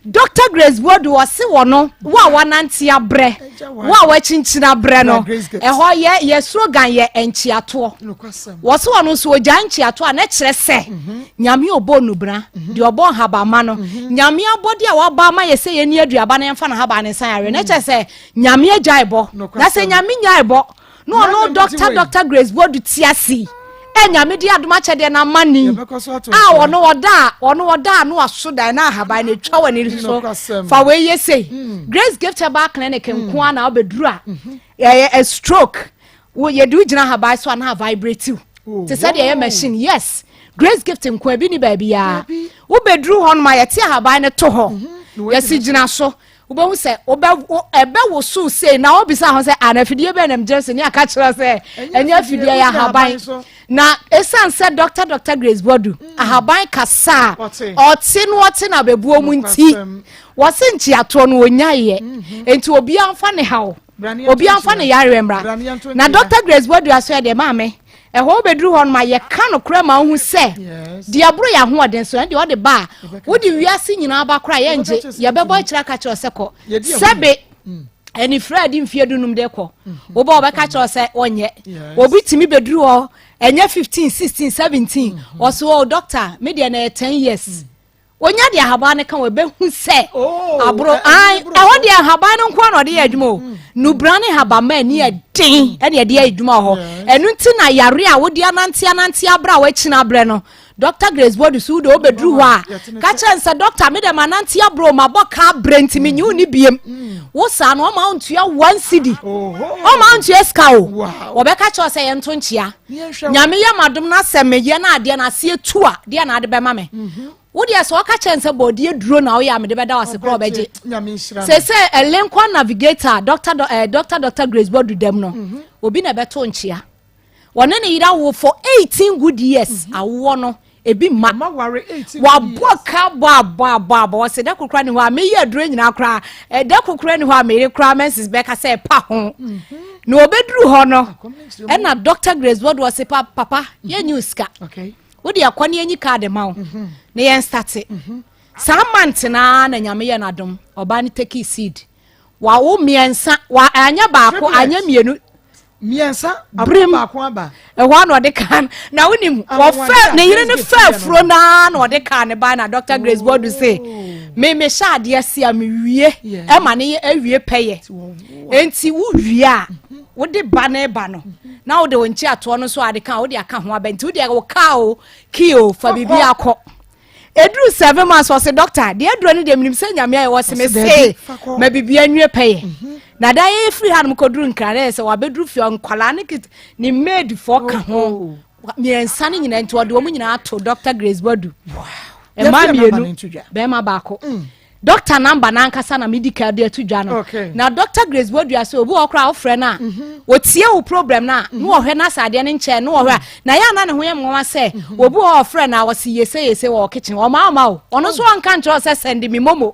Dr. Grace Boadu ɔse wɔ no wo a wanante abrɛ wo a wakyinkyini abrɛ no ɛhɔ yɛ yɛ slogan yɛ nkyiatoɔ wɔse wɔno nso ogya nkyiatoɔ a na kyerɛ sɛ mhm. nyame ɔbɔ nubra mhm. deɛ ɔbɔ nhabama no mhm. nyame abɔde a wabɔ ama yɛ sɛ yɛni aduaba na yɛmfa no haba ne nsa yareɛ na kyerɛ sɛ nyame agyae bɔ na sɛ nyame nyae bɔ na ɔno dɔkta dɔkta grace boadu te ase ɛ nyame de adom akyɛdeɛ no ama ni a ɔno ɔda a ɔno ɔda a no aso dan na ahaban na atwa wɔ ne so fa wei yɛ sei hmm. Grace Gift Herbal Clinic hmm. nko a na wobɛduru a hmm. ɛyɛ a stroke wo yɛde wo gyina ahaban so a na vibrate wo oh, te sɛ deɛ ɛyɛ machine yes Grace Gift nko ebi ni baabi a wobɛduru hɔ nom a yɛte ahaban no to hɔ mhm. yɛsi gyina so wobɛhu sɛ wobɛ wo ɛbɛwosow sei na wobisa ho sɛ ana afidie bɛn na megyina so ne aka kyerɛ sɛ ɛnyɛ afidie yɛ ahaban na ɛsiane sɛ dr dr grace boadu mm. ahaban kasa a ɔte no ɔte na abɛbuo mu nti wɔse nkyeatoɔ no ɔnyaeɛ mhm. nti obiara mfa ne haw obiara mfa ne yareɛ mmra na dr grace boadu aso yɛ deɛ maame Ɛhɔ wobɛduru hɔ no ma yɛka nokorɛ ma wohu sɛ deɛ ɛboro yɛn ahoɔden so ɛndeɛ ɔde ba a wode wiase nyinaa ba koraa yɛngye yɛbɛbɔ akyire aka kyerɛ sɛ kɔ sɛbe anifira a ɛde mfeɛ dunum de kɔ mhm. wobɛ wɔbɛka kyerɛ sɛ ɔnyɛ obi tumi bɛduru hɔ ɛnyɛ 15 16 17 ɔso o doctor me deɛ na ɛyɛ 10 years mm. Onya de ahaban no ka ho ebehu sɛ oh, aboro an ɛhɔ deɛ ahaban no nko na ɔde yɛ adwuma o mm. nubra ne habama ani mm. ɛden ɛna ɛde yɛ adwuma wɔ hɔ ɛno nti na yare a wode anante anante abrɛ a wakyina abrɛ no Dr. Grace Bodu so wode wobɛduru hɔ a ka kyerɛ n sɛ dɔkta me dɛ manante abrɛ o mabɔ ka abrɛ nti menye wo ne biem mm. wo saa no ɔma wontua one cedi ɔma wontua sika o wɔbɛka kyerɛ sɛ yɛnto nkyea Nyame yɛ m'adom na sɛ meyɛ na adeɛ no aseɛ tu a deɛ na ade bɛma me mhm. wo deɛ sɛ ɔka kyerɛ sɛ bɔɔdeɛ duro na woyɛ a mede bɛda wo ase korɔ ɔbɛgye sɛ sɛ ɛlenkwa navigator dr eh, dr dr grace bɔdu dɛm no mhm. obi na ɛbɛto nkyea wɔne ne yere awo for 18 good years mhm. awoɔ no ebi mma wabɔ ka bɔ abɔ abɔ abɔ ɔsɛ dɛ kokora ne hɔ a meyɛ aduro nyinaa koraa ɛdɛ kokora ne hɔ a meyere koraa menses bɛka sɛ ɛpa ho mhm. na obɛduru hɔ no ɛna Dr. Grace Bɔdo ɔse pa papa mhm. yɛnyi sika wode ɛkɔ ne yɛnyi kaade ma wo mhm. na yɛn state saa mante naa na nyame yɛ n'adom ɔbaa no take seed wawo mmiɛnsa wa anyɛ baako anyɛ mmienu mmiɛnsa birim baako aba ɛhɔ a na ɔde kaa na wonim wɔfɛ ne yere no fɛ afuro naa na ɔde kaa ne ba na Dr. Grace Bodu se oh. me me hyɛ adeɛ se a mewie ɛma ne yɛ awie pɛyɛ enti wowie a mhm. wode ba ne ba no mhm. na wode wo nkyi atoɔ no nso ade ka wode aka ho aba nti wode wo kaa o kii o fa biribi akɔ Ɛduru seven months ɔse doctor deɛ aduro no deɛ menim sɛ nyame ayɛ wɔse me se ma biribi anwie pɛyɛ mhm. na da yɛyɛ firi hanom kɔduru nkra na yɛ sɛ wabɛduru fie nkwadaa ne kit ne maidfoɔ ka ho oh, oh. mmiɛnsa no nyinaa nti ɔde wɔn nyinaa ato Dr. Grace Badu mmaa mmienu bɛrima baako mm. Doctor number n'ankasa na medi kan de ato dwa no. Okay. Na Doctor Grace Bodua sɛ obi wɔ koraa wofrɛ no a, mhm. otie wo problem no a, na mhm. ɔhwɛ na sɛ adeɛ no nkyɛn na ɔhwɛ a, na yɛ ana ne ho yɛ mmoa sɛ mhm. obi wɔ ɔfrɛ no a wɔsi yese yese wɔ kitchen, ɔma ɔma o. Ɔno nso ɔnka nkyerɛ sɛ send me momo.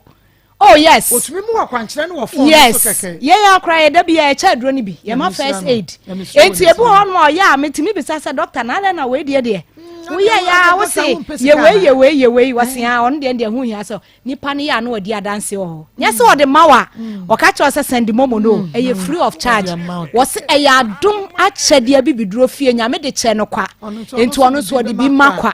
Oh yes. Otumi mu akwankyerɛ no wɔ phone yes. so kɛkɛ. Yɛn yɛ akora yɛ dabi yɛ ɛkyɛ aduro no bi. Yɛ ma first aid. Enti ebi wɔ hɔ nom a ɔyɛ a metumi bisa sɛ doctor na adɛn na wei deɛ deɛ. Mm, Woyɛ yɛ a wose yɛ wei yɛ wei yɛ wei wɔse a ɔno deɛ deɛ ho hia sɛ Nipa no yɛ a na ɔdi adanse wɔ hɔ. Nyɛ sɛ ɔde ma wo a, mm. ɔka kyerɛ sɛ send momo no, mm. ɛyɛ free of charge. Wɔse ɛyɛ adom akyɛdeɛ abibiduro fie, nyame de kyɛ no kwa. Enti ɔno nso ɔde bi ma kwa.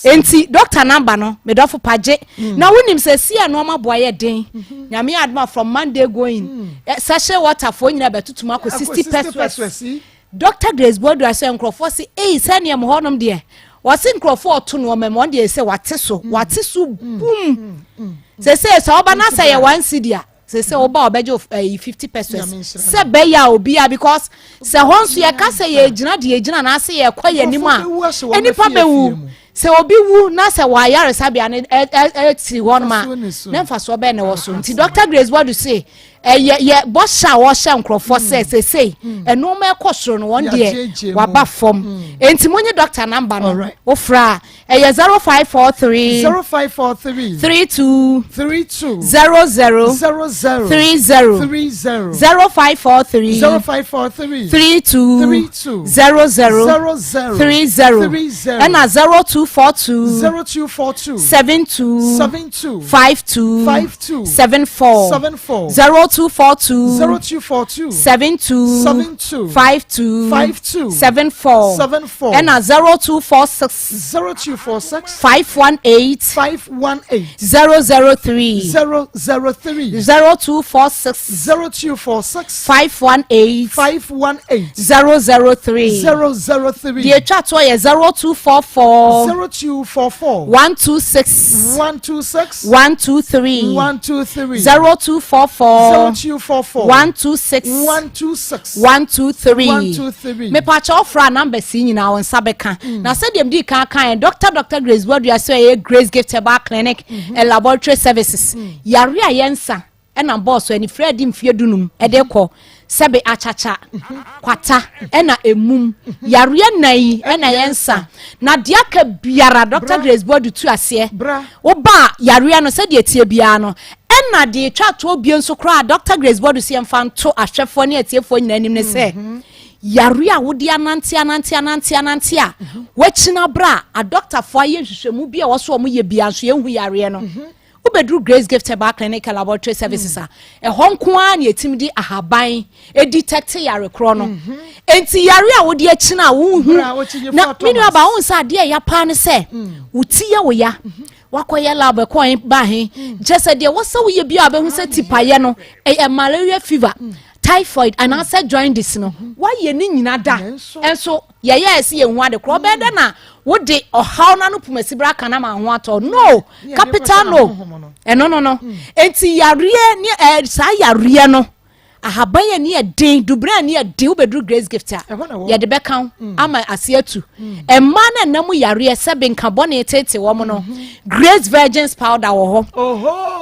Enti doctor number no, me dɔfo pa gye. Mm. Na wonim sɛ si a nneɛma boa yɛ den. Mm-hmm. Nyame yɛ adom a from Monday going, eh, sachet water foɔ nyinaa bɛtutum akɔ 60 pesos. Doctor Grace Boadua sɛ nkurɔfoɔ se ei sɛdeɛ mo hɔnom deɛ wɔse nkurɔfoɔ ɔto nnoɔma mu ɔno deɛ sɛ wate so mm. wate so mm. bum mm. sese sɛ ɔba na sɛ yɛ one cedi a sese ɔba ɔbɛgye ɛyi eh, 50 pesos sɛ bɛyɛ a obiara because sɛ hɔ nso yɛka sɛ yɛgyina deɛ yɛgyina na ase yɛkɔ yɛn anim a nnipa bɛwu. Sɛ obi wu na sɛ wɔ ayaresabea no tiri hɔ nom a, ne mfasoɔ bɛn na ɛwɔ so? Nti Dr. Grace Boadu se ɛyɛ yɛ bɔhyɛ a wɔhyɛ nkurɔfoɔ sɛ mm. sesei mm. nneɛma ɛkɔ soro no wɔn deɛ waba fam. Mm. Nti mo nye doctor number no wofra a ɛyɛ 0543 0543 32 32 00 00 30 30 0543 0543 32 32 00 00 30 30 ɛna 0242 0242 72 72 52 52 74 74 0242 0242 72 72 52 52 74 74 ɛna 0246 0246 518 518 003 003 0246 0246 518 518 003 003 Deɛ ɛtwa toɔ yɛ 0244 0244 126 126 123 123 0244 0244 126 126 123 123 Mepakyɛ wofra numbers yi nyinaa wo nsa bɛka. Mm. Na sɛdeɛ medi kan kan Dr. Dr. Grace Boadua sɛ ɛyɛ Grace Gift Herbal Clinic mm -hmm. and Laboratory Services. Mm. Yare a yɛnsa ɛna bɔɔso anifere adi mfeɛ dunum ɛde kɔ sɛbe akyakya kwata ɛna emum yareɛ nnan yi ɛna yɛn nsa na deɛ aka biara Dr. Grace Boadu tu aseɛ woba yareɛ no sɛdeɛ tie biara no ɛna deɛ etwa toɔ bie nso koraa Dr. Grace Boadu si yɛmfa nto ahwɛfoɔ ne atiefoɔ nyinaa anim ne sɛ mhm. yareɛ a wode anante anante anante anante a wakyina bra a adɔktafoɔ ayɛ nhwehwɛmu bi a wɔso wɔn yɛ bia nso yɛnhu yareɛ no. Mhm. Wobɛduru Grace Gift Herbal Clinic and Laboratory Services a, ɛhɔ nko ara na yɛtumi de ahaban detect yare korɔ no. Mhm. Enti yare a wode akyina a wonhu na me nua ba wohu sɛ adeɛ a ɛya paa ne sɛ mm. wo ti yɛ wo ya mhm. wakɔyɛ lab ɛkɔ ba he mm. kyɛ sɛ deɛ wɔsɛ woyɛ bi a wobɛhu sɛ tipayɛ no ɛyɛ malaria fever mm. typhoid anaasɛ jaundice no mhm. woayɛ ne nyina da ɛnso yɛyɛɛ sɛ yɛhu ade korɔ ɔbɛyɛ dɛ na wode ɔhaw no ano pomasibra aka no ma ho atɔ no capital no ɛno no no hmm. enti yareɛ ne ɛɛ saa yareɛ no ahaban yɛ ne yɛ den dubere a ne yɛ den wobɛduru grace gift a yɛde bɛka ho hmm. ama ase atu hmm. mmaa no ɛnam yareɛ sɛ benka bɔne tete wɔn no mhm. Grace Virgins powder wɔ hɔ.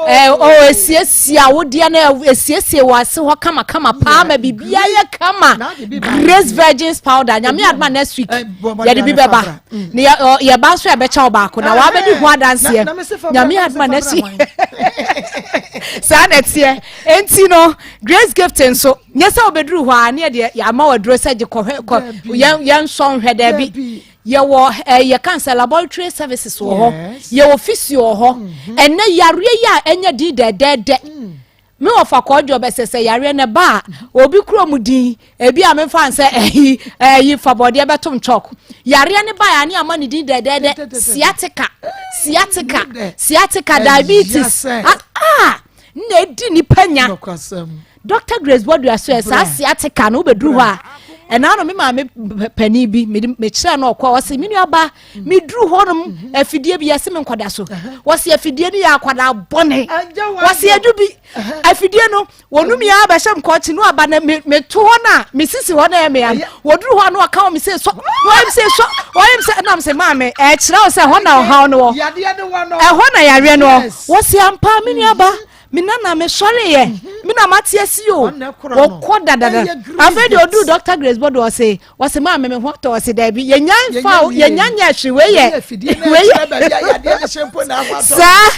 Ɛɛ o esiesie awodeɛ no esiesie wɔ ase hɔ kamakama paa ma biribiara yɛ kama. Grace Virgins powder nyame adoma next week yɛde bi bɛba. Mm. Na yɛ yɛba nso yɛbɛkyɛ wo baako na wabɛdi ho adanseɛ. Nyame adoma next week. Saa na ɛteɛ. Enti no Grace Gift nso nyɛ sɛ wobɛduru hɔ a ne yɛde ama waduro sɛ gye kɔhwɛ kɔ yɛn yɛn nsɔ nhwɛ daabi. Yɛwɔ ɛɛ eh, yɛka sɛ laboratory services wɔ hɔ yɛwɔ physio wɔ hɔ mhm. ɛnɛ yareɛ yi a ɛnyɛ din dɛdɛɛdɛ mm. me wɔ fa kɔɔdwo bɛsɛ sɛ yareɛ no ba a mhm. obi kuro mu din ebi a mefa nsɛ ɛyi ɛyi fabɔdeɛ bɛtom chalk yareɛ no ba a ne ama ne din dɛdɛɛdɛ sciatica sciatica sciatica diabetes ah, ah na edi nipa nya Doctor Grace Bodua so ɛ saa sciatica no wobɛduru hɔ a ɛna no me maame panin bi mekyerɛ no ɔkɔ ɔse me nuaba meduru hɔ nom mhm. afidie bi yɛse me nkɔda so wɔse afidie no yɛ akwadaa bɔne wɔse adu bi afidie no wɔnum yɛ abɛhyɛ mkɔkye no aba na meto hɔ no a mesisi hɔ no ɛmea no wɔduru hɔ a na ɔka wɔ me sɛ sɔ wɔyɛ me sɛ sɔ wɔyɛ me sɛ ɛnam sɛ maame ɛkyerɛ wo sɛ ɛhɔ na ɔhaw no wɔ ɛhɔ na yareɛ no wɔ wɔse ampa me nuaba Me nana me sɔre yɛ me na mate asi o wɔkɔ dadada afei deɛ ɔduru Dr. Grace Bodo ɔse ɔse maa me me ho atɔ ɔse daabi yɛnya nfa o yɛnya nyɛ hwee wei yɛ wei yɛ saa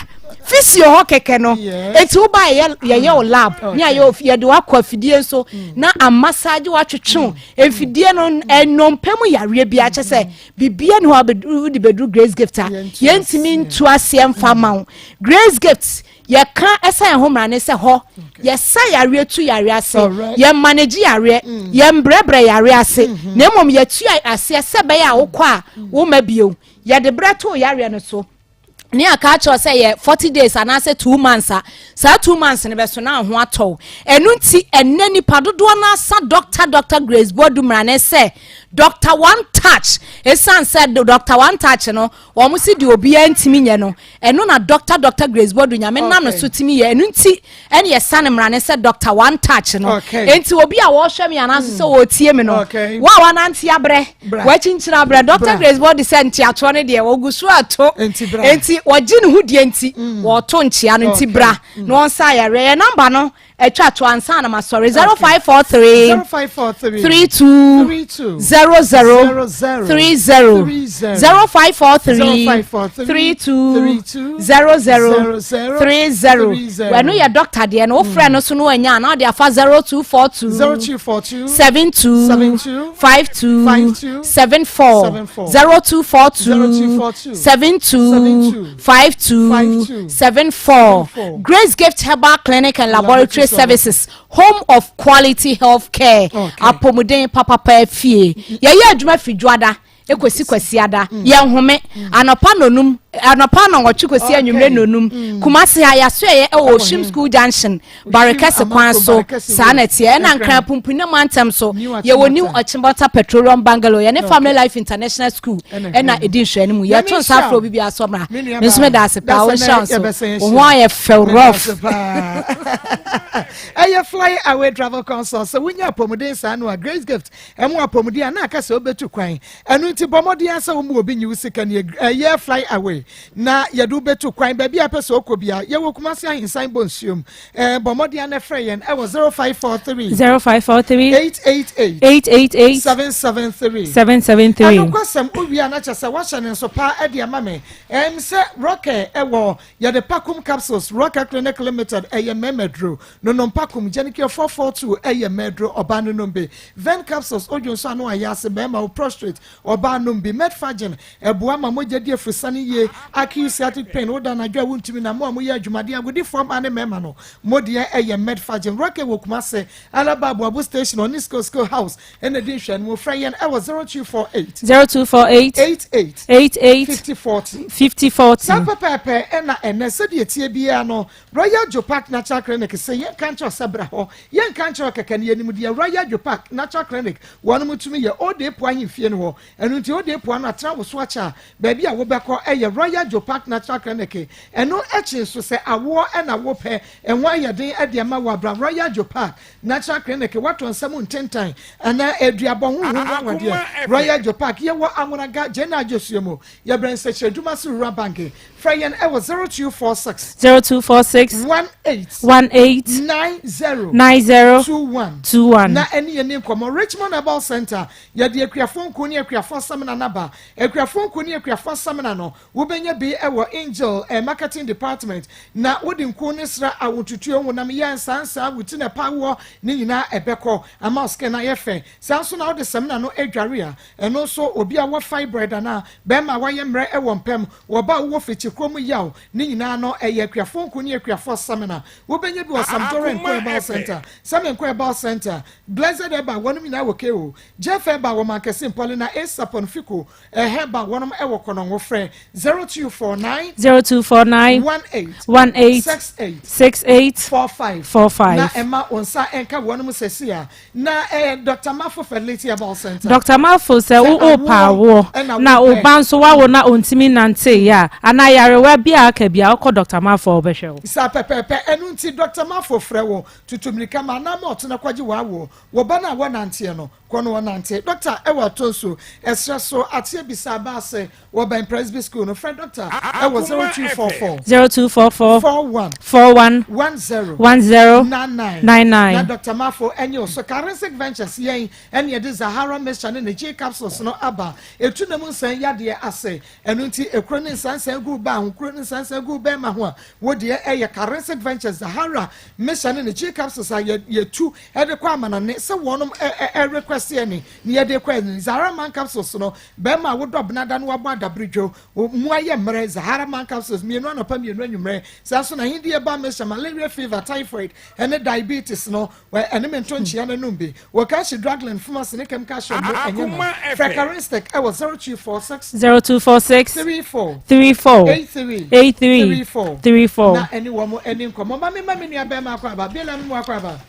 fisio hɔ kɛkɛ no eti wo ba yɛ yɛyɛ o lab ne ayɛ yɛde wakɔ afidie nso mm. na amasaagye watwetwe mm. mfidie no nnompe mu yareɛ bi akyɛ sɛ mm. bibia ne hɔ a wode bɛduru Grace Gift a yɛntumi ntu aseɛ mfa ma wo Grace Gift Yɛka ɛsɛ yɛn ho mmara ne sɛ hɔ yɛsa yareɛ tu yareɛ ase, yɛ manage yareɛ, mm. yɛ mbrɛbrɛ yareɛ ase, mm-hmm. na mmom yɛtua aseɛ sɛ bɛyɛ a wokɔ a mm. woma bio. Yɛde brɛ too yareɛ no so. Ne aka akyerɛ sɛ yɛ 40 days anaasɛ 2 months a, saa 2 months no bɛso na ho atɔw. Ɛno nti ɛnɛ nipa dodoɔ no asa Doctor Grace Boadu mmerane sɛ Doctor One Touch, ɛsiane sɛ Doctor One Touch no, wɔn si deɛ obiara ntumi nyɛ no, ɛno na Doctor Grace Boadu Nyame nam no so tumi yɛ. Ɛno nti ɛne yɛsa ne mmerane sɛ Doctor One Touch no. Enti obi a wɔrehwɛ me anaasɛ sɛ wɔretie me no, wo a wanante abrɛ, wakyinkyini abrɛ, Dr Grace Boadu sɛ nteatoɔ no deɛ wɔgu so ato, enti wɔgye ne ho die, nti wɔto nkyea no. Nti bra na wɔnsa ayareɛ. Yɛ number no atwa to ansa na masɔre: 0543 32 00 30, 0543 32 00 30. Ɛno yɛ doctor deɛ no. Wofrɛ no so no wanya, na ɔde afa 0242 72 52 74, 0242 72 52 74. Grace Gift Herbal Clinic and Laboratory Services, home of quality health care, apɔmuden papapa fie. Yɛyɛ adwuma firi dwoada ekosi kwasiada, yɛn home anɔpa nonum, anɔpa nɔnwɔtwe kosi anwummerɛ nonum. Kumasi ha, yɛaso yɛ ɛwɔ Oshim School Junction, Barekɛse kwan so. Saa na ɛteɛ. Ɛna Nkran Pumpuni mantam so, yɛwɔ New Ɔkyembɔta Petroleum Bungalow, yɛne Family Life International School ɛna ɛdi nhwɛ no mu. Yɛto nsa afrɛ obi bi asɔ mmra. Me nso meda ase paa. Wo nhyira nso, wo ho ayɛ fɛw rough. Ɛyɛ Fly Away Travel Consult. Sɛ wonya apɔmuden saa no a, Grace Gift ɛmo apɔmuden a na aka sɛ wobɛtu kwan. Ɛno nti bɔ mmɔden sɛ wo mu obi nyi wo sika ne ɛyɛ Fly Away na yɛde wobɛtu kwan baabi a pɛ sɛ wokɔ bia. Yɛwɔ Kumase Ahensan bɔ nsuom. Bɔ mmɔden na frɛ yɛn ɛwɔ 0543 0543 888 888 773. 773. Ɛno kwasɛm wowie a, na kyɛ sɛ woahyɛ ne nso paa ɛde ama me sɛ Rocker ɛwɔ yɛde Pakum capsules, Rocker Clinic Limited, ɛyɛ mɛmɛduro nonom Pakum Genicare 442, ɛyɛ mɛduro ɔbaa nonom bi. Ven capsules, odwo nso ano ayɛ ase, bɛrima wo prostate, ɔbaa nom bi. Medfagin, ɛboa ma mogya di afusane yie. Acute sciatic pain, woda anadwo a wontumi na mo a moyɛ adwumaden, agodifoɔ mmaa ne mmarima no, mo deɛ ɛyɛ Medfagin. Rocker wɔ Kumase Alaba Aboabo Station, ɔne School School House ɛna di nhwɛ no mo. Frɛ yɛn ɛwɔ 0248 0248 88 88 50 40. 50 40. Saa pɛpɛɛpɛ. Ɛna ɛnɛ sɛdeɛ tie biara no, Royal Joe Park Natural Clinic sɛ yɛnka nkyerɛ sɛ bra hɔ, yɛnka nkyerɛ kɛkɛ no, yɛnim deɛ Royal Joe Park Natural Clinic wɔn mo tumi yɛ. Ode po ahemfie no hɔ. Ɛno nti ode po ano atena wo so akyɛ a, baabi a wobɛkɔ ɛyɛ Royal Joe Park Natural Clinic. Ɛno akyi nso, sɛ awoɔ ɛna wopɛ, ɛho ayɛ den ɛde ama wɔ abra Royal Joe Park Natural Clinic. Wato nsɛm ntentan anaa aduabɔ ho ho awadeɛ, Royal Joe Park. Yɛwɔ Awonaga gyena adwosuo mu, yɛbrɛ nsɛkyerɛ adwuma so Rural Bank. Frɛ yɛn ɛwɔ 0246 0246 18 18 90 90 21 21. Na ɛne yɛn ni nkɔmmɔ. Richmond Herbal Center, yɛde akuafoɔ nku ne akuafoɔ samina naba. Akuafoɔ nku ne akuafoɔ samina no, wobɛnya bi ɛwɔ Angel Marketing Department. Na wode nku ne sra awotutuo, honam yɛ nsansa, wuti na pawoɔ ne nyinaa ɛbɛkɔ ama wo skin ayɛ fɛ. Saa nso na wode samina no adware a, ɛno nso obi a wɔ fibroid anaa bɛrima a wayɛ mmerɛ ɛwɔ mpɛm, wɔba a wowɔ fikyi kurom yaw ne nyinaa no, ɛyɛ akuafoɔ nku ne akuafoɔ samina. Wobɛnya bi wɔ Samdore Nko Herbal Center, Sami Nko Herbal Center, Blessed Herbal, wɔnom nyinaa wɔ ko Jeff Herbal wɔ Mankɛse Mpɔle, na Asapɔn Fiko Herbal, wɔnom ɛwɔ Kɔnɔngo. Frɛ 0249 0249 18 18 68 68 45 45. Na ɛma wɔn nsa ɛnka wɔnom sɛsi a na Dr Mafo Fertility Herbal Center. Dr Mafo, sɛ wo Sɛ pa awoɔ ɛna na wopɛ. wo ba nso wawo na ɔntumi nante yɛ a, anaa yarewa bi a aka bi a, wokɔ Dr Mafo a, wobɛhwɛ wo. Saa pɛpɛɛpɛ. Ɛno nti Dr Mafo, frɛ wɔ tutu mirika ma anam ɔtena kɔgye w'awoɔ wɔ ba no a wɔnanteɛ no kɔ no wɔnante. Dr ɛwɔ ato nso ɛserɛ so ateɛ bisa aba ase, wɔbɛn Presby School no. Frɛ Dr ɛwɔ 0244 0244 41 41 10 10 99 99. Na Dr Mafo ɛnyɛ oso. Karensic Ventures, yɛn ɛne yɛde Zahara mixture ne ne G capsules no aba. Etu na mu nsɛn yadeɛ ase. Ɛno nti ekuro ne nsansan gu baa ho, kuro ne nsansan gu bɛrima ho a, wodeɛ ɛyɛ Karensic Ventures Zahara mixture ne ne G capsules a yɛtu ɛde kɔ amanane sɛ wɔnom ɛ ɛ ɛ request. request yɛ ne ne yɛde kɔ ɛne Zahara Man capsules no bɛrima a wodɔ benada no wabɔ adaberedwo mu ayɛ mmerɛ Zahara Man capsules mmienu anɔpa mmienu anwummerɛ saa nso na ahendeɛ ba mehyɛ malaria fever typhoid ɛne diabetes no Wɔ ɛne me nto nkyea no nom bi wɔ Kanshi Drugland Pharmacy ne Chemical Shop mu ɛnyɛ na. Frɛ Karinstec ɛwɔ 0246 0246 34 34 83 83 34 34 na ɛne wɔn ɛni nkɔmɔ. Ma me ma me nua bɛrima akɔ aba. Bela me mu akɔ aba.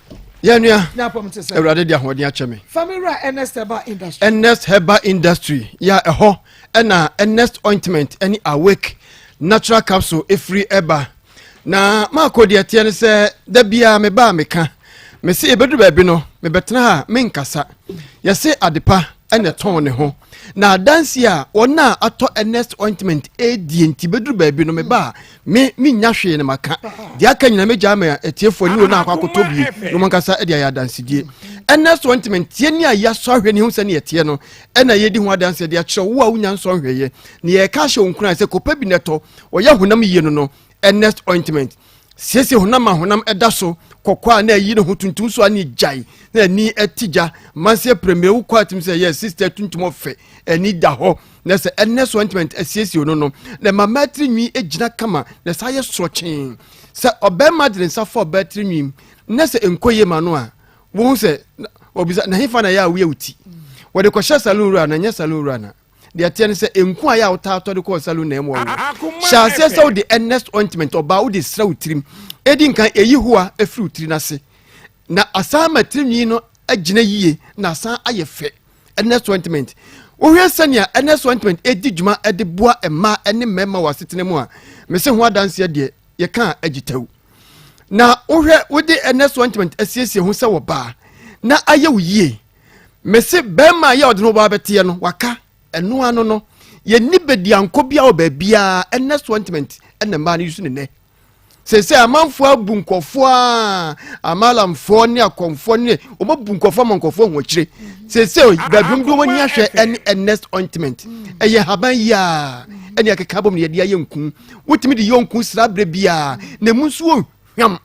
Yɛn nua, Na apɔm te sɛ. Awurade de ahoɔden akyɛ me. Fa me wura Ernest Herbal Industry. Ernest Herbal Industry yɛ ɛhɔ ɛna Ernest Ointment ɛne Awake Natural Capsule ɛfiri ɛba. Na maakɔ deɛ ɛteɛ ne sɛ da biara meba a meka mese ɛbɛduru baabi no mebɛtena ha menkasa yɛse adepa ɛna ɛtɔn ne ho na adansi a wɔn a atɔ Ernest ointment ɛdie nti bɛduru baabi no meba a me menya hwee na maka deɛ aka nyina mɛgya ama atiefoɔ ne wɔn a akɔ akɔtɔ bie na wɔn ankasa de ayɛ adansedie Ernest ointment tie ne a yɛasɔ ahwɛ ne ho sɛ ne yɛteɛ no ɛna yɛdi ho adanseɛ de akyerɛ wo a wonya nsɔ nhwɛeɛ na yɛka ahyɛ wo nkuran sɛ kɔpɛ bi na ɛtɔ Wɔyɛ honam yie no no Ernest ointment siesie honam ma honam ɛda so kɔkɔɔ a na ɛyi ne ho tuntum so a ne gyae na ani ɛte gya manseɛ prɛmire wokɔ atim sɛ yɛ sister tuntum ɔfɛ ani da hɔ na sɛ Ernest ointment asiesie no no na ɛma mmaa tiri nwi gyina kama na ɛsa yɛ sorɔkyee sɛ ɔbɛrima de ne nsa fa ɔbaa tiri nwi na sɛ nkɔ yie ma no a wohu sɛ ɔbisa na hefa na ɛyɛ a woyɛ wo ti wɔde kɔhyɛ saloon wura na ɛnyɛ saloon wura na Deɛ ɛteɛ ne sɛ nku a yɛ a wotaa tɔ de kɔɔ salon na ɛmoa wo. Hyɛ aseɛ sɛ wode Ernest ointment ɔbaa wode sra wo tirim. Edi nkan eyi hoa efiri wo tiri n'ase na asan ama tirinwi no agyina yie na asan ayɛ fɛ. Ernest ointment. Wohwɛ sɛnea Ernest ointment edi dwuma de boa mmaa ne mmarima wɔ asetena mu a, mese ho adanseɛ deɛ yɛka a agye tɛw. Na wohwɛ wode Ernest ointment asiesie ho sɛ wɔbaa na ayɛ wo yie. Mese bɛrima a yɛ ɔde no ba bɛteɛ no waka ɛno ano no yɛnni bediankɔ bia wɔ baabiara ɛnɛ so ointment ɛna mmaa no yusu ne nɛ sese amanfoɔ abu nkɔfoɔ a amalamfoɔ ne akɔmfoɔ ne wɔn abu nkɔfoɔ ama nkɔfoɔ ho akyire sese baabi wɔn de wɔn ani ahwɛ ɛne ɛnɛst ointment ɛyɛ haban yi a ɛne akeka bom ne yɛde ayɛ nku wotumi de yɛ nku sra abere biara na emu nso ohwam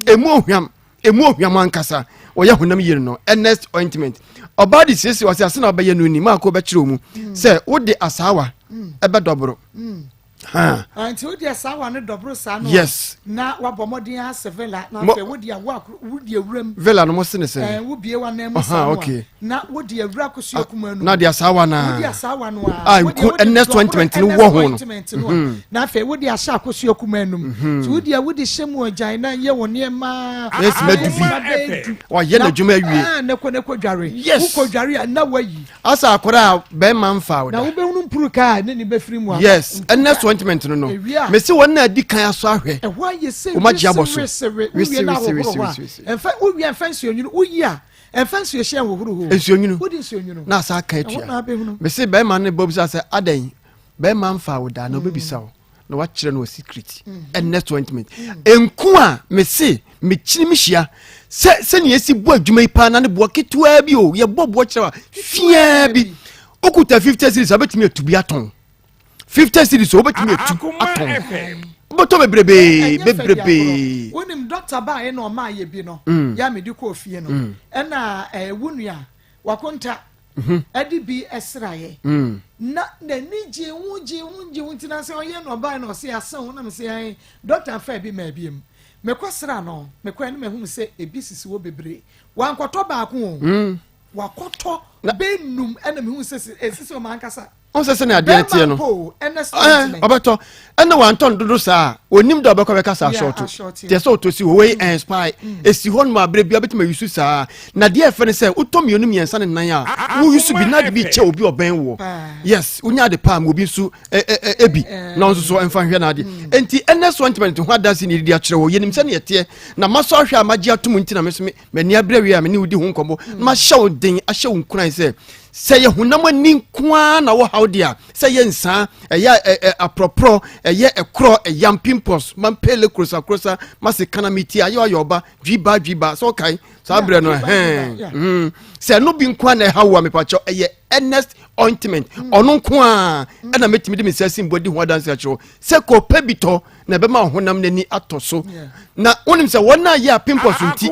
emu ohwam Emu ohwam ankasa, wɔyɛ honam yie no, Ernest ointment. Ɔbaa de siesie ɔsɛ ase na ɔbɛyɛ no ni, maako bɛkyerɛ mu mm. sɛ wode asaawa mm. ɛbɛdɔboro. Mm. Ah, nti wode asaawa no dɔboro saa no yes. na wabɔ mmɔden asɛ vela na afei wode awo wode awuram vela no mo se ne sɛ eh, wobie wa nan mu saa no okay. na wode awura kosua ah, kuma no na de asaawa no wode asaawa no a ah, nku Ernest ointment no wɔ ho no mhm. na afei wode ahyɛ akosua kuma no mu mhm. nti wode a wode hyɛ mu agyan na yɛ wo nneɛma ɛsima du bi ɔyɛ n'adwuma awie ah, ne kɔ ne kɔ dware yes wokɔ dware a na wayi asa akɔrɔ a bɛrima nfa o da na wobɛhunu mpuru kaa ne ne bɛfiri mu a yes Ernest ointment no no mesi wɔn na adi kan aso ahwɛ ɛhɔ ayɛ sɛ wɔn agye abɔ so wese wese wese wese wese ɛnfɛ wowie ɛnfɛ nsuo nwunu woyi a Ɛmfa nsuo hyɛ nhohoro ho. Nsuo nwunu. Wode nsuo nwunu. Na asa aka atua. Mese bɛrima no bɔ bisa sɛ adɛn bɛrima mfa wo daa na ɔbɛbisa wo na wakyerɛ no wɔ secret. Ernest ointment. Nku a mese mekyini mehyia sɛ sɛnea esi bɔ adwuma yi paa na ne boɔ ketewaa bi o yɛbɔ boɔ kyerɛ wa fiaa bi okuta 50 series a bɛtumi atu bi atɔn. 50 series o wobɛtumi atu atɔn wobɛtɔ bebrebee bebrebee wonim dɔkta baeɛ na ɔmaa yɛ bi no mm. yɛ a mede kɔɔ fie no mm. ɛna eh, wo nua wakonta mhm. ɛde bi ɛsraeɛ mm. na n'ani gye ho gye ho gye ho nti na sɛ ɔyɛ na ɔbaeɛ na ɔse asen ho na mesɛ ɛn dɔkta fa bi maa bi mu mekɔ sra no mekɔɛ no mahunu sɛ ebi sisi hɔ bebree wankɔtɔ baako o wakɔtɔ bɛnum ɛna mehu sɛ ɛsisi ɔma ankasa ɔn sɛ sɛnea adeɛ teɛ no ɔbɛtɔ ɛna wantɔ no dodo saa onim dɛ ɔbɛkɔ bɛka saa short teɛ sɛ ɔtɔ si hɔ wei ɛnspire mm. esi hɔ nom abere bi abɛtumi ayusu saa na deɛ ɛfɛ ne sɛ wotɔ mmienu mmiɛnsa ne nan a woyusu bi na de bi kyɛ obi ɔbɛn wɔ yes wonya ade paa ma obi nso ebi na ɔnso so ɛmfa nhwɛ n'ade mm. nti ɛnɛ so ntoma ne ho adansi ne yɛde akyerɛ wɔ yɛnim sɛnea ɛteɛ na masɔ ahwɛ a magye atom nti na me so m'ani abere awie a me ne wodi ho nkɔmmɔ na mahyɛ wo den ahyɛ wo nkuran sɛ sɛ yɛ honam ani nko ara na wɔ haw deɛ a sɛ yɛ nsaa ɛyɛ aprɔprɔ ɛyɛ ɛkorɔ ɛyam pimples mampele kurosakrosa mase kana meti ayɛ ayɛ ɔba dwiba dwiba sɛ ɔkae saa berɛ no ɛhɛn mm. sɛ ɛno bi nko ara na ɛha wo a mepakyɛw ɛyɛ earnest ointment mm. ɔno nko ara mm. ɛna mɛtumi de me nsa si mbɔ di ho adanse akyerɛ wo sɛ kɔpɛ bi tɔ na ɛbɛma ɔhonam n'ani atɔ so na wonim sɛ wɔn a yɛ a pimples nti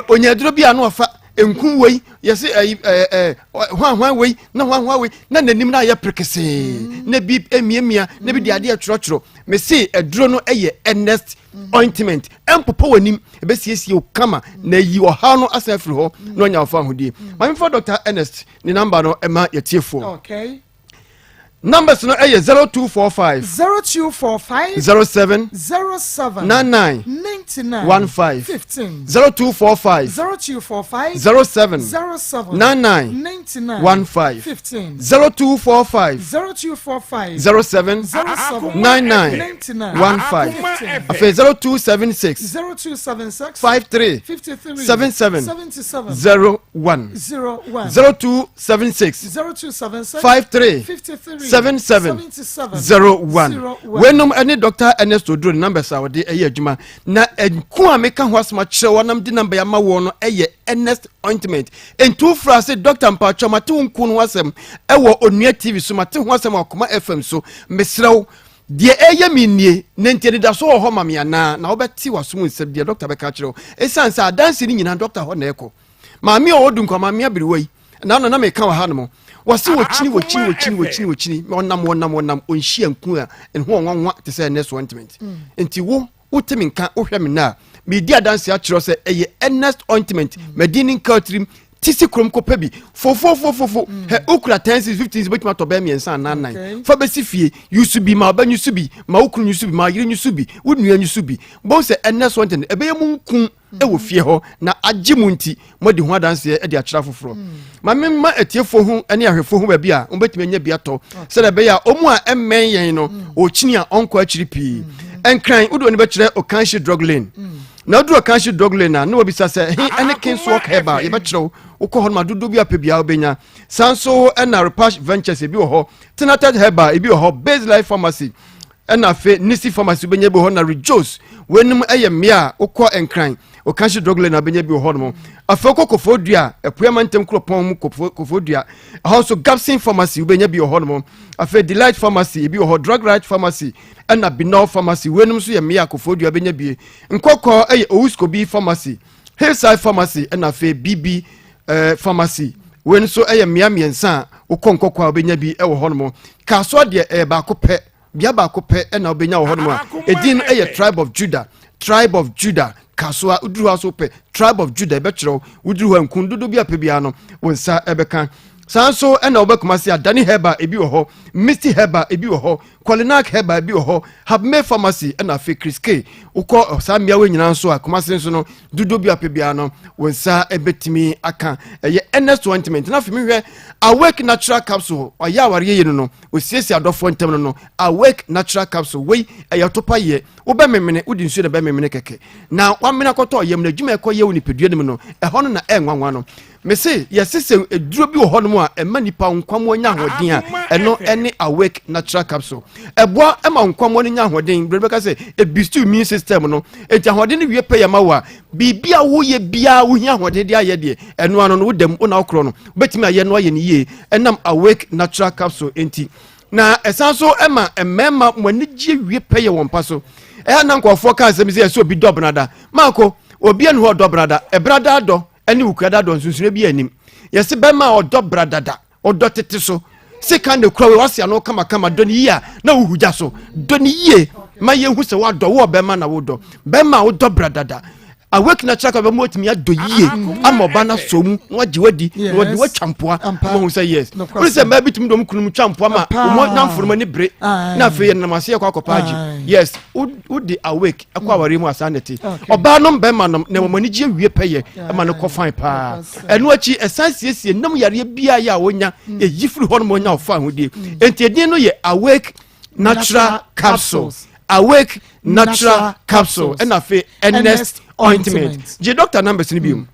onya aduro bi a na wafa. Nku wei yɛse ɛyi ɛɛ ɛɛ hwanhwan wei na hwanhwan wei na n'anim na ayɛ prekesee mm. na bi emiamia na bi de adeɛ twerɛtwerɛ. Mese aduro no yɛ Ernest mm. ointment ɛmpopɔ w'anim ɛbɛsiesie wo kama na yi ɔhaw no asan afiri hɔ na ɔnya ɔfa ahodie. Maame fa Dr. Ernest ne namba no ɛma yɛtiefoɔ. Okay. Numbers no ɛyɛ 0245. 0245. 07. 07. 99. 99. 15. 15. 0245. 0245. 07. 07. 99. 99. 15. 15. 0245. 0245. 07. 07. 99. 99. 15. 15. Afei 0276. 0276. 53. 53. 77. 77. 01. 01. 0276. 0276. 53. 53. 77. 77. 01. 01. Weinom ne Dr. Ernest Oduro ne numbers a wɔde ɛyɛ adwuma. Na nko a meka ho asɛm akyerɛ wɔn nam de number yi ama wɔn no ɛyɛ Ernest ointment. Ntu fra se Dr. Mpakyɛw mate wo nko no ho asɛm ɛwɔ Onua TV so, mate ho asɛm wɔ Akoma FM so. Mesrɛ wo deɛ ɛyɛ me nie na nti anidaso wɔ hɔ ma me anaa? Na wobɛte w'asom nsɛm deɛ dɔkta bɛka akyerɛ wo. Ɛsiane sɛ adanse no nyinaa dɔkta hɔ na ɛkɔ. Maame a ɔwɔ Dunkwa, maame aberewa yi, na ano na meka wɔ ha nom. Wɔse wɔkyini wɔkyini wɔkyini wɔkyini wɔkyini ɔnam ɔnam ɔnam ɔnhyia nku a ɛho ɔnwanwa te sɛ Ernest ointment. Nti wo wote me nka wohwɛ me na a meredi adanse akyerɛ sɛ ɛyɛ Ernest ointment. Madin ne nka tirim ti si kurom kɔpɛ bi fofofofofo. Hɛ wokura 10 cedis 15 cedis bɛtumi atɔ bɛɛ mmiɛnsa anaa nan fa bɛsi fie yusu bi ma ɔbɛ nyusu bi ma wo kunu nyusu bi ma yere nyusu bi wo nua nyusu bi bɔn sɛ Ernest ointment ɛbɛyɛ mu nku wɔ fie hɔ na agye mu nti moadi ho adanseɛ de akyerɛ afoforɔ. Ma memma atiefoɔ ho ne ahwɛfoɔ ho baabi a wɔbɛtumi anya bi atɔ sɛdeɛ ɛbɛyɛ a ɔmu a ɛmmɛn yɛn no ɔkyini a ɔnkɔ akyiri pii. Nkran wode w'ani bɛkyerɛ Okanhye Drug Lane na woduru Okanhye Drug Lane a na wabisa sɛ he ɛne Kingswalk Herbal yɛbɛkyerɛ wo wokɔ hɔ no ma dodoɔ bi apɛ biara wobɛnya. Saa nso ɛna Repash Ventures ebi wɔ hɔ, Tenated Herbal ebi wɔ hɔ, Base Life Pharmacy ɛna afei Nisi Pharmacy wobɛnya bi wɔ hɔ na Rejoice. Weinom ɛyɛ mmea a wokɔ Nkran Okanhye Drug Lane a wobɛnya bi wɔ hɔ nom. Afei wokɔ Koforidua Apuei Amantam kuropɔn mu Koforidua ɛhɔ nso Gabson Pharmacy wobɛnya bi wɔ hɔ nom. Afei Delight Pharmacy ebi wɔ hɔ, Drug Right Pharmacy ɛna Binol Pharmacy. Weinom nso yɛ mmea a Koforidua wobɛnya bi. Nkɔkɔɔ ɛyɛ Owuskobi Pharmacy, Hillside Pharmacy ɛna afei BB Pharmacy. Wei nso ɛyɛ mmea mmiɛnsa a wokɔ Nkɔkɔɔ a wobɛnya bi wɔ hɔ nom. Kasoa deɛ ɛyɛ baako pɛ, bea baako pɛ ɛna wobɛnya wɔ hɔ nom a ɛdin no ɛyɛ Tribe of Judah. Tribe of Judah Kasoa, woduru hɔ so pɛ Tribe of Judah ɛbɛkyerɛ wo. Woduru hɔ nkun dodo bi a pɛ biara no wo nsa ɛbɛka. Saa nso ɛna wobɛkoma se Adani Herbal ebi wɔ hɔ, Misty Herbal ebi wɔ hɔ, Kolinak Herbal bi wɔ hɔ, Habme Pharmacy ɛna afei Chris K. Wokɔ saa mmeawa nyinaa nso a Kumasi nso no dodoɔ bi apɛ biara no wo nsa bɛtumi aka. Ɛyɛ Ernest ointment. Na afei mehwɛ Awake Natural Capsule, ɔyɛ awareɛ yie no no, ɔsiesie adɔfoɔ ntam no no, Awake Natural Capsule wei ɛyɛ ɔtopa yɛ wobɛmemene, wode nsuo na bɛmemene kɛkɛ na wamene akɔtɔ ɔyam no adwuma ɛkɔ yɛ wo nipadua no mu no ɛhɔ no na ɛnwanwa no. Mese yɛse sɛ aduro bi wɔ hɔnom a ɛma nipa nkwammoa nya ahoɔden a ɛno ɛne Awake Natural Capsule. Ɛboa ɛma nkwammoa no nya ahoɔden. Bere bɛka sɛ ɛbistu immune system no. Enti ahoɔden no wie pɛ yɛ ma wo a biribi a woyɛ biara wohia ahoɔden de ayɛ deɛ ɛno ano no wodam wo na wokorɔ no wobɛtumi ayɛ no ayɛ no yie ɛnam Awake Natural Capsule enti. Na ɛsan so ɛma mmarima mo anigye wie pɛ yɛ wɔn mpa so. Ɛyɛ na nkurɔfoɔ ka asɛm sɛ ɛsɛ obi dɔ benada. Maako obi ɛne hɔ ɔdɔ benada. Ɛbenada dɔ ɛne wukura dɔ nsonsonoe bi anim. Yɛse bɛma a ɔdɔ bra dada, ɔdɔ tete so. Sika na ekura wei wase ano kamakama, dɔ ne yie a na wohu gya so. Dɔ ne yie ma yɛhu sɛ woadɔ, wo ɔbɛma na wodɔ. Bɛma a wodɔ bra dada. Awake na kyerɛ ka bɛma watumi adɔ yie ama ɔba no asɔ mu na wagye wadi na wɔde watwa mpoa ma hu sɛ yes. Wone sɛ mmaa bi tumi de wɔn kunu mu twa mpoa ma wɔn namfo no ani bere na afei yɛnam ase yɛkɔ akɔpa agye. Yes, wode awake ɛkɔ awareɛ mu asaa na ɛte. Ɔbaa nom bɛrima nom na wɔn ani gye awie pɛyɛ ɛma no kɔ fine paa. Ɛno akyi ɛsan siesie nam yareɛ biara yɛ a wɔnya ɛyi firi hɔ nom wɔnya ɔfa ahodie. Enti edin no yɛ Awake Natural Capsule. Awake Natural Capsule ɛna afei Ernest Ointment. Gye doctor numbers no bio.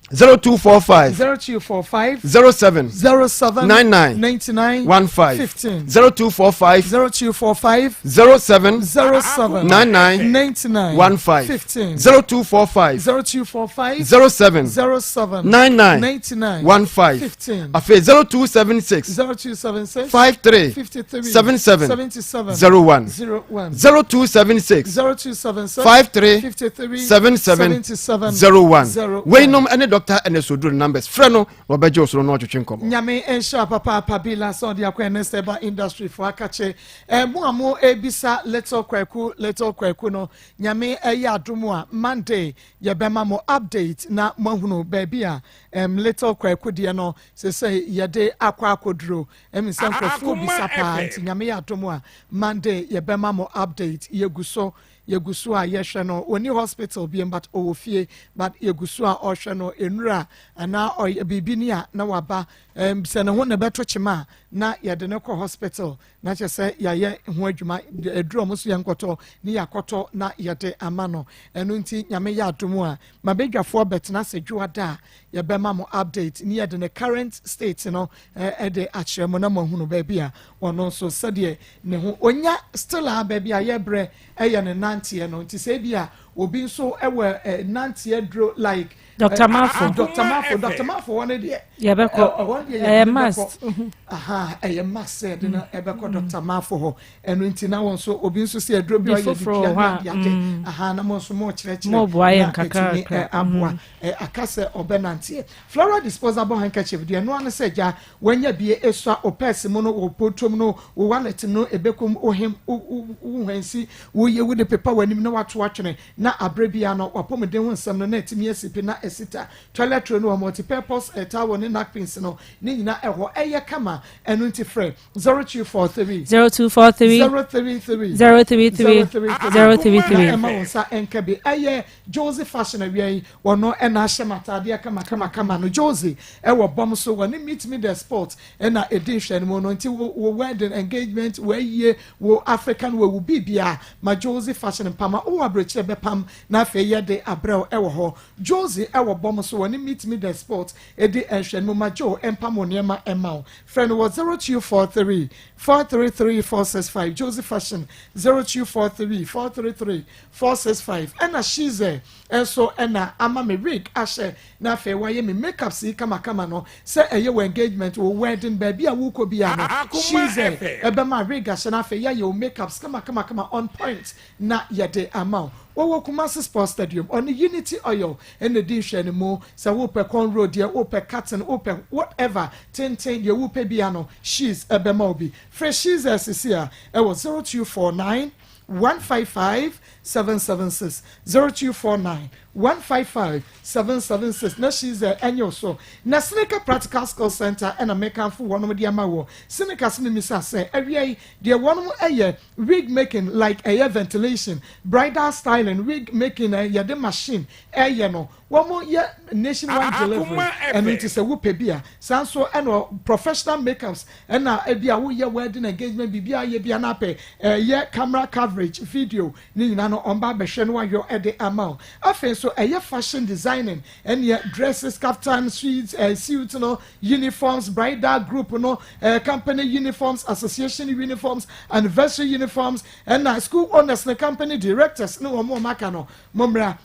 0245 0245 07 07 99 99 15 15 0245 0245 07 07 99 99 15 15 0245 0245 07 07 99 99 15 15 afei 0276 0276 53 53 77 77 01 01 0276 0276 53 53 77 77 01 01. Weinom ne Dr. Ernest Oduro numbers frɛ no na ɔbɛgye wo so no na ɔtwetwe nkɔmmɔ. Nyame nhyira papaapa Bila sɛ ɔde akɔ Ernest Herbal Industry fo akakye. Eh, mo a mo ebisa Little Kwaku, Little Kwaku no, Nyame ɛyɛ adom a Monday yɛbɛma mo update na moahunu baabi a um, Little Kwaku deɛ no sesei yɛde akɔ akɔduro. Ɛmi sɛ nkurɔfoɔ bisa paa nti Nyame yɛ adom a Monday yɛbɛma mo update. Yɛgu so Yɛgu so a yɛhwɛ no, ɔnni hospital biom but ɔwɔ fie but yɛgu so a ɔhwɛ no, nnura anaa ɔyɛ biribi ni a na waba, um, sɛ ne ho na ɛbɛto kyema a na yɛde no kɔ hospital na kyerɛ sɛ yɛayɛ ho adwuma, aduru ɔmo so yɛnkɔtɔ ne yɛakɔtɔ na yɛde ama no. Ɛno nti Nyame yɛ adom a mabadwafoɔ bɛtena ase dwoada a yɛbɛma mo update ne yɛde ne current state no de akyerɛ mo na moahunu baabi a ɔno nso sɛdeɛ ne ho ɔnya still a baabi a yɛbrɛ ɛyɛ ne nanteɛ no nti sɛ ebi a obi nso ɛwɔ nanteɛ duro like Dr. Mafo Dr. Mafo Dr. Mafo wɔn deɛ yɛbɛkɔ ɛwɔ deɛ ɛyɛ yɛde must bɛkɔ aha ɛyɛ must sɛ yɛde no ɛbɛkɔ Dr. Mafo hɔ ɛno nti na wɔn nso obi nso sɛ aduro bi Bi ɔyɛ de foforɔ pia wɔ hɔ a, ne adeade aha na mo nso mo kyerɛkyerɛ Mo boa yɛn na kakra ɛtumi kakra. aboa aka sɛ ɔbɛnanteɛ. Floral disposable handkerchief deɛ ɛno ano sɛ gya wanya bie esua o pɛɛse mu no wɔ potom no wo wallet no ebekum ohem wo hwansi woyɛ wo de pepa w'anim na wato atwene na abere bia no wapɔmuden ho nsɛm no na ɛtumi asi pi na ɛsita toilet roll no wɔ multi-purpose towel ne napkins no ne nyinaa ɛhɔ ɛyɛ kama ɛno nti frɛ 0243 0243 033 033 033. Na ɛma wo nsa nka bi ɛyɛ Josie Fashion awia yi wɔno ɛna ahyɛ m ataadeɛ kama kama kama no. Josie ɛwɔ bɔm so wɔne Meet Me The Sport ɛna ɛdi nhwɛ no mu no nti wo wedding, engagement, wɔayie, wo African wo biribia ma Josie Fashion mpama wowɔ aberɛkyerɛ bɛpam na afei yɛde abrɛw ɛwɔ hɔ. Josie ɛwɔ bɔm so wɔne Meet Me The Sport ɛdi nhwɛ no mu ma Joe ɛmpam wo nneɛma ɛma wo. Frɛ no wɔ 0243 433 465. Josie Fashion, 0243 433 465. Ɛna Shize nso ɛna ama me wig ahyɛ na afei wayɛ me makeup si kamakama no sɛ ɛyɛ wɔ engagement, wɔ wedding, baabi a wokɔ bia no Shize ɛbɛma wig ahyɛ na afei yɛayɛ wo makeups kamakamakama on point na yɛde ama wo. Wɔwɔ Kumasi Sports Stadium. Ɔne Unity Oil ɛna di nhwɛ no mu sɛ wopɛ cornrow deɛ, wopɛ cotton, wopɛ whatever tenten deɛ wopɛ bia no, Shiz ɛbɛma wo bi. Frɛ Shiz sisi a ɛwɔ 0249 155 776, 0249 155 776 na Shiz ɛnyɛ wo so. Na Seneca Practical Skills Center ɛna mekanfo wɔnom de ama wɔ Seneca sɛ memisa sɛ awia yi deɛ wɔnom ɛyɛ wig making like ɛyɛ ventilation, bridal styling, wig making, yɛde machine ɛyɛ no, wɔn yɛ nationwide delivery. Ɛno nti sɛ wopɛ bi a saa nso ɛna professional makeups ɛna ebi a woyɛ wedding, engagement, biribi a yɛ bi a n'apɛ ɛyɛ camera coverage, video ne nyinaa no ɔmba abɛhwɛ no wayɔ ɛde ama wo. Afei nso ɛyɛ fashion designing ɛneɛ dresses, kaftan, suits, suit no, uniforms, bridal group no, company uniforms, association uniforms, anniversary uniforms, ɛna school owners ne company directors ne wɔn a wɔn aka no mo mmra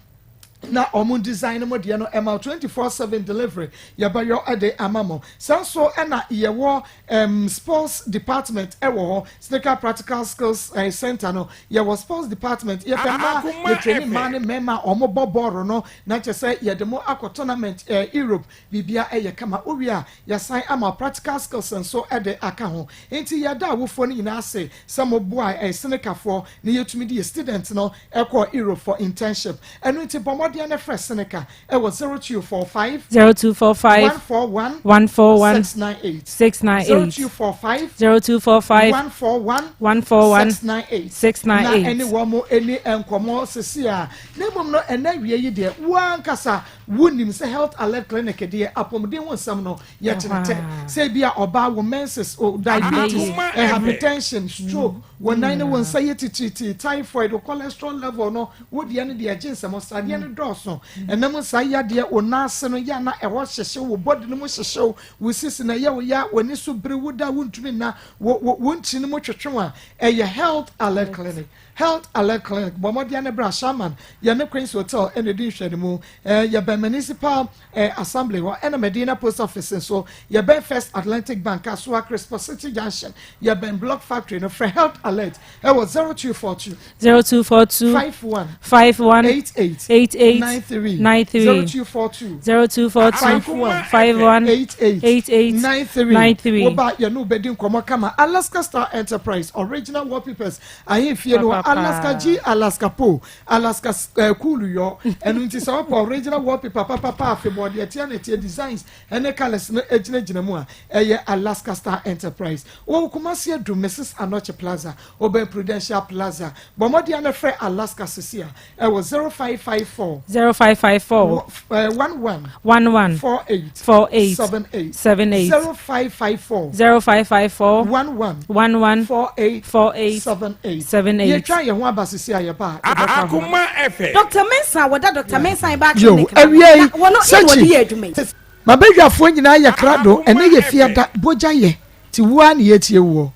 na ɔmo design mo deɛ no ɛma 24/7 delivery yɛbɛyɔ ɛde ama mo. Saa nso ɛna yɛwɔ sports department ɛwɔ hɔ. Seneca Practical Skills Center no yɛwɔ sports department. Yɛpɛ mmaa yɛtraining mmaa ne mmarima a ɔmo bɔ bɔɔlo no na kyerɛ sɛ yɛde mo akɔ tournament Europe, biribia ɛyɛ kama. Owie a yɛsan ama practical skills nso ɛde aka ho. Nti yɛda awofoɔ no nyinaa ase sɛ mo boa Senecafoɔ na yɛtumi de yɛ student no ɛkɔ Europe for internship. Ɛno nti bɔ mmɔden no frɛ Seneca ɛwɔ 0245 0245 141 141 698. 698. 0245 0245 141 141 698. 698. Na ɛne wɔn mo ani nkɔmɔ sisi a na mmom no ɛnɛ wie yi deɛ wankasa wonim sɛ Health Alert Clinic deɛ apɔmuden ho nsɛm no yɛkyerɛkyɛ sɛ ebi a ɔbaa wɔ menses o, diabetes, hypertension, stroke, wɔ nan ne wɔn nsa yɛ tititi, typhoid, o cholesterol level no wo deɛ no deɛ ɛgye nsɛm sadeɛ no dɔɔso. Ɛnam nsa yadeɛ o nan ase no yɛ na ɛhɔ hyehyew, wo body no mu hyehyew, wo sisi na ɛyɛ wo ya, w'ani so bere, wo da wontumi nna, wo wo wo nkyi no mu twetwe a ɛyɛ Health Alert Clinic. Health Alert Clinic, bɔ mmɔden ne bra Shaman yɛne Queens Hotel ɛna ɛdi nhwɛ no mu. Yɛbɛn Municipal Assembly hɔ ɛna Medina Post Office nso. Yɛbɛn First Atlantic Bank, Asoa Crispo City Junction, yɛbɛn Block Factory no. Frɛ Health Alert. alert ɛwɔ 0242. 0242. 51. 51. 88. 88. 93. 93. 0242. 0242. 51. 51. 88. 88. 93. 93. Woba yɛne wo bɛdi nkɔmmɔ kama. Alaska Star Enterprise original wallpapers ahemfie no Papapa. Alaska G Alaska Po Alaska eh, cool yɔ. Ɛno nti sɛ wopɛ original wallpaper papapa afebɔɔ deɛ ɛteɛ na ɛteɛ designs ɛne colours no gyinagyina mu a ɛyɛ Alaska Star Enterprise. Wɔ Kumasi Adu Mrs Anokye Plaza Wobɛn Prudential Plaza. Bɔ mmɔden ara na frɛ Alaska sisi a ɛwɔ 0554. 0554. 11. 11. 48. 48. 78. 78. 0554. 0554. 11. 11. 48. 48. 78. 78. Yɛtwa yɛn ho aba sisi a yɛba a yɛbɛka ho. Akoma FM. Dr. Mensah wɔda Dr. Mensah ba Yo, clinic na awia yi, na wɔn ne wɔde yɛ adwuma yi. Mabadwafoɔ nyinaa yɛ krado, ɛnɛ yɛ fiada, bogya yɛ, ti wo ara na yɛtie woɔ.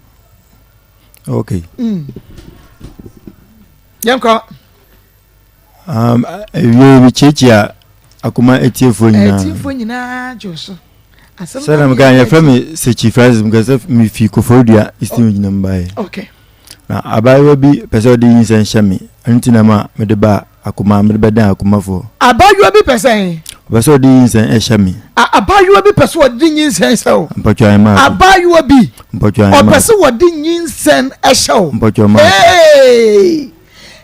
okay. Mm. Yɛnkɔ. Um, ewie mi kyiakyia akoma etiefoɔ nyinaa. Etiefoɔ nyinaa gye so. Sɛdeɛ meka yɛfrɛ me Sekyi Francis meka sɛ mefi Koforidua Eastern Region na mebaeɛ. Okay. Na abaayewa bi pɛ sɛ ɔde nyinsɛn hyɛ me ɛno nti na ma mede ba akoma mede bɛdan akomafoɔ. Abaayewa bi pɛ sɛ. Ɔpɛ sɛ ɔde nyinsɛn ɛhyɛ me. Abaayewa bi pɛ sɛ ɔde nyinsɛn hyɛ o. Mpɔtɔ ayɛ maa. Abaayewa bi. Mpɔtɔ ayɛ maa. Ɔpɛ sɛ ɔde nyinsɛn ɛhyɛ o. Mpɔtɔ maa. Hey!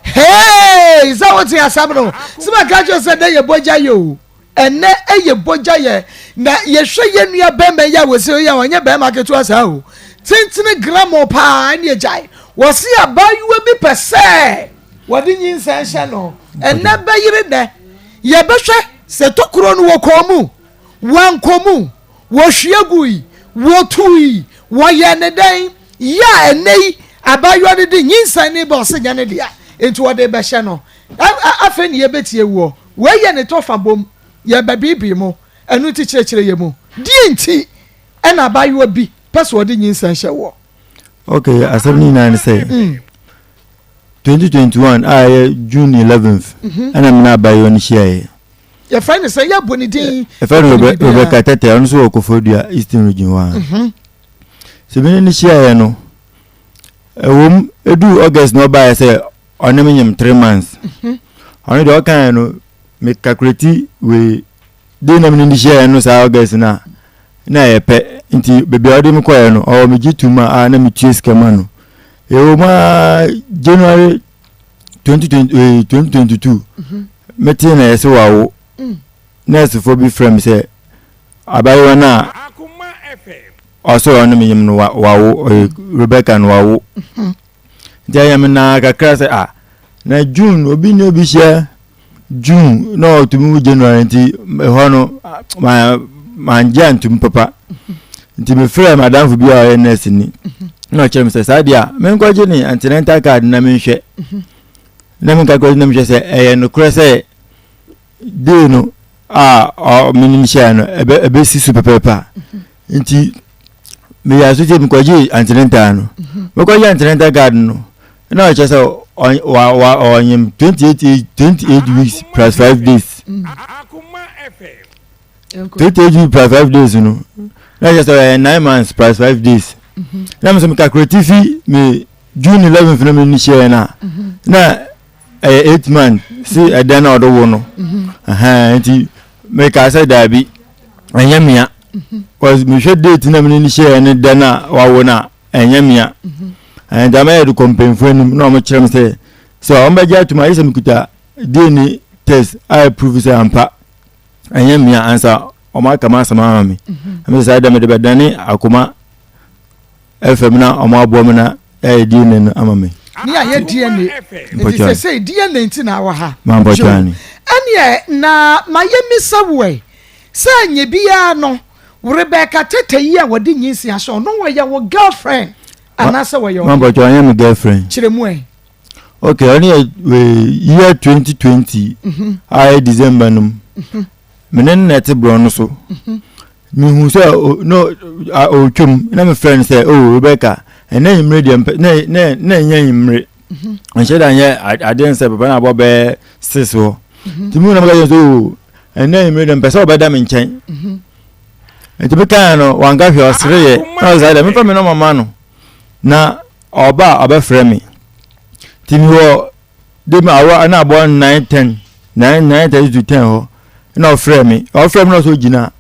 Hey! Sɛ wote asɛm no, sɛ maka kyerɛ sɛ dɛ yɛ bɔgya yɛ o. Ɛnnɛ ɛyɛ bɔgya yɛ na yɛhwɛ yɛn nua bɛrima yi a wɔsi yi a ɔnyɛ bɛrima ketewa saa o tentene gramo paa ɛne agyae wɔsi abaayewa bi pɛ sɛ wɔde nyinsɛn hyɛ no ɛnnɛ bɛyere nɛ yɛbɛhwɛ sɛ tokuro no wɔkɔɔ mu wankɔ mu wɔhwie gui wɔtui wɔyɛ ne dɛn yɛ a ɛnnɛ yi abaayewa no de nyinsɛn ne bɛ ɔse nyɛ ne dea nti wɔde bɛhyɛ no afei ne yɛbɛtie woɔ Wei yɛ ne tɔfa bom, yɛrebɛbeebee mo, ɛno nti kyerɛkyerɛ yɛn mu. Deɛn nti na abaayewa bi pɛ sɛ ɔde nyinsɛn hyɛ woɔ? Ok, asɛm no nyinaa ne sɛ, mm. 2021 a ɛyɛ June 11th mhm. ɛna me ne abaayewa no hyiaeɛ. Yɛfrɛ no sɛ yɛabɔ ne din. Yɛfrɛ no Rebecca Tɛtɛ, ɔno nso wɔ Koforidua Eastern Region hɔ a. Mhm. Sɛ me ne no hyiaeɛ no, ɛwom ɛduu August na ɔbaeɛ sɛ ɔne me nyim 3 months. Ɔno deɛ ɔkaeɛ no me calculate wei de na me ne hyiaeɛ no saa August no a na ɛyɛ pɛ nti baabi a ɔde me kɔeɛ no ɔwɔ megye tom a a na metua sika ma no ɛwɔ mu a January 2020 2022 metee na yɛsɛ wawo nɛɛsefoɔ bi frɛ me sɛ abayewa no a ɔsɛ ɔne me nyim no wawo ɔyɛ Rebecca no wawo Nti ɛyɛ me naa kakra sɛ ah na June obi ne obi hyia June na ɔtumi wu January nti ɛhɔ no ma mangye antum papa nti mefrɛ madamfo bi a ɔyɛ nurse ni na ɔkyerɛ me sɛ saa deɛ a menkɔgye ne antenatal card na menhwɛ na menkakɔgye na menhwɛ sɛ ɛyɛ nokorɛ sɛ day no a menim hyɛɛ no ɛbɛsi so pɛpɛɛpɛ a nti meyɛ asotie mekɔgye antenatal no mekɔgye antenatal card no na ɔkyerɛ sɛ ɔnyem 28 28 weeks plus 5 days 28 weeks plus 5 days no na kyerɛ sɛ ɔyɛ 9 months plus 5 days na mesɛ mekakurati fi me June 11 no mene hyɛɛ no a na ɛyɛ 8 months si ɛdɛn na ɔde wo no nti mekaa sɛ daabi ɛnyɛ mea cause mehwɛ date na mene ne hyɛɛ ne dɛn a wawo no a ɛnyɛ mea nti ama yɛde kɔ mpanyinfoɔ anim na wɔn kyerɛ me sɛ sɛ wɔn bɛgye atum ayɛ sɛ mekuta DNA test a prove sɛ ampa ɛnyɛ mea ansa wɔn aka m'asɛm ama me ɛmɛ sɛ saa dɛm de bɛdane akoma FM na wɔn aboa me na yɛayɛ DNA no ama me. Ne yɛayɛ DNA nti sɛ sɛ DNA nti na awɔ ha. Mampɔtɔ ani. Ɛneɛ na mayɛ misa woɛ sɛ nyɛ biara no Rebecca Tete yi a wɔde nyinsi ahyɛ ɔno wɔyɛ wo girlfriend anaasɛ wɔyɛ ɔyɛ? Mampɔtɔ ɔnyɛ me girlfriend. Kyerɛ mu ɛ. Okay ɔne yɛ year 2020 mhm. a ɛyɛ December no mu. Mhm. Me ne no na ɛte borɔn no so. Mhm. Mehu sɛ no ɔretwam na mefrɛ no sɛ oh Rebecca ɛnɛ anwummere deɛ mpɛ na na na ɛnyɛ anwummere mhm. nhyɛ da nyɛ adeɛ nsɛ papa na abɔ bɛyɛ six hɔ mhm. nti mu na meka kyerɛ sɛ oh ɛnɛ anwummere deɛ mpɛ sɛ ɔbɛda me nkyɛn mhm. nti mekaa no wanka hwɛ ɔsereeɛ na ɔsɛ deɛ mefa me nɔma ma no na. ɔba a ɔbɛfrɛ me. Nti mewɔ de mu awɔ na abɔ 9 10 9 9 30 to 10 hɔ na ɔfrɛ me. Ɔfrɛ me na ɔsɛ ogyina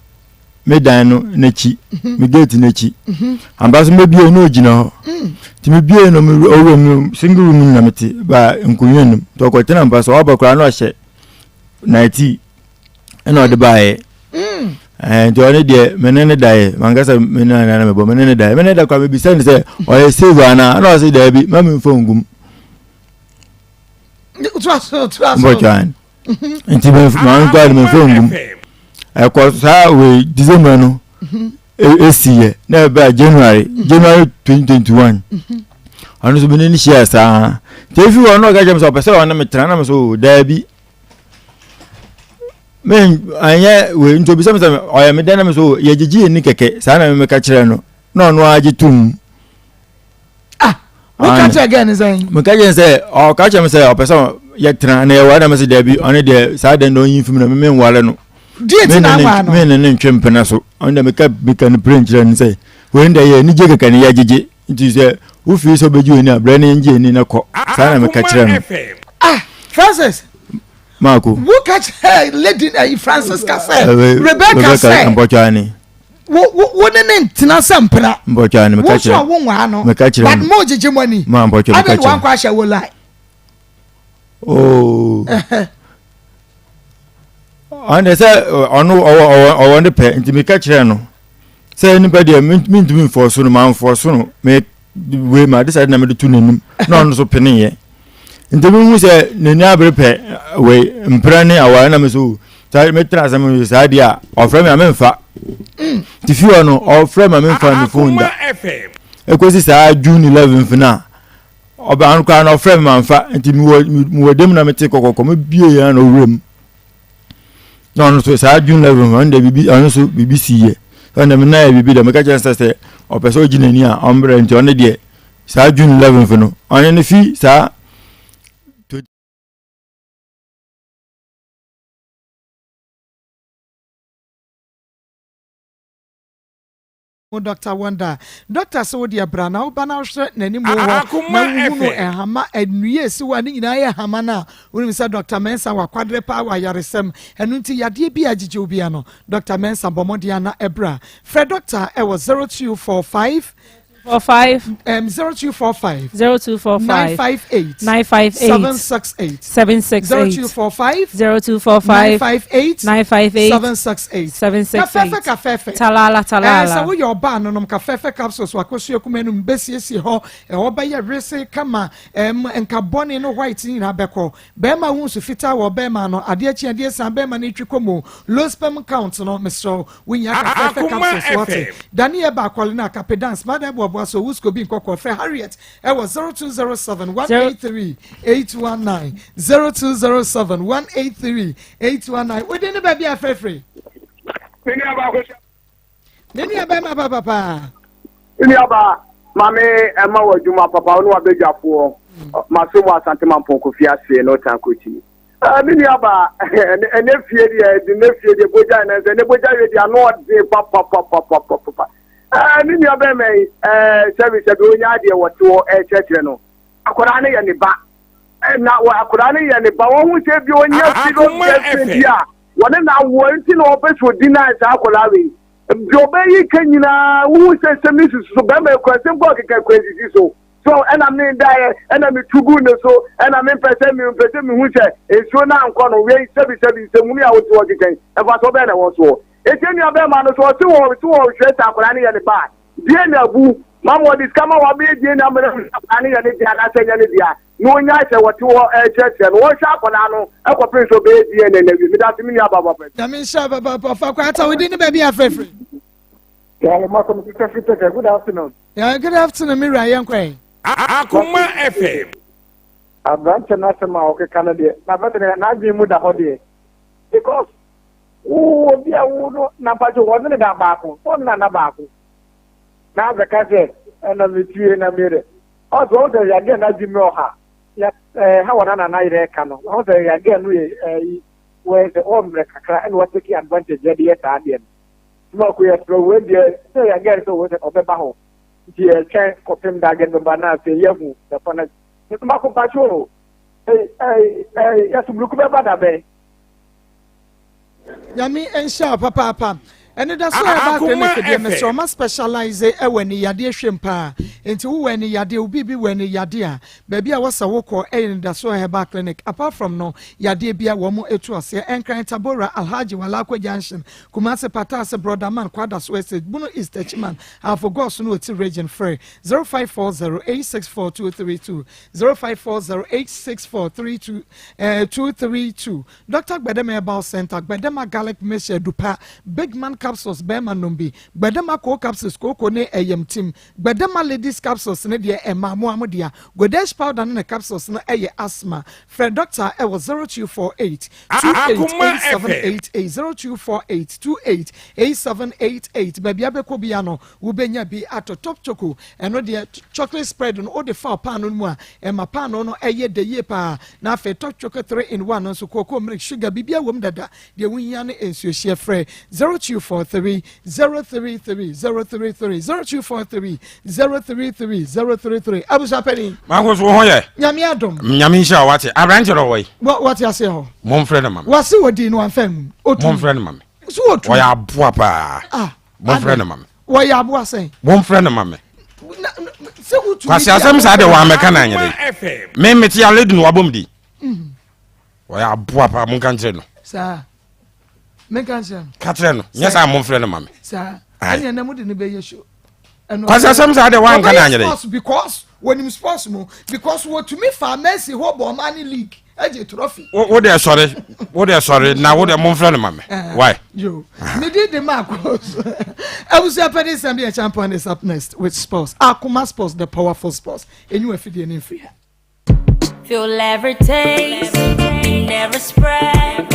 me dan no n'akyi, mhm. me gate n'akyi. Mhm. Ampa so mebie na ogyina hɔ. Mm. Nti mebie no ɔwura mu single room na mete ba nkonnwa no mu. Nti ɔkɔtena mpa so ɔba koraa na ɔhyɛ nightie ɛna ɔde baeɛ. Mm. Eh, nti ɔne deɛ me ne ne daeɛ mankasa me ne nana mebɔ me ne ne daeɛ me ne da koraa mebisa ne sɛ ɔyɛ save anaa ɛna ɔse daabi ma memfa ngum mbɔtwan nti maame koraa de memfa ngum ɛkɔ saa wei december no ɛsi yɛ na ɛbaa january january 2021 ɔno nso me ne ne hyia saa nti efi hɔ no ɔka kyerɛ me sɛ ɔpɛ sɛ ɔne me tena na me so daabi me anyɛ wei nti obisa me sɛ ɔyɛ me dɛn na me so yɛgyegye yɛn ni kɛkɛ saa na meka kyerɛ no na ɔno ara gye tom. ah woka kyerɛ gɛn ne sɛn. meka kyerɛ sɛ ɔka kyerɛ me sɛ ɔpɛ sɛ yɛtena na yɛware na me sɛ daabi ɔne deɛ saa dɛn na ɔnyi mfim na me menware no. deɛ ti na anware no. me ne ne ntwe mpena so ɔno deɛ meka meka no pere nkyerɛ no sɛ wei deɛ yɛ anigye kɛkɛ ne yɛgyegye nti sɛ wofii sɛ wobɛgye w'ani a brɛ ne yɛngye ani na kɔ saa na meka kyerɛ no. ah Francis Marco. Wo ka kyerɛ lady ayi eh, Francisca sɛ Rebecca sɛ. Mpɔtwa ni. Wo wo wo ne ne ntena sɛ mpena. Mpɔtwa ni meka kyerɛ. Wo so a wo nwaa no. Meka kyerɛ. But mo gyegye mo ani. Ma mpɔtwa meka kyerɛ. Adi na wankɔ ahyɛ wo lie. Oh. Ɔno deɛ sɛ ɔno ɔwɔ ɔwɔ ɔwɔ ne pɛ nti meka kyerɛ no sɛ nipa deɛ mentumi nfɔɔso no manfɔɔso no me wei ma ade saa na mede to n'anim na ɔno nso peneeɛ nti mehu sɛ n'ani abere pɛ wei mpira ne aware na me so saa metra asɛm no saa deɛ a ɔfrɛ me a memfa mm. nti fie hɔ no ɔfrɛ me a memfa ne phone da ɛkɔsi saa june 11 no a ɔbaa no koraa na ɔfrɛ me mamfa nti mewɔ mewɔ dɛm na mete kɔkɔkɔ mebie yɛn na ɔwura mu na ɔno nso saa june 11 ɔno deɛ biribi ɔno nso biribi si yɛ ɔno deɛ mena yɛ biribi deɛ meka kyerɛ sɛ sɛ ɔpɛ sɛ ɔgye n'ani a ɔmbrɛ nti ɔno deɛ saa june 11 no ɔno ne fi saa Wo Doctor Wonder. Doctor se wo deɛ bra na wo ba na wohwɛ n'anim hɔ na wohunu nhama nnua esi hɔ a ne nyinaa yɛ nhama no a, wonim sɛ Doctor Mensah wɔ akwadere paa wɔ ayaresɛm. Ɛno nti yadeɛ bi a agyigye wo biara no, Doctor Mensah bɔ mmɔden a na bra. Frɛ Doctor wɔ 0245 45 0245 0245 958 958 768 768 0245 0245 958 958 768 768 Kafɛfɛ kafɛfɛ Talala talala. Sɛ woyɛ ɔbaa no nom kafɛfɛ capsules wakosua kuma no bɛsiesie hɔ ɛhɔ bɛyɛ wese kama ɛm nka bɔne no white nyinaa bɛkɔ bɛrima ho nsu fitaa wɔ bɛrima no adeɛ kye adeɛ san bɛrima no twi kɔ mu low sperm count no mesrɛ wo Wonya kafɛɛfɛ capsules wate. Dani ɛba akɔle na akape dance ma dan boaboa so wusko bi nkɔkɔ frɛ Harriet ɛwɔ 0207 183 819 0207 183 819 wode ne baabi afrɛfrɛ. Me nua ba kɔhyɛ. Me nua bɛrima papapaa. Me nua ba maame ɛma wɔ adwuma papa wo ne wabɛdwafoɔ maso mu asante mampɔn kofi ase na ɔtan kɔkyi. Ah, me nua ba, ɛnɛ fie deɛ, ɛnɛ fie deɛ, bogya ɛnɛ sɛ, ɛnɛ bogya yɛ deɛ, ano ɔden papapapapapa. Ah, me nua bɛrima yi, ɛɛ, sɛbi sɛbi, onya adeɛ wɔte hɔ ɛkyerɛkyerɛ no. Akwadaa no yɛ ne ba. Na akwadaa no yɛ ne ba, wɔn ho sɛ bi onya serious girlfriend bi a, wɔne na awoɔ nti na ɔpɛ sɛ odi na saa akwadaa wei. Deɛ ɔbɛyi ka nyinaa, wohu sɛ nsɛm no sisi so, bɛrima ekura nsɛm kɔ ɔkeka kura sisi so. So ɛna me daeɛ ɛna me tu gu ne so ɛna me mpɛ sɛ me mpɛ sɛ mehu sɛ nsuo no ankɔ no wei sɛbi sɛbi nsɛmhunu a wote hɔ kekɛn mfasoɔ bɛn na ɛwɔ soɔ eti nua bɛrima no so ɔse wɔ se wɔ hwɛ sɛ akwadaa no yɛ ne ba a die na abu ma ma ɔde sika ma wabɛyɛ die na amena hu sɛ akwadaa no yɛ ne dea anaasɛ nyɛ ne dea na ɔnya sɛ wɔte hɔ ɛkyerɛkyerɛ no wɔnhwɛ akwadaa no ɛkɔpem sɛ ɔbɛyɛ DNA na awie meda ase me nua ba papa. Nyame nhyira papaapa fa kɔ ata wo din ne baabi afrɛfrɛ. Good afternoon. Yeah, good afternoon, me wura yɛn kɔ Akoma FM. Aberanteɛ no asɛm a ɔkeka no deɛ, na aberanteɛ no n'adwene mu da hɔ deɛ. Because wo obi a wo no na mpatwo wɔne ne da baako, wɔne nana baako. Na abɛka sɛ ɛna metie na meyɛ dɛ. Ɔsɛ wɔn sɛ yadeɛ n'adwene mu ɔha. Ya ɛɛ ha wɔ na nana yerɛ ka no. Wɔn sɛ yadeɛ no yɛ ɛyi wɔyɛ sɛ ɔmmerɛ kakra ɛna wɔtake advantage ɛde yɛ saa adeɛ no. Tuma ko yɛ srɛ wei deɛ sɛ yadeɛ sɛ wɔ sɛ ɔbɛba hɔ. Nti yɛtwɛn kɔpem da agɛn bɛba na afei yɛahu the final. Mako mpakyɛ o, ei ei ei yɛso buruku bɛba da bɛn? Nyame nhyira wo papaapa. Anidaso Herbal Akoma Clinic deɛ FM. mesrɛ ɔma specialise wɔ ani yadeɛ hwɛ mu paa. Nti wowɔ ani yadeɛ, wo biribi wɔ ani yadeɛ a, baabi a wɔsɛ wokɔ yɛ Anidaso Herbal Clinic. Apart from no, yadeɛ bia wɔn tu aseɛ. Nkran, Tabora, Alhaji, Walakwa Junction, Kumasi, Pataase, Brɔdaman, Kwadaso Estate, Bono East, Techiman, Ahafo Goso ne Oti Region. Frɛ 0540 864 232, 0540 864 32, eh, 232. Dɔkta Gbedema Herbal Centre, Gbedema Garlic Mixture Adupa, Big Man Capsules Bɛɛma nom bi, Gbedema Cold Capsules Kooko ne ɛyam tim, Gbedema Ladies Capsules ne deɛ ɛmaa moa mo dea, Godesh Powder ne ne capsules no ɛyɛ asthma. Frɛ dɔkta ɛwɔ 0248 Akoma FM. 288788, 0248 288788. Baabi abɛkɔ bia no wobɛnya bi atɔ. Top Choco ɛno deɛ chocolate spread no wode fa paano no mu a ɛma paano no ɛyɛ dɛ yie paa. Na afei Top Choco 3 in 1 no nso cocoa, milk, sugar biribi awom dada, deɛ wohia ne nsuohyeɛ. Frɛ 0243 033 033, 0243 033 033. Abusuapɛni. Mako so wo ho yɛ? Nyame adom. Nyame nhyira wo wate. Aberanteɛ no ɔwɔ yi. Wɔte aseɛ hɔ. Momfrɛ no ma me. Wɔse wɔdii no amfa ngu otu. Momfrɛ no ma me. So wɔtu. Ɔyɛ aboa paa. Ah. Momfrɛ no ma me. Wɔyɛ aboa sɛn? Momfrɛ no ma me. Sɛ wotumi. Kwasi asɛm saa de wɔamɛka no anyɛ de. Me mete already no wabɔ me din. Ɔyɛ aboa paa, monka nkyerɛ no. Saa. Menka nkyerɛ no. Ka kyerɛ no. Nyɛ saa momfrɛ no ma me. Saa. Aye. Ɛne ɛnɛ mode no bɛyɛ show. Kwasi asɛm saa de wɔanka no anyɛ de. Sports because wɔnim sports mu because wɔtumi fa Messi hɔ bɔ ɔma ne league agye trophy. Wo deɛ sɔre, wo deɛ sɔre na wo deɛ momfrɛ no ma me. Why? Yo, me did the mark. Abusua Pedi Sambi Champion is up next with sports. Akuma Sports, the powerful sports. Enyu afidie ne mfiri ha. Feel every taste, never spread.